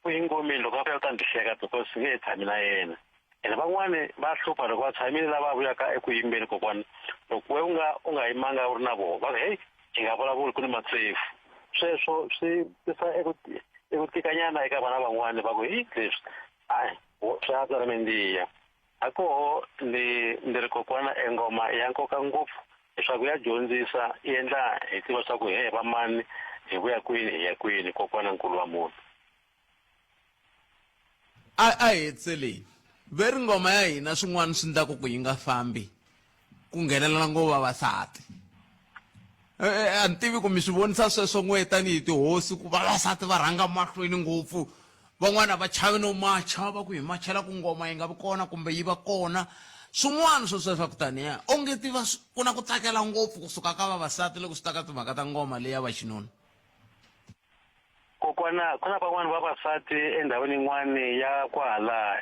u yi ngomeni loko a vuya u ta ndzi hleka because nge he tshami na yena. Ene van'wani va hlupha loko va tshamile lava vuyaka eku yimbeni kokwana loko we u nga u nga yimanga u ri na vona va ku heyi hi nga vulavuli ku ni matsefu. Sweswo swi tisa eku eku tikanyana eka vana van'wani va ku hi leswi a swi antswa na mindiya. A koho ni ndzi ri kokwana e ngoma i ya nkoka ngopfu leswaku ya dyondzisa yi endla hi tiva swa ku he va mani hi vuya kwini hi ya kwini kokwana nkulu wa munhu. A a hi hetseleni ve ri ngoma ya hina swin'wana swi ndlaku ku yi nga fambi ku nghenelela ngo vavasati eh, eh, a ni tivi ku mi swi vonisa sweswo n'we tanihi tihosi ku vavasati va rhanga mahlweni ngopfu van'wana va chavi no macha va ku hi machela ku ngoma yi nga vi kona kumbe yi va kona swin'wana swo sweswo ku taniya onge ti va ku na ku tsakela ngopfu kusuka ka vavasati loko swi ta ka timhaka ta ngoma leyi ya vaxinuna Kokwana, ku na van'wani vavasati endhawini yin'wani ya kwahala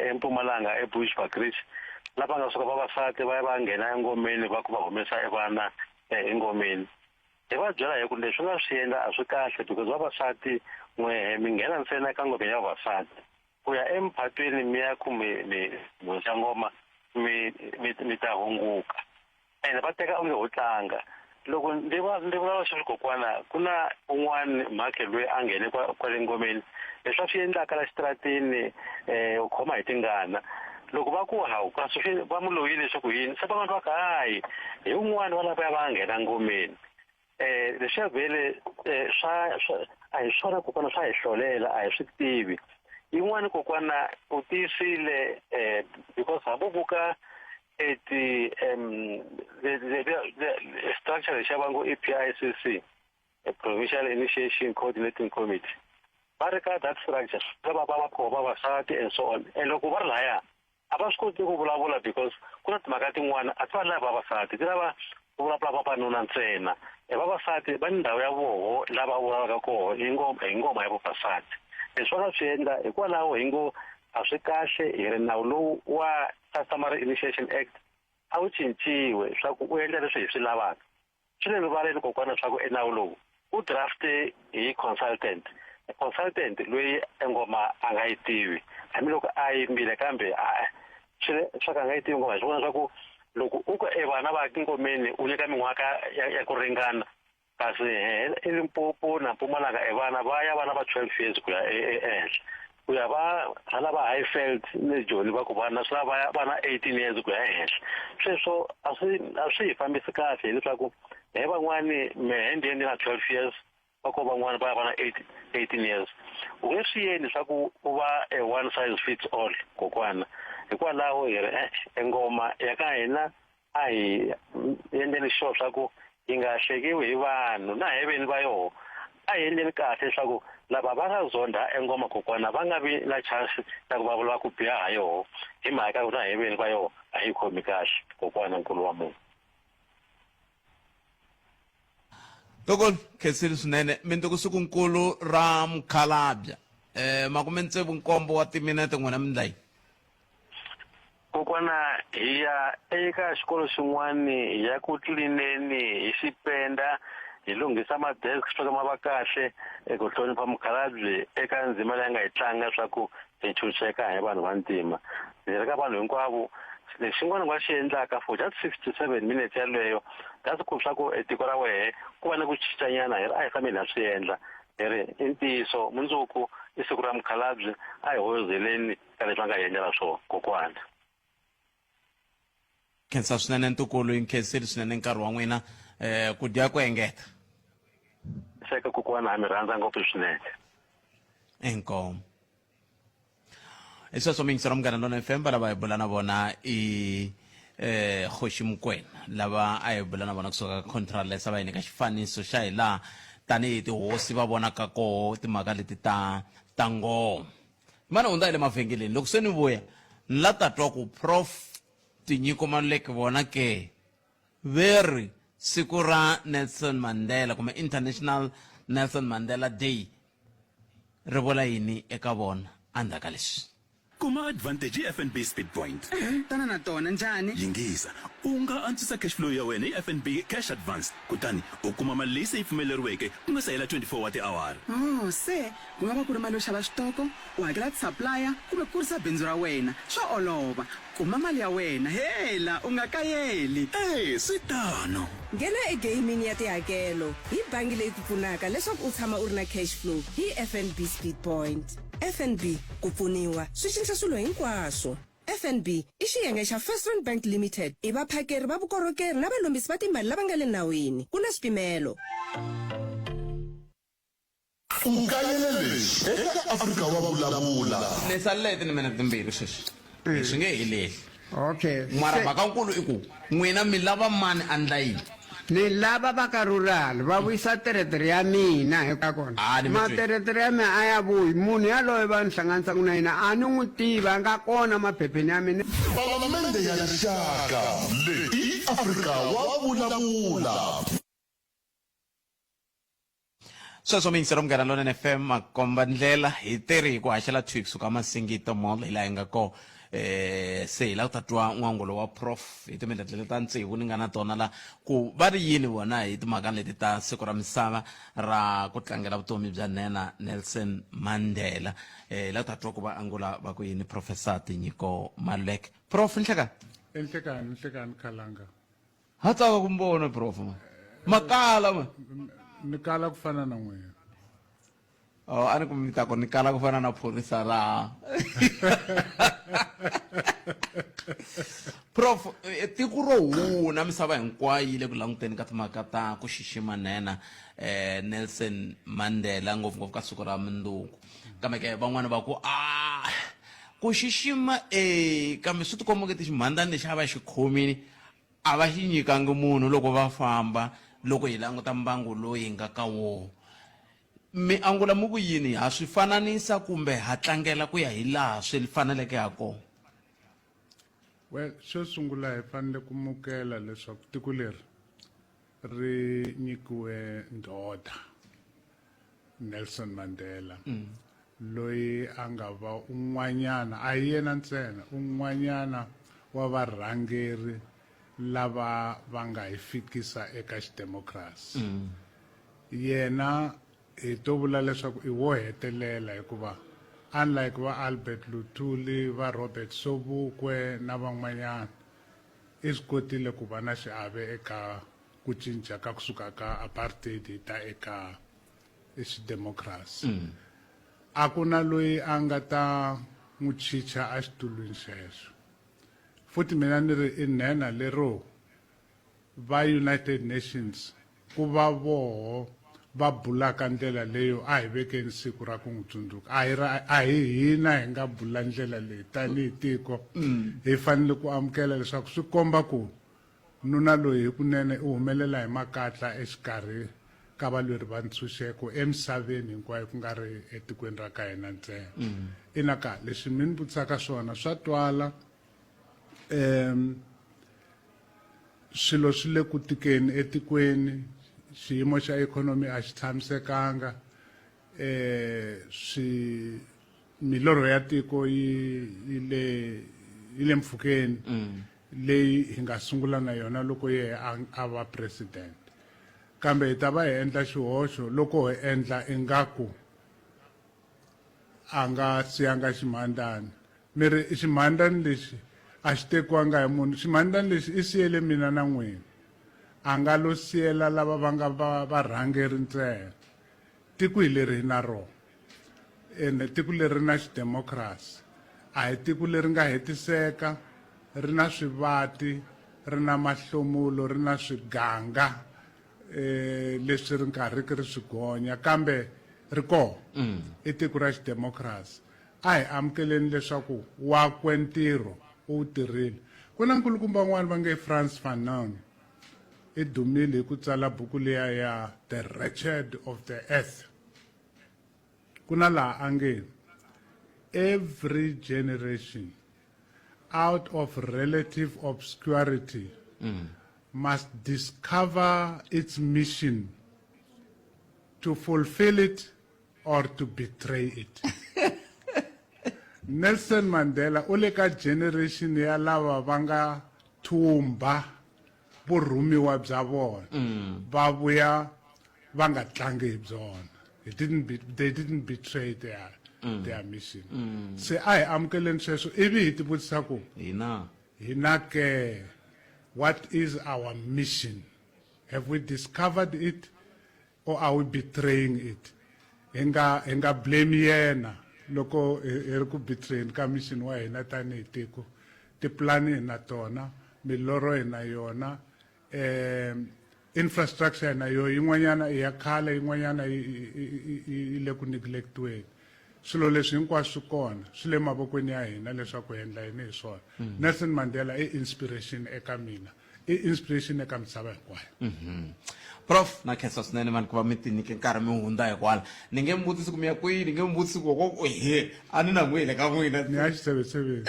eMpumalanga eBushbuckridge lava nga suka vavasati va ya va nghena engomeni va ku va humesa e vana engomeni. Hi va byela hi ku leswi nga swi endla a swi kahle because vavasati n'wehe mi nghena ntsena ka ngoma ya vavasati. Ku ya emphatweni mi ya ku mi mi hoxa ngoma mi mi mi ta hunguka. Ene va teka onge ho tlanga. Loko ndzi va ndzi vulavula sweswi kokwana, ku na un'wana mhakhe loyi a nghene kwa kwale ngomeni. Leswi a swi endlaka la xitaratini u khoma hi tingana. Loko va ku hawu kasi swi va mu loyile leswaku yini, se van'wana va ku hayi hi un'wana wa lavaya va nga nghena ngomeni. Eh leswiya vhele eh, swa swa a hi swona kokwana swa hi hlolela a hi swi tivi. Yin'wana kokwana u tiyisile eh because hambi u vuka eti um the, the, the, the structure lexiya va ngo i PICC a Provincial Initiation Coordinating Committee va ri ka that structure va va va koho vavasati and so on and loko va ri laya a va swi koti ku vulavula because ku na timhaka tin'wana a ti va lavi vavasati ti lava ku vulavula vavanuna ntsena e vavasati va ni ndhawu ya voho lava vulavulaka koho hi ngoma hi ngoma ya vavasati leswi va nga swi endla hikwalaho hi ngo a swi kahle hi ri nawu lowu wa Customary Initiation Act a wu cinciwe swa ku u endla leswi hi swi lavaka. Swi le rivaleni kokwana swa ku e nawu lowu wu draft-e hi consultant. Consultant loyi e ngoma a nga yi tivi hambiloko a yimbile kambe a swi le swa ku a nga yi tivi ngoma hi swi vona swa ku loko u ku e vana va ngomeni u nyika min'waka ya, ya ku ringana Kasi eLimpopo na Mpumalanga e vana va ya vana va 12 years ku ya ehenhla. Ku ya va hala va Highveld ne Joni va ku vana swi lava va ya va na 18 years ku ya ehenhla. Sweswo a swi a swi hi fambisi kahle hileswaku he van'wani mehe ndiye ni na 12 years va ko van'wani va ya va na 18 years. U nge swi endli swa ku u va a one size fits all kokwana. Hikwalaho hi ri e-e ngoma ya ka hina A hi endleni sure swa ku yi nga hlekiwi hi vanhu na he veni va yoho. A hi endleni kahle leswaku lava va nga zondha engoma kokwana va nga vi na chance ya ku va vula ku biha ha yoho hi mhaka ya ku na he veni va yoho a hi yi khomi kahle kokwana nkulu wa munhu. Tokol khensile swinene mindzuku siku nkulu ra mukhalabya eh makume tsevu nkombo wa timinete n'wina mindlayi Kokwana hi ya eka xikolo xin'wana hi ya ku tlilineni hi xi penda hi lunghisa ma-desk swa ku ma va kahle ku hlonipha mukhalabye eka ndzima leyi a nga yi tlanga swa ku hi ntshunxeka hi vanhu va ntima. Ndzi ri ka vanhu hinkwavo lexi xin'wana u nga xi endlaka for just 67 minutes yaleyo that's ku swa ku tiko ra wehe ku va na ku cincanyana hi ri a hi fambeni ha swi endla hi ri i ntiyiso mundzuku i siku ra mukhalabye a hi hoyozeleni ka leswi va nga hi endlela swona kokwana. Khensa swinene ntukulu, hi nkhensile swinene nkarhi wa n'wina eh ku dya ku engeta. Seka kokwana ha mi rhandza ngopfu swinene. Inkomu. Hi sweswo miyingiselo Munghana Lona FM lava hi bula na vona i eh Kgoši Mokwena lava a hi bula na vona kusuka ka Contralesa va hi nyika xifaniso xa hi laha tanihi tihosi va vonaka koho timhaka leti ta ta ngoma. Mani hundza hi le mavhengeleni loko se ni vuya ni la ta twa ku Prof Tinyiko Maluleke vona ke ve ri siku ra Nelson Mandela kumbe International Nelson Mandela Day ri vula yini eka vona endzhaku ka leswi. Kuma advantage hi FNB Speed Point. Tana na tona, njhani? Yingisa, u nga antswisa cash flow ya wena hi FNB Cash Advance kutani u kuma mali leyi se yi pfumeleriweke ku nga se hela 24 wa tiawara. Oh, se ku nga va ku ri mali yo xava xitoko, u hakela ti-supplier kumbe ku kurisa bindzu ra wena. Swa olova. Kuma mali ya wena. Hela, u nga kayeli! E, swi tano! Nghena egeyimini ya tihakelo hi bangi leyi ku pfunaka leswaku u tshama u ri na cash flow hi FNB Speed Point. FNB, ku pfuniwa swi cinca swilo hinkwaswo. FNB i xiyenge xa FirstRand Bank Limited, i vaphakeri va vukorhokeri na valombisi va timali lava nga le nawini. Ku na swipimelo. U kayele leswi eka Afrika wa Vulavula. Ni salele hi timinete timbirhi sweswi. Swi nge heleli. Okay. Mara Se- mhaka nkulu i ku n'wina mi lava mani a ndla yini? Ni lava va ka rural va vuyisa teretere ya mina hi ka kona. Ah, ni mi twi. Materetere ya mina a ya vuyi. Munhu yaloye va ni hlanganisaka na yena a ni n'wi tivi a nga kona maphepheni ya mina. Palamende ya Rixaka. Leyi i Afrika wa Vulavula. Sweswo miyingiseri Munghana Lonene FM makomba ndlela hi teri hi ku haxela thwi kusuka Masingita Mall hi laha hi nga kona eh se hi la ku ta twa n'wangulo wa prof hi timendlele ta tsevu ni nga na tona la ku va ri yini vona hi timhaka leti ta siku ra misava ra ku tlangela vutomi bya nhenha Nelson Mandela eh hi la ku ta twa ku va angula va ku yini Professor Tinyiko Maluleke prof nhlekani Enhlekani nhlekani khalanga Ha tsaka ku mi vona prof ma. Makala ma. Ni kala ku fana na n'wina. Oh, a ni ku mi ta ku ni kala ku fana na phorisa ra. Prof, eh, tiko ro huna misava hinkwayo yi le ku languteni ka timhaka ta ku xixima nhenha eh, Nelson Mandela ngopfungopfu ka siku ra mundzuku. Kambe ke van'wani va ku ah ku xixima eh kambe swi tikomba nge ti ximhandzani lexi a va xi khomile A va xi nyikangi munhu loko va famba. Loko hi languta mbangu lowu hi nga ka wona, mi angula mi ku yini? Ha swi fananisa kumbe ha tlangela ku ya hi laha swi faneleke ha kona? Well, xo sungula hi fanele ku mukela leswaku tiko leri ri nyikiwe ndhodha Nelson Mandela mm. loyi a nga va un'wanyana a hi yena ntsena un'wanyana wa varhangeri lava va nga hi fikisa eka xidemokirasi mm. yena hi to vula leswaku i wo hetelela hikuva unlike va Albert Luthuli va Robert Sobukwe na van'wanyana i swi kotile ku va na xiave eka ku cinca ka kusuka ka apartheid hi ta eka xidemokirasi mm. a ku na loyi a nga ta n'wi chicha exitulwini xexo futhi mina ni ri i nhenha lero va United Nations ku va voho va bulaka ndlela leyo a hi vekeni siku ra ku n'wi tsundzuka a hi ra a hi hina hi nga bula ndlela leyi tanihi tiko mm. hi fanele ku amukela leswaku swi komba ku nuna loyi hikunene u humelela hi makatla exikarhi ka valweri va ntshunxeko emisaveni hinkwayo ku nga ri etikweni ra ka hina ntsena mm. ina ka leswi mi ni vutisaka swona swa twala um swilo swi le ku tikeni etikweni xiyimo xa ikhonomi a xi tshamisekanga eh swi milorho ya tiko yi yi le yi le mpfhukeni mm. leyi hi nga sungula na yona loko yehe a va president kambe hi ta va hi endla xihoxo loko hi endla ingaku a nga siyanga ximhandzani mi ri ximhandzani lexi a xi tekiwanga hi munhu ximhandzani lexi i siyele mina na n'wina a nga lo siyela lava va nga va varhangeri ntsena tiko hi leri hi na rona ene tiko leri ri na xidemokirasi a hi tiko leri nga hetiseka ri na swivati ri na mahlomulo ri na swiganga eh leswi ri nga riki ri swi gonya kambe ri kona mm. i tiko ra xidemokirasi a hi amukeleni leswaku wakwe ntirho u wu tirhile ku na nkulukumba un'wana va nge Frantz Fanon i dumile hi ku tsala buku liya ya The Wretched of the Earth ku na laha a nge every generation out of relative obscurity mm. must discover its mission to fulfill it or to betray it. Nelson Mandela u le ka generation ya lava va nga thumba vurhumiwa bya vona va vuya va nga tlangi hi byona. He didn't be, they didn't betray their, their mission. Se a hi amukeleni sweswo ivi hi tivutisa ku hina hina ke what is our mission? Have we discovered it or are we betraying it? Hi nga hi nga blame yena loko hi hi ri ku betrayeni ka mission wa hina tanihi tiko. Tipulani hi na tona, milorho hi na yona, um infrastructure hi na yona, yin'wanyana i ya khale, yin'wanyana yi yi yi le ku neglectiweni. Swilo leswi hinkwaswo swi kona, swi le mavokweni ya hina leswaku hi endla yini hi swona. Nelson Mandela i inspiration eka mina. I inspiration eka misava hinkwayo. Prof, na khensa swinene mani ku va mi tinyike nkarhi mi hundza hi kwala. Ni nge mi vutisi ku mi ya kwihi, ni nge mi vutisi ku ko he, a ni na n'wi le ka n'wina. Ni ya xiseveseveni.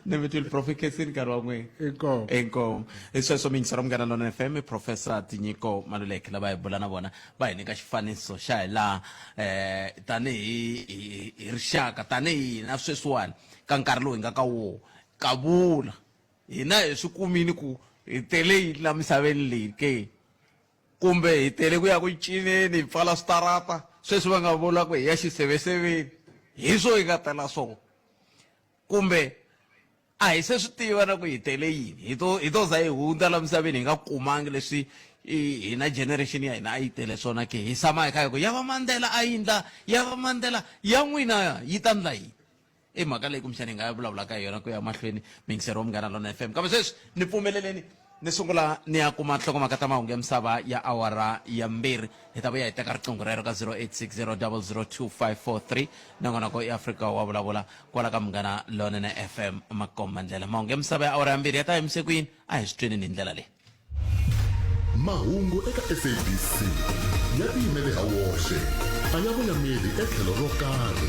Ni mi twile Prof, i khensini nkarhi wa n'wina. Inkomu. Inkomu. Hi sweswo miyingiseri wa Munghana Lonene FM, Professor Tinyiko Maluleke lava hi bula na vona va hi nyika xifaniso xa hi laha eh tanihi hi hi rixaka tanihi hina sweswiwani ka nkarhi lowu hi nga ka wona Kavula, hina hi swi kumile ku hi tele yini la misaveni leyi ke? Kumbe hi tele ku ya ku cineni hi pfala switarata, sweswi va nga vula ku hi ya xiseveseveni, hi swo hi nga tela swona? Kumbe a hi se swi tiva na ku hi tele yini, hi to hi to za hi hundza la misaveni hi nga kumangi leswi hina generation ya hina a yi tele swona ke? Hi tshama hi kha hi ku ya va Mandela a yi ndla, ya va Mandela, ya n'wina yi ta ndla yini? I mhaka leyi kumbexana hi nga vulavulaka hi yona ku ya mahlweni miyingiseri wa Munghana Lona FM. Kambe sweswi ni pfumeleleni ni sungula ni ya kuma nhlokomhaka ta mahungu ya misava ya awara ya 2. Hi ta vuya hi teka riqingho rero ka 0860002543. Nongonoko i Afrika wa vulavula kwala ka Munghana Lonene FM Makomba ndlela. Mahungu ya misava ya awara ya 2 ya ta yimise ku yini? A hi swi tweneni hi ndlela leyi. Mahungu eka SABC ya tiyimele ha woxe, a ya voyameli etlhelo ro karhi.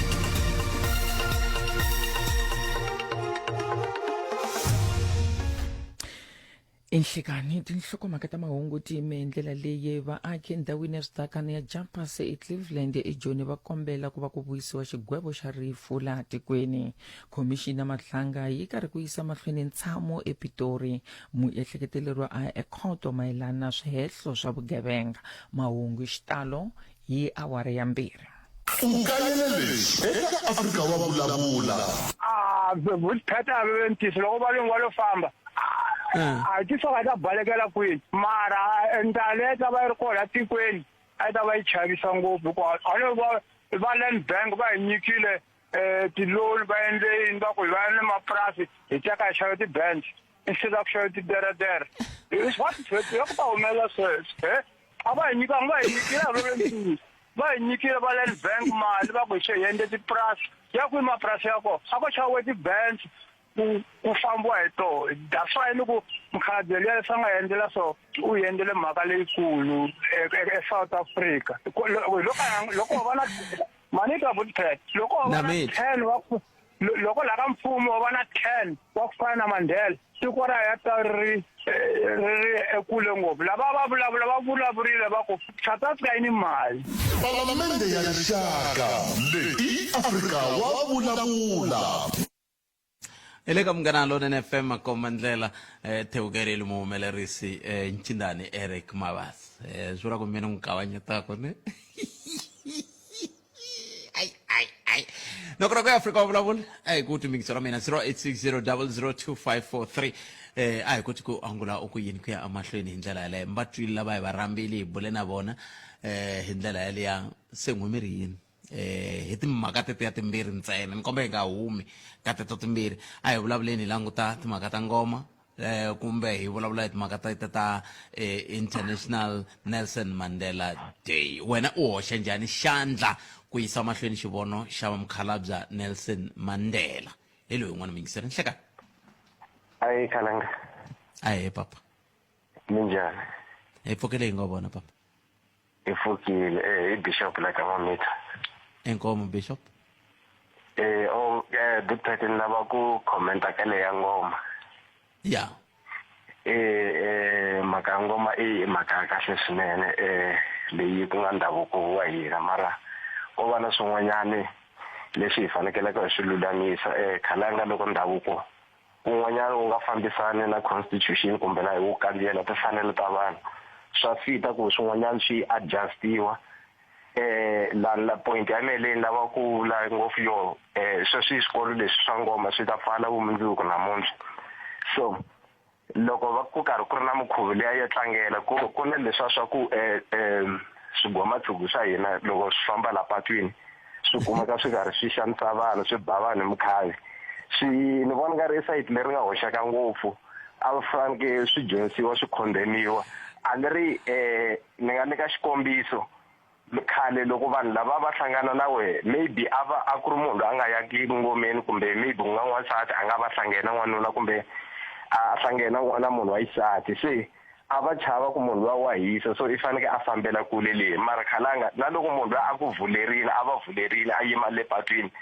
Enhlekani tinhlokomhaka ta mahungu ti yime hi ndlela leyi vaaki endhawini ya swidakana ya Jumpers eCleveland eJoni va kombela ku va ku vuyisiwa xigwevo xa rifu laha tikweni. Khomixini ya Madlanga yi karhi ku yisa mahlweni ntshamo ePitori. Muehleketeleriwa a ya ekhoto mayelana na swihehlo swa vugevenga. Mahungu hi xitalo hi awara ya 2. U kayele leswi eka Afrika wa Vulavula. A vupheta a ve ntiyiso loko valungu va lo famba a hi tisa va ta balekela kwini mara ndlala yi ta va yi ri kona tikweni a yi ta va yi chavisa ngopfu hikuva a lo va va land bank va hi nyikile um ti-loan va endle yini va ku hi va ni mapurasi hi teka hi xava ti-bench instead of xava titeretere what ya ku ta humelela sweswo e a va hi nyikanga va hi nyikile a veve ntiyiso va hi nyikile va land bank mali va ku hi hi endle tipurasi ya kwihi mapurasi ya kona a ko xaviwe ti-bench ku ku fambiwa hi toho that's why ni ku mukhalabye luya leswi a nga endlela so u endlele mhaka leyikulu eSouth Africa loko loko va na Manita Budpet loko va na 10 wa ku loko la ka mfumo wa va na 10 wa ku fana na Mandela tiko ra ya ta ri ri ekule ngopfu lava va vulavula va vulavurile va ku South Africa yi ni mali. Palamende ya Rixaka leyi i Afrika wa Vulavula. Hi le ka Munghana Lonene FM makomba ndlela eh, Thewukereli muhumelerisi eh, Ncindani Eric Mabasa eh, swi vula ku mina n'wi kavanyetaka ne ai ai ai nokora ku ya Afrika wa vulavula a hi ku timingiso ra mina 0860002543 eh, a hi koti ku angula u ku yini ku ya emahlweni hi ndlela yaleyo mi va twile lava hi va rhambile hi bule na vona eh, hi ndlela yaleya se n'wi mi ri yini eh hi timhaka tetiya timbirhi ntsena ni komba hi nga humi ka teto timbirhi a hi vulavuleni hi languta timhaka ta ngoma eh kumbe hi vulavula hi timhaka ta ta ta eh, International Nelson Mandela Day wena u hoxa njhani xandla ku yisa mahlweni xivono xa mukhalabya Nelson Mandela hi loyi un'wana muyingiseri nhleka ayi khalanga ahe papa minjhani hi pfukile hi ngo vona papa Hi pfukile eh hi bishop la ka Mamitha. Inkomu bishop. Eh oh eh Dr. ni lava ku commenta ka leya ngoma. Ya. Eh eh mhaka ya ngoma i mhaka ya kahle swinene eh leyi ku nga ndhavuko wa hina mara ko va na swin'wanyani leswi hi fanekeleke hi swi lulamisa um khalanga loko ndhavuko wun'wanyana wu nga fambisani na constitution kumbe na hi wu kandziyela timfanelo ta vanhu swa fita ku swin'wanyana swi adjustiwa eh la la point ya me leyi ni lava ku vula ngopfu yo eh sweswi swikolo leswi swa ngoma swi ta pfala vumundzuku namuntlha so loko va ku karhi ku ri na mikhuvo liya yo tlangela ku ku na leswa swa ku eh eh swigwamatshuku swa hina loko swi famba la patwini swi kumeka swi karhi swi xanisa vanhu swi ba vanhu hi mukhavi swi ni vona nga ri i sayiti leri nga hoxeka ngopfu a va faneke swi dyondzisiwa swi khondemiwa a ni ri um ni nga nyika xikombiso khale loko vanhu lava va hlangana na wehe maybe a va a ku ri munhu loyi a nga yaki ngomeni kumbe maybe ku nga n'wansati a nga va hlangene na n'wanuna kumbe a hlangene na na munhu wa xisati se a va chava ku munhu luya wa hisa so i faneke a fambela kule le mara khalanga na loko munhu luya a ku vulerile a va vulerile a yima le patwini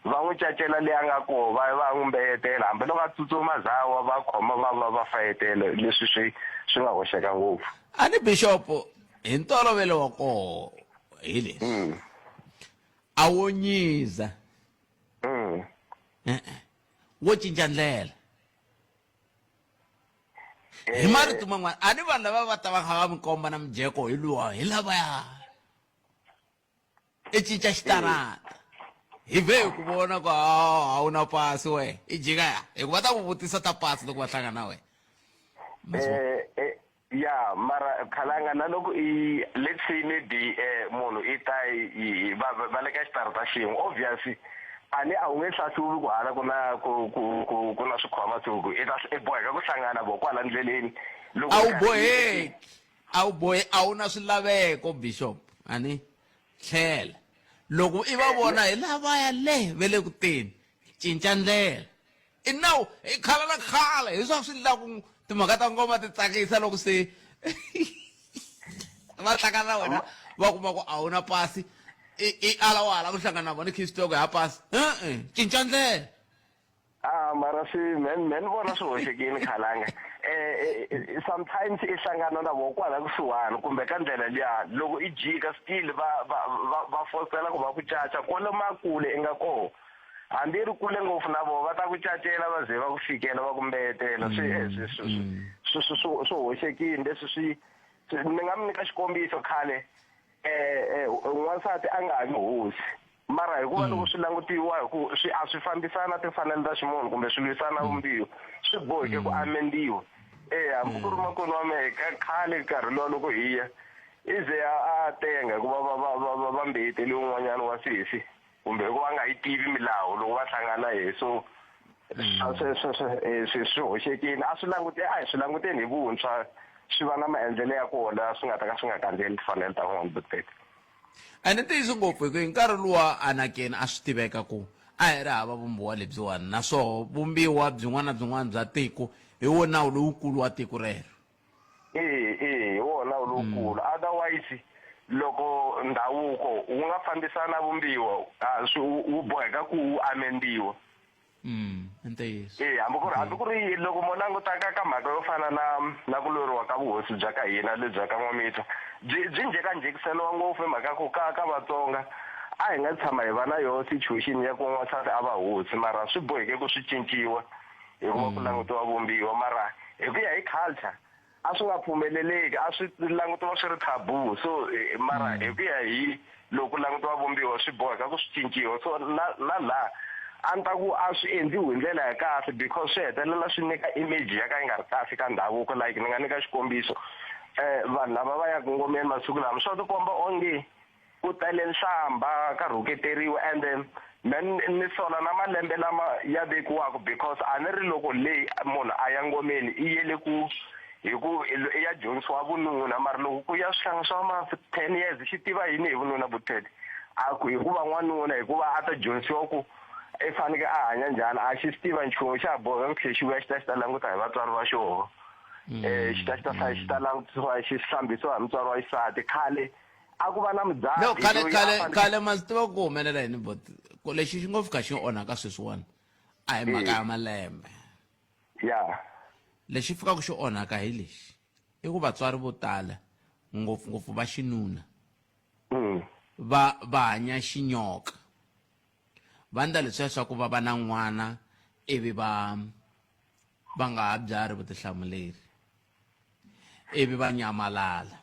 va n'wi cacela le a nga koho va va n'wi mbeyetela hambiloko a tsutsuma zawa va khoma va va va fayetela leswi swi swi nga hoxeka ngopfu a ni bixopo hi ntolovelo wa koho hi leswi mm. a wo nyiza mm. e-e wo cinca ndlela hi eh. marito man'wana a ni vanhu lava va ta va kha va mi komba na mijeko hi luwa hi lavaya i cinca xitarata hi vhe hi ku vona ku a wu na pasi we i jika ya hikuva ta ku vutisa ta pasi loko va hlangana na wena eh, eh, ya mara khalanga na loko i let's say maybe eh, munhu i ta va va le ka xitarata xin'we obviously a ni a wu nge hlahluvi ku hala ku na ku ku ku ku na swikhwama tshuku i ta i boheka ku hlangana vo kwala ndleleni loko a wu boheki a wu bohe a wu na swilaveko bishop ani tlhela loko i va vona hi lavaya le ve le ku teni cinca ndlela i nawu i khala na khale hi swa swi endlaku timhaka ta ngoma ti tsakisa loko se va hlangana na wena va kuma ku a wu na pasi i ala wa hala ku hlangana na vona khisto ku ha pasi e-e cinca ndlela Ah, mara swi me me ni vona swi hoxekile khalanga eh, eh, eh sometimes i hlangana na vona kwala kusuhani kumbe ka ndlela liya loko i jika still va va va va fosela ku va ku caca kwalomu a kule i nga koho hambi ri kule ngopfu na vona va ta ku cacela va ze va ku fikela va ku mbeyetela swi eh, swi swi swi swi swi swi hoxekile leswi swi ni nga mi nyika xikombiso khale eh n'wansati a nga ha vi hosi mara hikuva loko swi langutiwa hi ku swi a swi fambisana timfanelo ta ximunhu kumbe swi lwisana vumbiwa swi boheke ku amendiwa e hambi ku ri makwenu wa mehe ka khale nkarhi luwa loko hi ya i ze a tenga hikuva va va va va va mbeyeteli un'wanyana wa sesi kumbe hikuva a nga yi tivi milawu loko va hlangana hi so swi swi hoxekile a swi langute a hi swi languteni hi vuntshwa swi va na maendlelo ya kona swi nga ta ka swi nga kandziyeli timfanelo ta van'wana butete ene ntiyiso ngopfu hi ku hi nkarhi luwa anakeni a swi tiveka ku a hi ri hava vumbiwa lebyiwani naswoho vumbiwa byin'wana na byin'wana bya tiko hi wo nawu lowukulu wa tiko rero e e hi wona nawu lowukulu otherwise loko ndhavuko wu nga fambisana vumbiwa swi wu boheka ku wu amendiwa i ntiyiso e hambi ku ri hambi ku ri loko mo languta ka ka mhaka yo fana na na ku lweriwa ka vuhosi bya ka hina lebya ka n'wamitwa byi byi njhekanjhekiseliwa ngopfu hi mhaka ku ka ka vatsonga a hi nga tshama hi va na yoho situation ya ku n'wansati a va hosi mara swi boheke ku swi cinciwa hikuva ku langutiwa vumbiwa mara hi ku ya hi culture a swi nga pfumeleleki a swi langutiwa swi ri taboo so eh, mara hi ku ya hi loko ku langutiwa vumbiwa swi boheka ku swi cinciwa so na na laha a ni ta ku a swi endliwi hi ndlela ya kahle because swi hetelela swi nyika image ya ka yi nga ri kahle ka ndhavuko like ni nga nyika xikombiso um vanhu lava va yaka ngomeni masiku lama swa tikomba onge ku tele nhlamba ka rhuketeriwa ende me ni sola na malembe lama ya vekiwaka because a ni ri loko leyi munhu a ya ngomeni i yele ku hi ku i ya dyondzisiwa vununa mara loko ku ya swihlangi swa ma 10 years xi tiva yini hi vununa vutete a ku hikuva n'wanuna hikuva a ta dyondzisiwa ku i faneke a hanya njhani a xi swi tiva nchumu xa ha boheka ku tlhela xi vuya xi ta xi ta languta hi vatswari va xona um xi ta xi ta xi ta langutisiwa xi hlambisiwa hi mutswari wa xisati khale a ku va na mudzati no khale khale khale ma swi tiva ku humelela yini bot ku lexi xi ngo fika xi onhaka sweswiwani a hi mhaka ya malembe ya lexi fikaka xi onhaka hi lexi i ku vatswari vo tala ngopfungopfu va xinuna va va hanya xinyoka. va endla leswiya swa ku va va na n'wana ivi va va nga ha byari vutihlamuleri ivi va nyamalala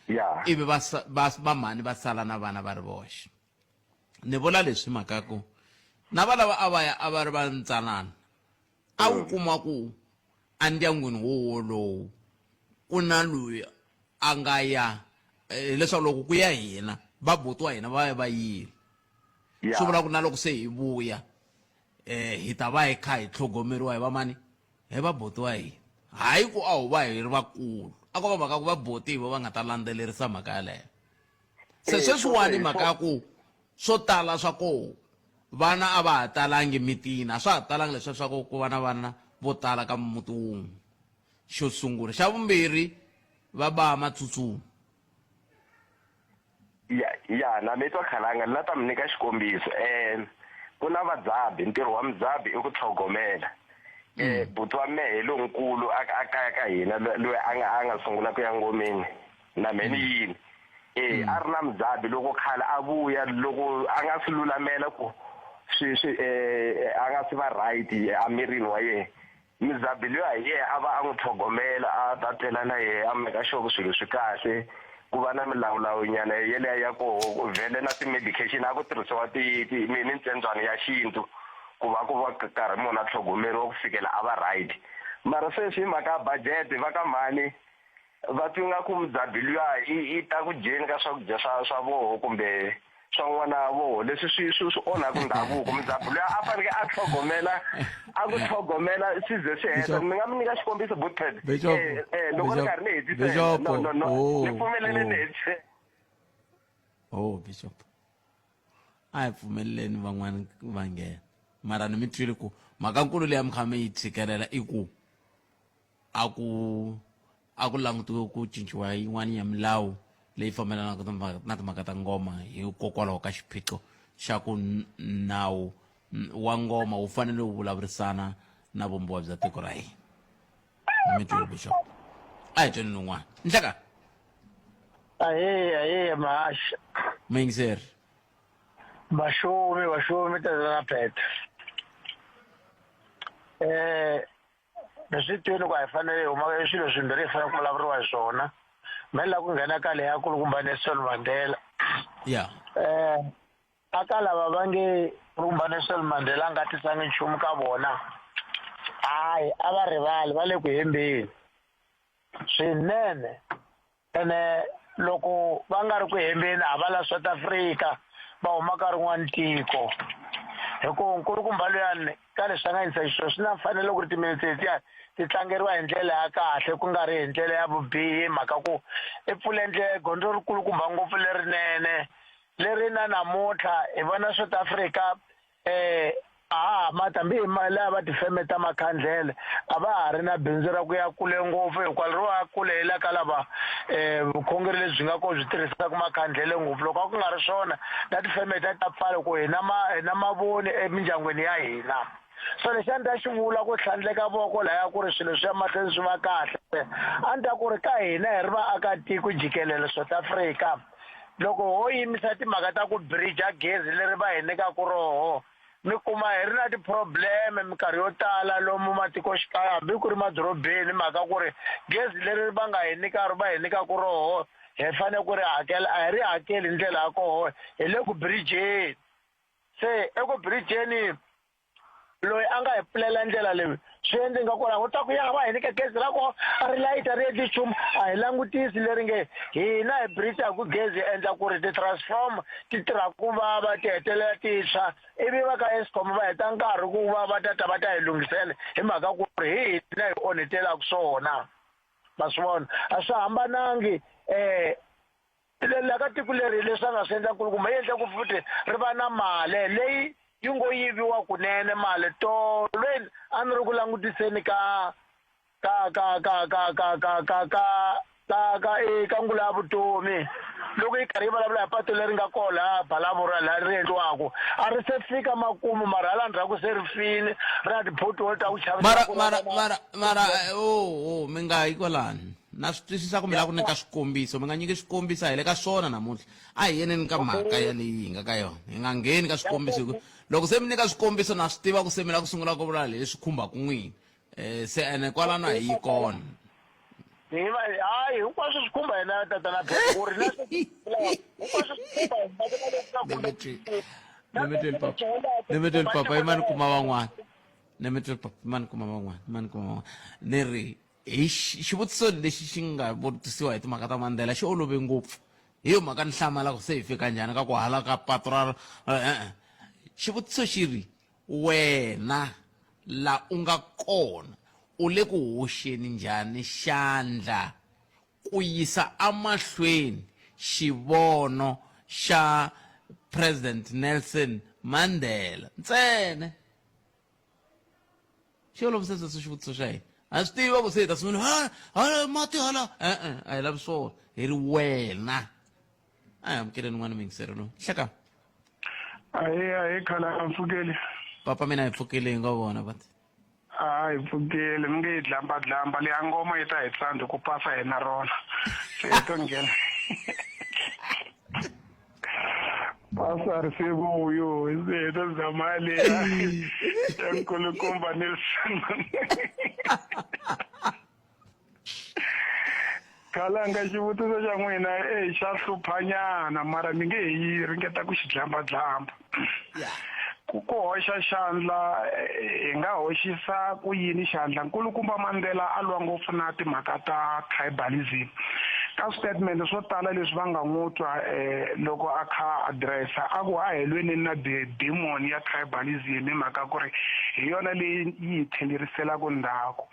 ya ivi va va va mhani va sala na vana va ri voxe ni vula leswi mhaka ku na va lava a va ya a va ri va ntsanana a wu kuma ku endyangwini wo wolowo ku na loyi a nga ya hileswaku loko ku ya hina va buti wa hina va ya va yile swi vula ku na loko se hi vuya um hi ta va hi kha hi tlhogomeriwa hi vamani hi va buti wa hina hayi ku a wu va hi ri vakulu a ko va mhaka ku va buti hi vo va nga ta landzelerisa mhaka yaleyo se sweswiwani mhaka ya ku swo tala swa koho vana a va ha talangi mitini a swa ha talangi leswiya swa ku ku va na vana vo tala ka muti wun'we xo sungula xa vumbirhi va ba matsutsumi ya ya na mi twa khalanga ni la ta mi nyika xikombiso um ku na vadzabi ntirho wa mudzabi i ku tlhogomela um buti wa mehe lonkulu a a kaya ka hina loyi a nga a nga sungula ku ya ngomeni na mehe ni yini e a ri na mudzabi loko khale a vuya loko a nga swi lulamela ku swi swi eh a nga swi va right emirini wa yena mudzabi luya hi yena a va a n'wi tlhogomela a ta tlela na yena a make sure ku swilo swi kahle ku va na milawulawu nyana yeleyo ya koho vhele na ti-medication a ku tirhisiwa ti ti mintsembyana ya xintu ku va ku va karhi munhu a tlhogomeriwa ku fikela a va right mara sweswi hi mhaka ya budget va ka mhani Va twa ingaku mudzabi luya i i ta ku dyeni ka swakudya swa swa voho kumbe swa n'wana wa voho leswi swi swi swi onhaku ndhavuko. Mudzabi luya a faneke a tlhogomela a ku tlhogomela swi ze swi heta. Bishop Ni nga mi nyika xikombiso Butted Bishop eh eh loko ni Bishop karhi ni hetisela Bishop no no no oh ni pfumelele ni oh hetisela. oh Bishop a hi pfumeleleni van'wana va nghena mara ni mi twile ku mhakankulu leyi a mi kha mi yi tshikelela i ku a ku a ku langutiwe ku cinciwa yin'wana ya milawu leyi fambelanaka na timhaka ta ngoma hikokwalaho ka xiphiqo xa ku nawu wa ngoma wu fanele wu vulavurisana na vumbiwa bya tiko ra hina mi twile bishop a hi tweni lowun'wana nhleka ahee ahee mahaxa muyingiseri vaxumi vaxumi tatana pete eh Ni swi twile ku a hi fanele hi huma i swilo swimbirhi hi fanele ku vulavuriwa hi swona me ni lava ku nghena ka leya kulukumba Nelson Mandela ya eh aka lava va nge kulukumba Nelson Mandela a nga tisangi nchumu ka vona hayi a va rivali va le ku hembeni swinene ene loko va nga ri ku hembeni a va la South Africa va huma ka rin'wana tiko hi ku nkulukumba luyani ka leswi a nga endlisa xiswona swi na mfanelo ku ri timinetse letiya ti tlangeriwa hi ndlela ya kahle ku nga ri hi ndlela ya vubihi mhaka ku i pfule ndlela gondzo ri kulukumba ngopfu lerinene leri na namuntlha hi vona South Africa eh a ha ha mati hambi hi mali ya va tifeme ta makhandlele a va ha ri na bindzu ra ku ya kule ngopfu hikwalaho ro ya kule hi la ka lava um vukhongeri lebyi nga kona byi tirhisaka makhandlele ngopfu loko a ku nga ri swona na tifeme ta ta pfala ku hi na ma hi na mavoni emindyangwini ya hina so lexi a ni ta xi vula ku tlhandleka voko laya ku ri swilo swi ya mahlweni swi va kahle a ni ta ku ri ka hina hi ri vaakatiko jikelele South Africa Loko ho yimisa timhaka ta ku bridge gezi leri va hi nyikaka roho, mi kuma hi ri na ti-problem minkarhi yo tala lomu matikoxikaya hambi ku ri madorobeni hi mhaka ku ri gezi leri va nga hi nyika va hi nyikaka roho hi fanele ku ri hakela a hi ri hakeli hi ndlela ya koho hi le ku bridge-ni se eku bridge-ni loyi a nga hi pfulela ndlela leyi swi endli nga kona u ta ku ya va hi nyika gezi ra koho a ri layita ri endli nchumu a hi langutisi leri nge hina hi bridge-ku gezi endla ku ri ti-transform ti tirha ku vava ti hetelela ti tshwa ivi va ka Eskom va heta nkarhi ku va va ta ta va ta hi lunghisela hi mhaka ku ri hi hina hi onhetelaka swona ma swi vona a swi hambanangi um La ka tiko leri leswi a nga swi endla nkulukumba yi endla ku futhi ri va na mali leyi yi ngo yiviwa kunene mali tolweni a ni ri ku langutiseni ka ka ka ka ka ka ka ka ka ka ka e ka ngula ya vutomi loko yi karhi yi vulavula hi patu leri nga kona laha Balavura laha ri endliwaka a ri se fika makumu mara hala ndzhaku se ri file ri na ti-pothole ta ku chavisa mara mara mara mara oh oh mi nga yi kwalani. Na swi twisisa ku mi lava ku nyika swikombiso, mi nga nyiki swikombiso a hi le ka swona namuntlha. A hi yeneni ka mhaka ya leyi hi nga ka yona. Hi nga ngheni ka swikombiso hi ku loko se mi nyika swikombiso na swi tiva ku se mi lava ku sungula ku vula leswi khumbaka n'wina. Eh se ene kwalano a hi yi kona. Hi va hayi hinkwaswo swi khumba hina tatana Phepha ku ri na hinkwaswo swi khumba hina ku na leswi nga khumba Nemetweni papa. Nemetweni papa imani kuma van'wana. Nemetweni papa imani kuma van'wana, imani kuma van'wana. Ni ri hi xivutiso lexi xi nga vutisiwa hi timhaka ta Mandela xi olove ngopfu. Hi yo mhaka ni hlamala ku se hi fika njhani ka ku hala ka patu ra e-e. Xivutiso xi ri wena la u nga kona u le ku hoxeni njhani xandla ku yisa emahlweni xivono xa President Nelson Mandela ntsena? Xi olovise sweswo xivutiso xa hina. Ha swi tiva ku se hi ta sungula ha ha mati hala e-e a hi lavi swona hi ri wena. A hi amukeleni n'wana muyingiseri lowu. Hleka. Ahee ahee khala a pfukeli. Papa mina hi pfukile hi ngo vona but. A hi pfukeli mi nge yi dlamba dlamba leya ngoma yi ta hi tsandzi ku pasa hi na rona. Se hi to nghena. Pasa ri se vuyo se hi to zama leya ya nkulukumba Nelson. Khalanga xivutiso xa n'wina e xa hluphanyana mara mi nge he yi ringeta ku xi dlambadlamba. Ku ku hoxa xandla hi nga hoxisa ku yini xandla? Nkulukumba Mandela a lwa ngopfu na timhaka ta tribalism. Ka switatimende swo tala leswi va nga n'wi twa loko a kha a address-a a ku a hi lweneni na the demon ya tribalism hi mhaka ku ri hi yona leyi yi hi tlheleriselaka ndzhaku.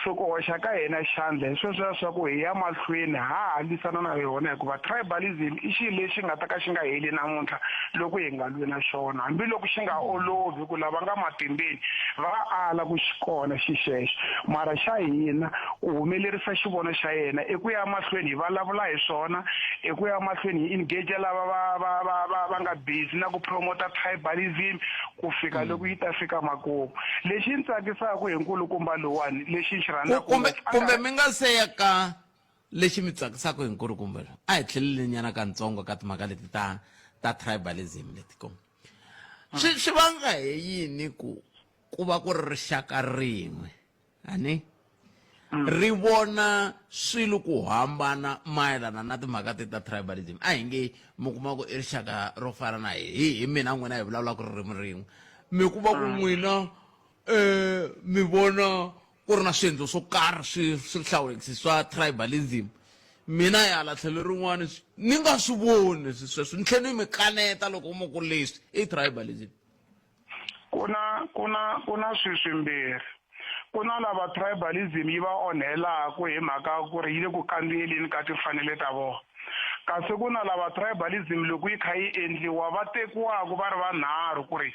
So ku hoxa ka hina xandla hi sweswiya swa ku hi ya mahlweni ha ha lwisana na yona hikuva tribalism i xilo lexi nga ta ka xi nga heli namuntlha loko hi nga lwi na xona hambiloko xi nga olovi ku lava nga matimbeni va ala ku xi kona xi xexo mara xa hina ku humelerisa xivono xa yena i ku ya mahlweni hi vulavula hi swona i ku ya mahlweni hi engage lava va va va va va nga busy na ku promota tribalism ku fika loko yi ta fika makumu lexi ni tsakisaka hi nkulukumba lowani lexi ni xi rhandzaka kumbe ngopfu, a kumbe nga- mi nga se ya ka lexi mi tsakisaka hi nkulukumba lowu a hi tlheleleni nyana katsongo ka timhaka leti ta ta tribalism leti ko swi swi vanga hi yini ku ku va ku ri rixaka rin'we ani ri vona swilo ku hambana mayelana na timhaka ti ta tribalism a hi nge mi kuma ku i rixaka ro fana na hi hi mina n'wina hi vulavulaka ririmi rin'we mi kuma ku n'wina um mi vona ku ri na swiendlo swo karhi swi swi hlawulekisi swa tribalism mina hi hala tlhelo rin'wana ni nga swi voni sweswo ni tlhela ni mi kaneta loko mo ku leswi i tribalism ku na ku na ku na swi swimbirhi ku na lava tribalism yi va onhelaku hi mhaka ku ri yi le ku kandziyeleni ka timfanelo ta vona kasi ku na lava tribalism loko yi kha yi endliwa va tekiwaku va ri vanharhu ku ri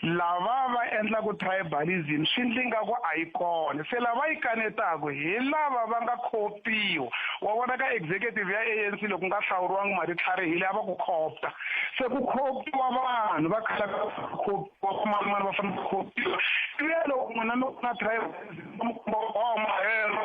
lava va endlaku tribalism swi ndli nga ku a yi kona se lava yi kanetaku hi lava va nga khopiwa wa vona ka executive ya ANC loko nga hlawuriwangi mali tlharihile a va ku khopta se ku khopiwa vanhu va khala khopiwa vamanimani va fanele va khopiwa ivi ya loko n'wina mi na tribalism va mi komba wa mahelo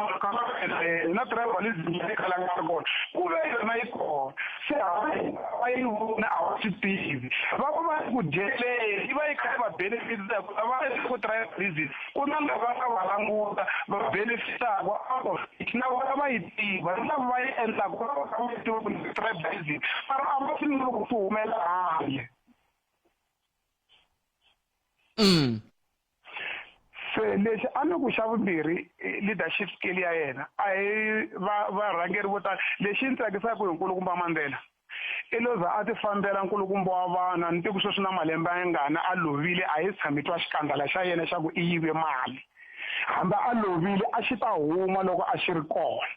na tribalism yi khala nga ri kona ku ve yona yi kona se va yi vona a va swi tivi va va va ri ku dyeleni yi va yi kha yi va benefitisa hikuva va ri ku tribalism ku na lava nga va languta va benefitaka out of it na vona va yi tiva ni lava va yi endlaka va va kha va yi tiva ku tribalism mara a va swi lavi ku swi humela handle Se lexi a ni ku xa vumbirhi leadership skill ya yena a hi va varhangeri vo tala lexi ni tsakisaka hi nkulukumba Mandela i lo za a ti fambela nkulukumba wa vanhu a ni tivi sweswi na malembe ya ngani a lovile a hi tshami twa xikandala xa yena xa ku i yive mali hambi a lovile a xi ta huma loko a xi ri kona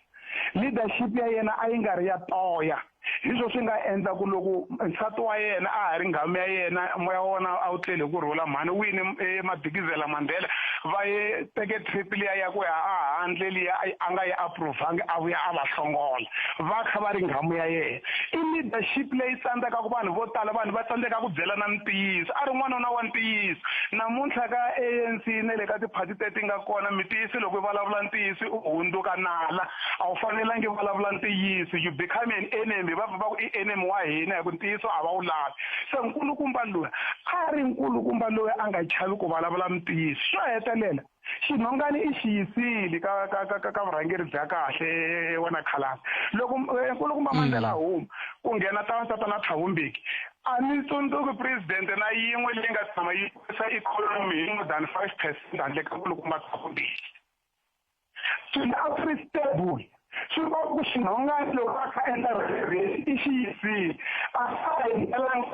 leadership ya yena a yi nga ri ya toya hi swo swi nga endla ku loko nsati wa yena a ha ri nghamu ya yena moya wa wona a wu tlele hi ku rhula mhani wini Madikizela Mandela Va ye teke trip liya ya ku ya a handle liya a nga yi approve-angi a vuya a va hlongola va kha va ri nghamu ya yena. I leadership leyi tsandzekaka vanhu vo tala, vanhu va tsandzeka ku byelana ntiyiso. A ri n'wanuna wa ntiyiso. Namuntlha ka ANC na le ka tiphati teti nga kona mitiyiso loko i vulavula ntiyiso u hundzuka nala. A wu fanelangi vulavula ntiyiso, you become an enemy. Va va ku i enemy wa hina hi ku ntiyiso a va wu lavi. Se nkulukumba loyi a ri nkulukumba loyi a nga chavi ku vulavula ntiyiso. Xo hetelela xinhongani i xi yisile ka ka ka ka vurhangeri bya kahle wena khalanga. Loko nkulukumba Mandela huma ku nghena tatana Thabo Mbeki, a ni tsundzuki president na yin'we leyi nga tshama yi kurisa ikhonomi hi more than 5% handle ka nkulukumba Thabo Mbeki. Swilo a swi ri stable. Swi komba ku xinhongani loko a kha endla rhesi i xi yisile. A swa ha endlelanga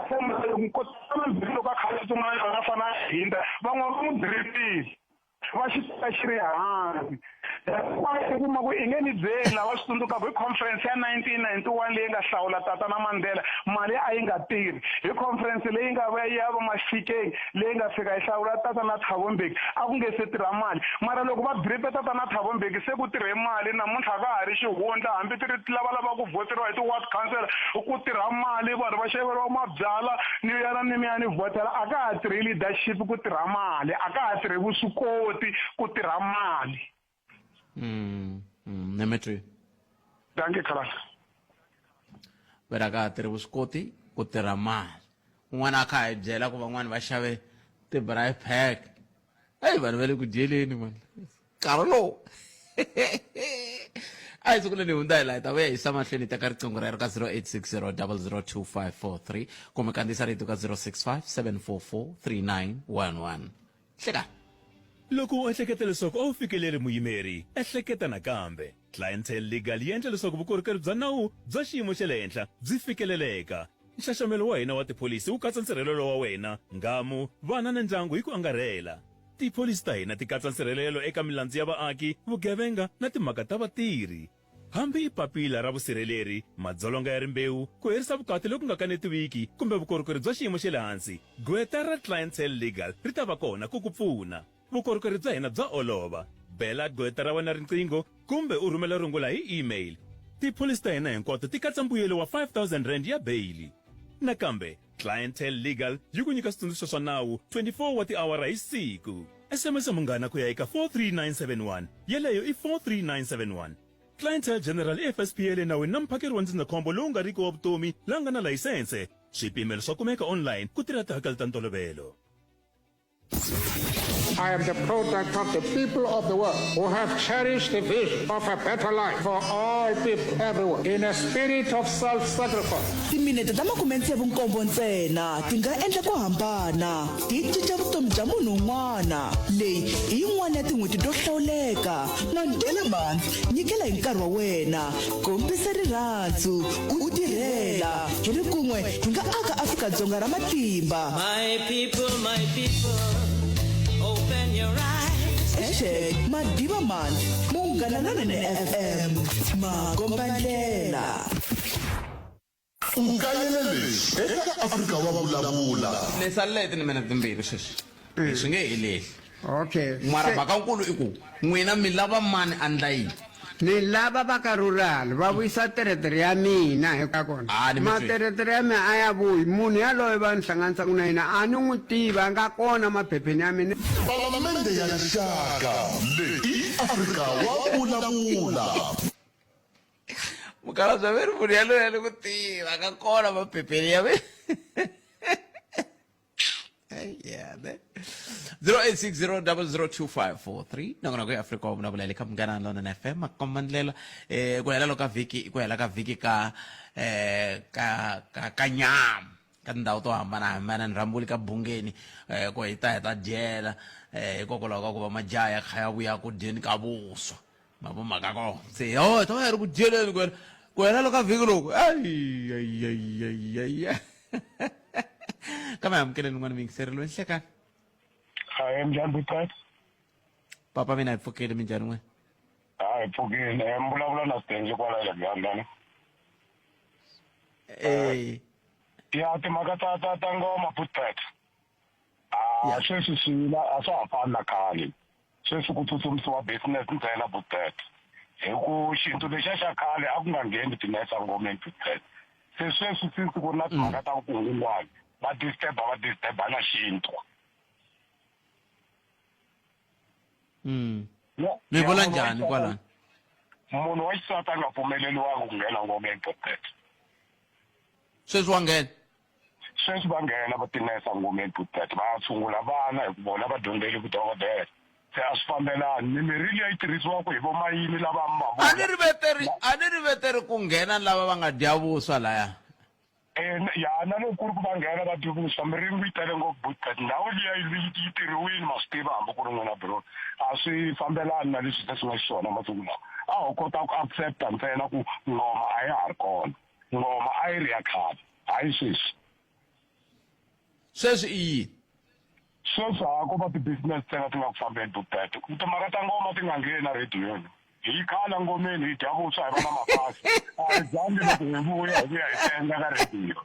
kotana mbirhi loko a kha a tsutsuma na yona a fane a hundza van'wana va n'wi dripile va xi teka xi ri hansi. U kuma ku i nge ni byeli lava swi tsundzukaka hi conference ya 1991 leyi nga hlawula tatana Mandela mali a yi nga tirhi. Hi conference leyi nga va ya va Mafikeng leyi nga fika yi hlawula tatana Thabo Mbeki a ku nge se tirha mali. Mara loko va bripe tatana Thabo Mbeki se ku tirhe mali namuntlha ka ha ri xihundla hambi ti ri lava lava ku voteriwa hi ti-ward councillor ku tirha mali vanhu va xaveriwa mabyalwa ni yana ni mi ya ni vhotela. A ka ha tirhi leadership ku tirha mali, a ka ha tirhi vuswikoti ku tirha mali. Nemetri. Dankie Khalanga. Vera ka ha tirhi vuswikoti ku tirha mali. Un'wana a kha a hi byela ku van'wani va xave ti-braai pack. Eyi vanhu va le ku dyeleni mani. Nkarhi lowu. A hi sunguleni hi hundza hi laha hi ta vuya hi yisa mahlweni hi teka riqingho rero ka 0860 002543 kumbe kandziyisa rito ka 065 744 3911. Hlekani. Loko u ehleketa leswaku a wu fikeleri muyimeri, ehleketa nakambe. Clientele Legal yi endla leswaku vukorhokeri bya nawu bya xiyimo xa le henhla byi fikeleleka. Nxaxamelo wa hina wa tipholisi wu katsa nsirhelelo wa wena, nghamu, vana na ndyangu hi ku angarhela. Tipholisi ta hina ti katsa nsirhelelo eka milandzu ya vaaki, vugevenga na timhaka ta vatirhi. Hambi i papila ra vusirheleri, madzolonga ya rimbewu, ku herisa vukati loku nga kanetiwiki kumbe vukorhokeri bya xiyimo xa le hansi, gqweta ra Clientele Legal ri ta va kona ku ku pfuna. Vukorhokeri bya hina bya olova. Bela gqweta ra wena riqingho kumbe u rhumela rungula hi email. Tipholisi ta hina hinkwato ti katsa mbuyelo wa R5000 ya beyili. Nakambe, Clientele Legal yi ku nyika switsundzuxo swa nawu 24 wa tiawara hi siku. SMS Munghana ku ya eka 43971. Yeleyo i 43971. Clientele General i FSP ya le nawini na muphakeri wa ndzindzakhombo lowu nga riki wa vutomi la nga na layisense. Swipimelo swa kumeka online ku tirha tihakelo ta ntolovelo. I am the product of the people of the world who have cherished the vision of a better life for all people everywhere in a spirit of self-sacrifice. Timinete ta 67 ntsena ti nga endla ku hambana, ti cinca vutomi bya munhu un'wana. Leyi i yin'wana ya tin'hweti to hlawuleka. Mandela Month, nyikela hi nkarhi wa wena, kombisa rirhandzu, u tirhela. Hi ri kun'we hi nga aka Afrika-Dzonga ra matimba. My people, my people, open your eyes. Hashtag Madiba Month, Munghana Lonene FM, makombandlela. U kayele leswi eka Afrika wa Vulavula. Ni salele hi timinete timbirhi sweswi. Swi nge heleli. Okay. Mara mhaka nkulu i ku n'wina mi lava mani a ndla yini? Ni lava va ka rural va vuyisa teretere ya mina hi ka kona. Ah, ni mi twi. Materetere ya mina a ya vuyi. Munhu yaloye va ni hlanganisaka na yena a ni n'wi tivi a nga kona maphepheni ya mina. Palamende ya Rixaka leyi i Afrika wa Vulavula. Mukhalabye ve ri munhu yaloye a ni ku tiva a nga kona maphepheni ya mina. Yeah, ne? 0860002543 nongonoko ya Afrika wa vulavula le ka Munghana Lonene FM makombandlela ku hela loko ka vhiki ku hela ka vhiki ka ka ka ka nyama ka tindhawu to hambanahambana ni rhambuli ka bungeni ku hi ta hi ta dyela hikokwalaho ka ku va majaha ya kha ya vuya ku dyeni ka vuswa ma vo mhaka kona se ho ta va hi ri ku dyeleni ku hela ku hela loko ka vhiki loku ayiyayiyayiya kambe amukeleni n'wana muyingiseri loyi nhlekani. Hayi minjhani Butati? Papa mina hi pfukile minjhani n'wina? Hayi pfukile mi vulavula na Stanley kwala Alexander ne? Eh. Ya timhaka ta ta ta ngoma Butati. Ah sweswi swi a swa ha fani na khale. Sweswi ku tsutsumisiwa business ntsena Bookbet. Hi ku xintu lexiya xa khale a ku nga ngheni tinese engomeni Bookbet. Se sweswi since ku ri na timhaka ta vukungundzwani va disturb-a va disturb-a na xintu. Mi vula njhani kwalano? Munhu wa xisati a nga pfumeleriwangi ku nghena ngomeni Bookbet. Sweswi wa nghena? Sweswi va nghena va tinesa ngomeni Bookbet va ya tshungula vana hi ku vona va dyondzele vudokodela. Se a swi fambelani. Mimirhi liya yi tirhisiwaka hi vomayini lava mi va A ni ri veteri, a ni ri veteri ku nghena lava va nga dya vuswa laya. Ya na loko ku ri ku va nghena va dye vuswa miringo yi tele ngopfu Bookbet. Ndhawu liya yi tirhiwile ma swi tiva hambi ku ri n'wina bro. A swi fambelani na leswi se swi nga xiswona masiku lawa. A ho kota ku accept-a ntsena ku ngoma a ya ha ri kona. Ngoma a yi ri ya khale, hayi sweswi. Sweswi i yini? Sweswi ha ko va ti-business ntsena ti nga ku fambeni Bookbet. Timhaka ta ngoma ti nga ngheni a rhediyweni. Hi khale ngomeni hi dya vuswa hi va na mapasi. A hi dyangi loko hi vuya hi vuya hi tenga ka rhediyo.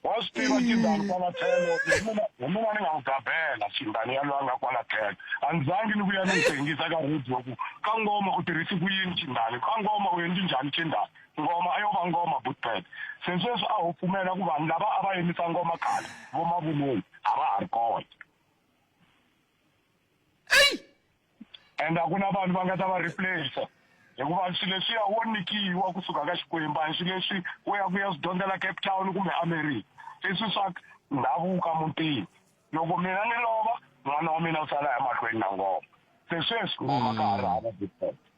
Wa swi tiva Chindani kwala tlhelo, hi mina hi mina ni nga n'wi gabela Chindani ya loyi a nga kwala tlhelo. A ni zangi ni vuya ni n'wi tengisa ka radio ku ka ngoma u tirhisi ku yini Chindani, ka ngoma u endli njhani Chindani. Ngoma a yo va ngoma Bootpad. Se sweswi a ho pfumela ku vanhu lava a va yimisa ngoma khale vo Mavulweni a va ha ri kona. And a ku na vanhu va nga ta va replace hikuva swilo leswiya wo nyikiwa kusuka ka Xikwembu a hi swilo leswi u ya ku ya swi dyondzela Cape Town kumbe America i swilo swa ndhavuko mutini loko mina ni lova n'wana wa mina u sala emahlweni na ngoma se sweswi ngoma ka ha ri hava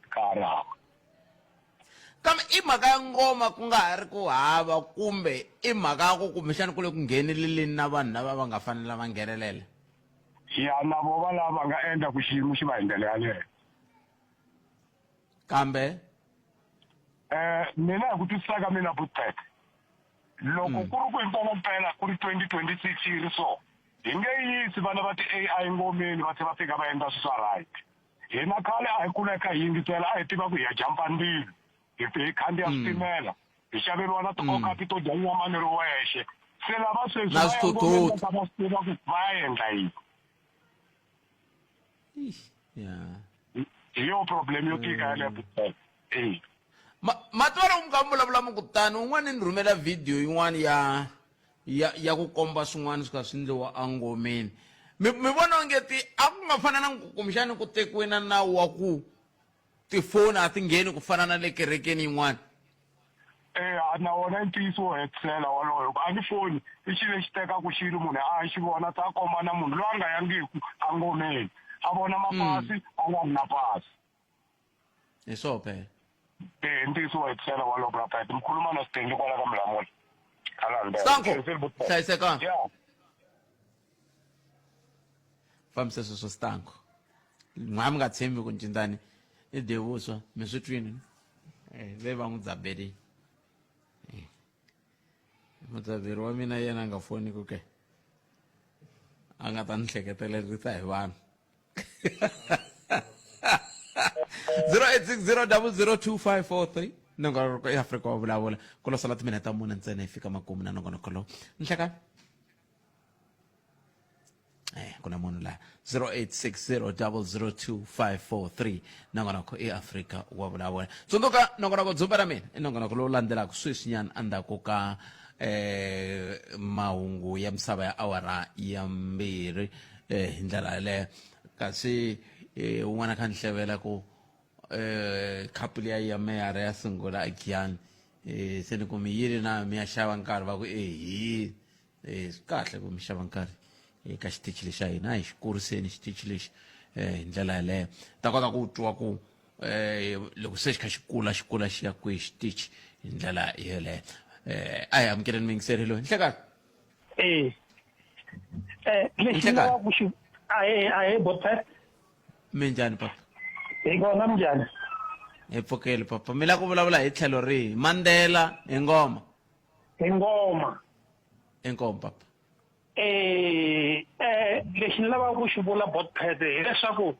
ka ha ri hava. Kambe i mhaka ya ngoma ku nga ha ri ku hava kumbe i mhaka ya ku kumbexana ku le ku ngheneleleni na vanhu lava va nga fanela va nghenelela? Ya na vo va lava nga endla ku xiyimo xi va hi ndlela yaleyo. Kambe? Mina hi ku twisisa ka mina Bootpad, loko ku ri ku himpela mpela ku ri 2026 yi ri so, hi nge yisi vana va ti-A_I ngomeni va tlhe va fika va endla swilo swa right. Hina khale a hi kula hi kha hi yingisela a hi tiva ku hi ya jampa ndzilo, hi hi khandziya switimela, hi xaveriwa na ti-okapi to dya nyama ni ri wexe. Se lava sweswi Na va ya ngomeni swithuthuthu. va ta va swi tiva ku va ya endla yini. Yeah. Hi yo problem yo tika yaleyo. E. Ma ma tiva loko mi kha mi vulavula mi ku tani un'wana ni rhumela video yin'wana ya ya ya ku komba swin'wana swi kha swi ndliwa engomeni. Mi mi vona onge ti a ku nga fanelanga ku kumbexani ku tekiwe na nawu wa ku tifoni a ti ngheni ku fana na le kerekeni yin'wana. Eya na wona i ntiyiso wo hetisela wolowo hikuva a ni foni i xilo lexi tekaka xilo munhu a xi vona se a komba na munhu loyi a nga yangiku engomeni a vona mapasi a nga ri na pasi. Hi swoho phela. E ntiyiso wo hetisela wolowo bra Pat mi khuluma na Stanley kwala ka Mulamula. Stanko hlayisekanga. Yeah. Fambisa sweswo Stanko. N'wa mi nga tshembi ku ncindani i dye vuswa mi swi twini eh ve va n'wi dzabelini. Eh. Mudzaberi wa mina yena a nga foni ku ke a nga ta ni hleketelerisa hi vanhu. 0860002543 nongonoko ya Afrika wa vulavula ku lo sala timinete ta mune ntsena hi fika makumu na nongonoko lowu nhlekani eh ku na munhu laha 0860002543 nongonoko i Afrika wa vulavula tsundzuka nongonoko dzumba ra mina i nongonoko lowu landzelaka sweswinyana endzhaku ka eh mahungu ya misava ya awara ya mbirhi eh hi ndlela yaleyo kasi eh un'wana kha ni hlevela ku eh khapu liya ya meyara ya sungula a Giyani eh se ni ku mi yile na mi ya xava nkarhi va ku eh hi eh swi kahle ku mi xava nkarhi eka xitichi lexi xa hina a hi xi kuriseni xitichi lexi eh hi ndlela yaleyo ta kota ku twa ku eh loko se xi kha xi kula xi kula xi ya kwihi xitichi hi ndlela yeleyo eh a hi amukeleni muyingiseri loyi nhlekani Eh. Eh, lexi ni lavaka ku xi ahee ahee botpet minjhani papa hi kona minjhani hi pfukeli papa mi lava ku vulavula hi tlhelo rihi mandela hi ngoma hi ngoma inkomu papa eh eh lexi ni lavaka ku xi vula botpet hileswaku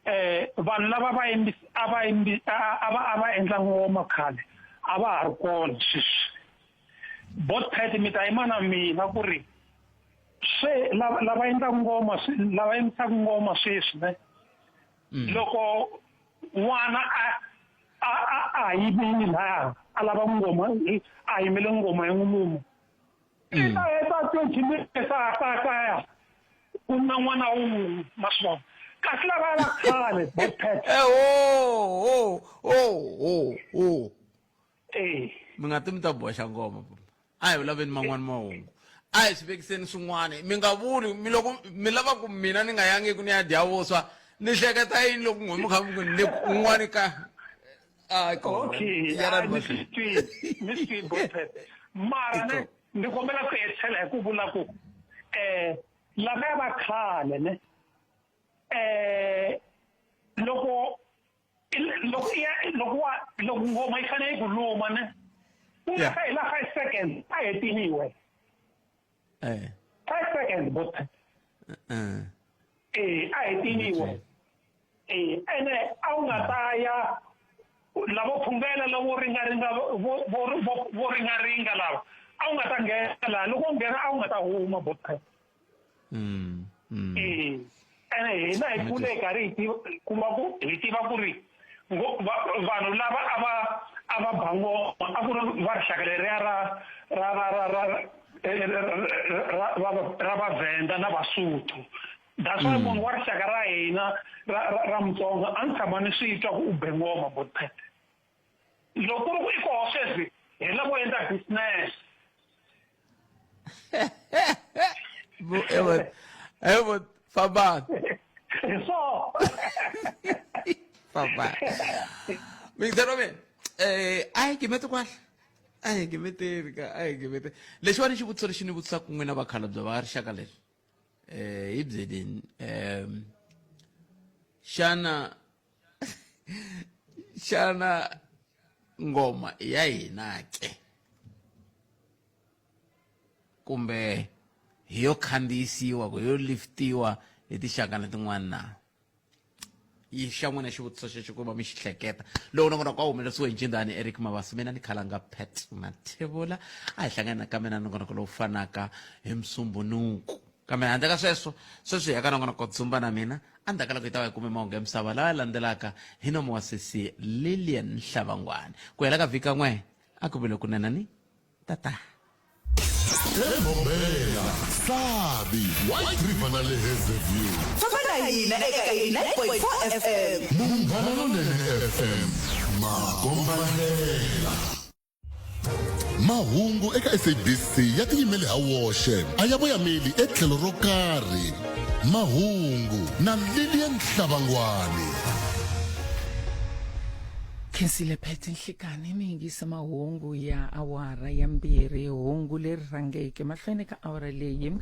eh vanhu lava va yimbisa a va yimbi a va a va endla ngoma khale a va ha ri kona sweswi botpet mi ta yima na mina ku ri Se lava lava endlaka ngoma lava endlisaka ngoma sweswi ne loko n'wana a a a a yimile laya a lava ngoma a yimele ngoma ya n'wiluma i ta heta 20 minutes a ha kaya ku na n'wana wun'we ma swi vona kasi lava va khale bopet oh oh oh oh eh mi nga ti mi ta boxa ngoma a hi vulaveni man'wani mahungu a hi swi vekiseni swin'wana mi nga vuli mi loko mi lava ku mina ni nga yangi ku ni ya dya vuswa ni hleketa yini loko n'we mi kha mi ku ni le kun'wani ka a okay mi swi twi mi swi twi bopet mara ne ni kombela ku hetisela hi ku vula ku um lavaya va khale ne um loko loko ya loko wa loko ngoma yi fanele yi ku luma ne ku nga sa hela 5 seconds a hetiniwe eh 5 seconds bot eh eh a hetiniwe eh ene a wu nga ta ya lavo phungela lavo ringaringa vo vo vo ringaringa lava a wu nga ta nghena laha loko u nghena a wu nga ta huma bot mm, mm. Eh, ene hina hi kule hi karhi hi tiva kuma ku hi tiva ku ri vanhu lava a va a va ba ngoma a ku ri va rixaka leriya ra ra ra ra ra ra ra vavhenda na vasuthu that's why munhu wa rixaka ra hina ra ra mutsonga a ni tshama ni swi twa ku u be ngoma botpet loko ku ri ku i koho sweswi hi lavo endla business evo evo fambani hi swona fambani mingizelo mina eh a hi gimete kwala a hi gimeteni ka a hi gimeteni lexiwani xivutiso lexi ni vutisaka n'wina vakhalabye va rixaka leri eh hi byeleni um xana xana ngoma i ya hina ke kumbe hi yo khandziyisiwa ku yo liftiwa hi tinxaka na tin'wana na yi xa n'wina xivutiso xexo ku va mi xi hleketa loko nongonoko wa humelerisiwe hi ncindani eric mabasa mina ni khalanga pat mathevula a hi hlangana nakambe na nongonoko lowu fanaka hi musumbunuku kambe handle ka sweswo sweswi hi ya ka nongonoko dzumba na mina endzhaku ka loko hi ta va hi kume mahungu ya misava lawa ya landzelaka hi nomo wa sesi lilian hlavangwani ku hela ka vhiki kan'we a ku vile kunene ni tata Mbombela, Sabi, White River na le Hazyview. Famba na hina eka 89.4 FM. Munghana Lonene FM, makombandlela. Mahungu eka SABC ya tiyimele ha woxe, a ya voyameli etlhelo ro karhi. Mahungu na Lilian Hlavangwani. Khensile Phethe Nhlikani mi yingisa mahungu ya awara ya mbirhi hungu leri rhangeke mahlweni ka awara leyi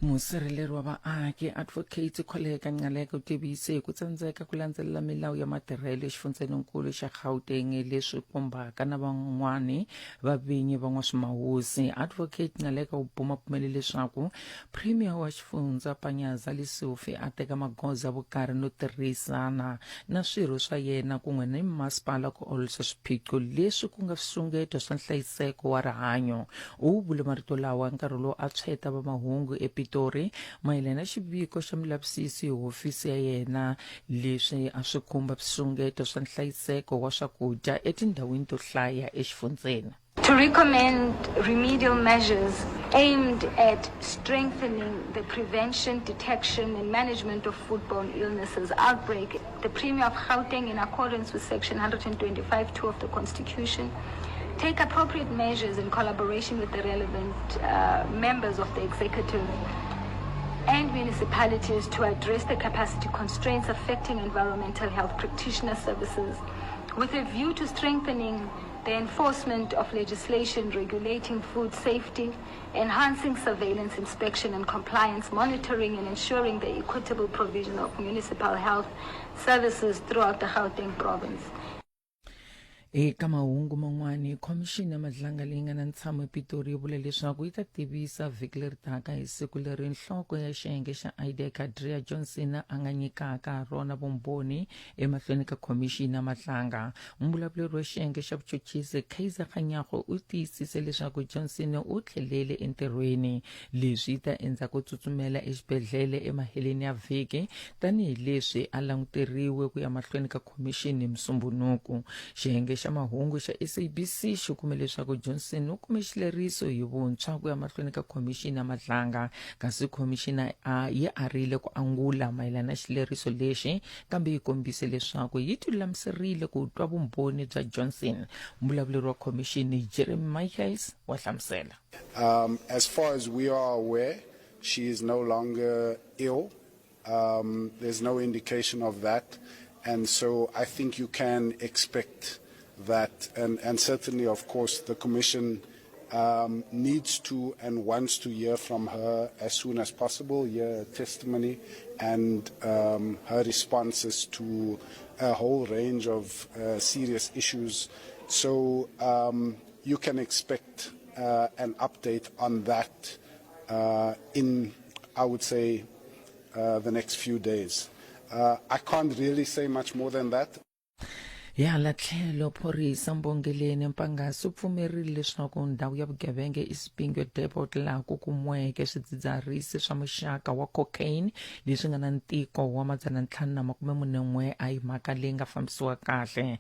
musirheleri wa vaaki advocate Kholeka Nqaleka u tivise hi ku tsandzeka ku landzelela milawu ya matirhelo exifundzeninkulu xa Gauteng leswi khumbaka na van'wani va vinyi va n'waswimawusi advocate Nqaleka u bumabumele leswaku premier wa xifundza Panyaza Lesufi a teka magoza ya vukarhi no tirhisana na swirho swa yena kun'we ni masipala ku ololoxa swiphiqo leswi ku nga swixungeto swa nhlayiseko wa rihanyo. U vule marito lawa nkarhi lowu a tshweta va mahungu ePitori mayelana na xiviko xa mulavisisi hi hofisi ya yena leswi a swi khumba swixungeto swa nhlayiseko wa swakudya etindhawini to hlaya exifundzeni. To recommend remedial measures aimed at strengthening the prevention, detection, and management of foodborne illnesses outbreak, the Premier of Gauteng, in accordance with Section 125.2 of the Constitution, take appropriate measures in collaboration with the relevant members of the executive and municipalities to address the capacity constraints affecting environmental health practitioner services with a view to strengthening the enforcement of legislation regulating food safety, enhancing surveillance, inspection and compliance monitoring, and ensuring the equitable provision of municipal health services throughout the Gauteng province. Eka mahungu man'wani, Khomixini ya Madlanga leyi nga na ntshamo ePitori yi vule leswaku yi ta tivisa vhiki leri taka hi siku leri nhloko ya xiyenge xa IDAC Adria Johnson a nga nyikaka ha rona vumbhoni emahlweni ka Khomixini ya Madlanga. Muvulavuleri wa xiyenge xa vuchuchisi Kaizer Kganyago u tiyisise leswaku Johnson u tlhelele entirhweni. Leswi yi ta endzhaku ko tsutsumela exibedhlele emaheleni ya vhiki tanihileswi a languteriwe ku ya mahlweni ka khomixini hi Musumbhunuku. Xiyenge xa mahungu xa SABC xi kume leswaku Johnson u kume xileriso hi vuntshwa ku ya mahlweni ka khomixini ya Madlanga, kasi khomixini a yi arile ku angula mayelana na xileriso lexi, kambe yi kombise leswaku yi tilulamiserile ku twa vumbhoni bya Johnson. Muvulavuleri wa khomixini Jeremy Michaels wa hlamusela. Um, as far as we are aware, she is no longer ill. Um, there's no indication of that. And so I think you can expect that. And, and certainly, of course, the Commission um, needs to and wants to hear from her as soon as possible, hear her testimony and um, her responses to a whole range of uh, serious issues. So um, you can expect uh, an update on that uh, in, I would say, uh, the next few days. Uh, I can't really say much more than that. Hi hala tlhelo, phorisa Mbongeleni Mpangasi u pfumerile leswaku ndhawu ya vugevenga iSipingo Depot laha ku kumiweke swidzidziharisi swa muxaka wa cocaine leswi nga na ntiko wa 541 a hi mhaka leyi nga fambisiwa kahle.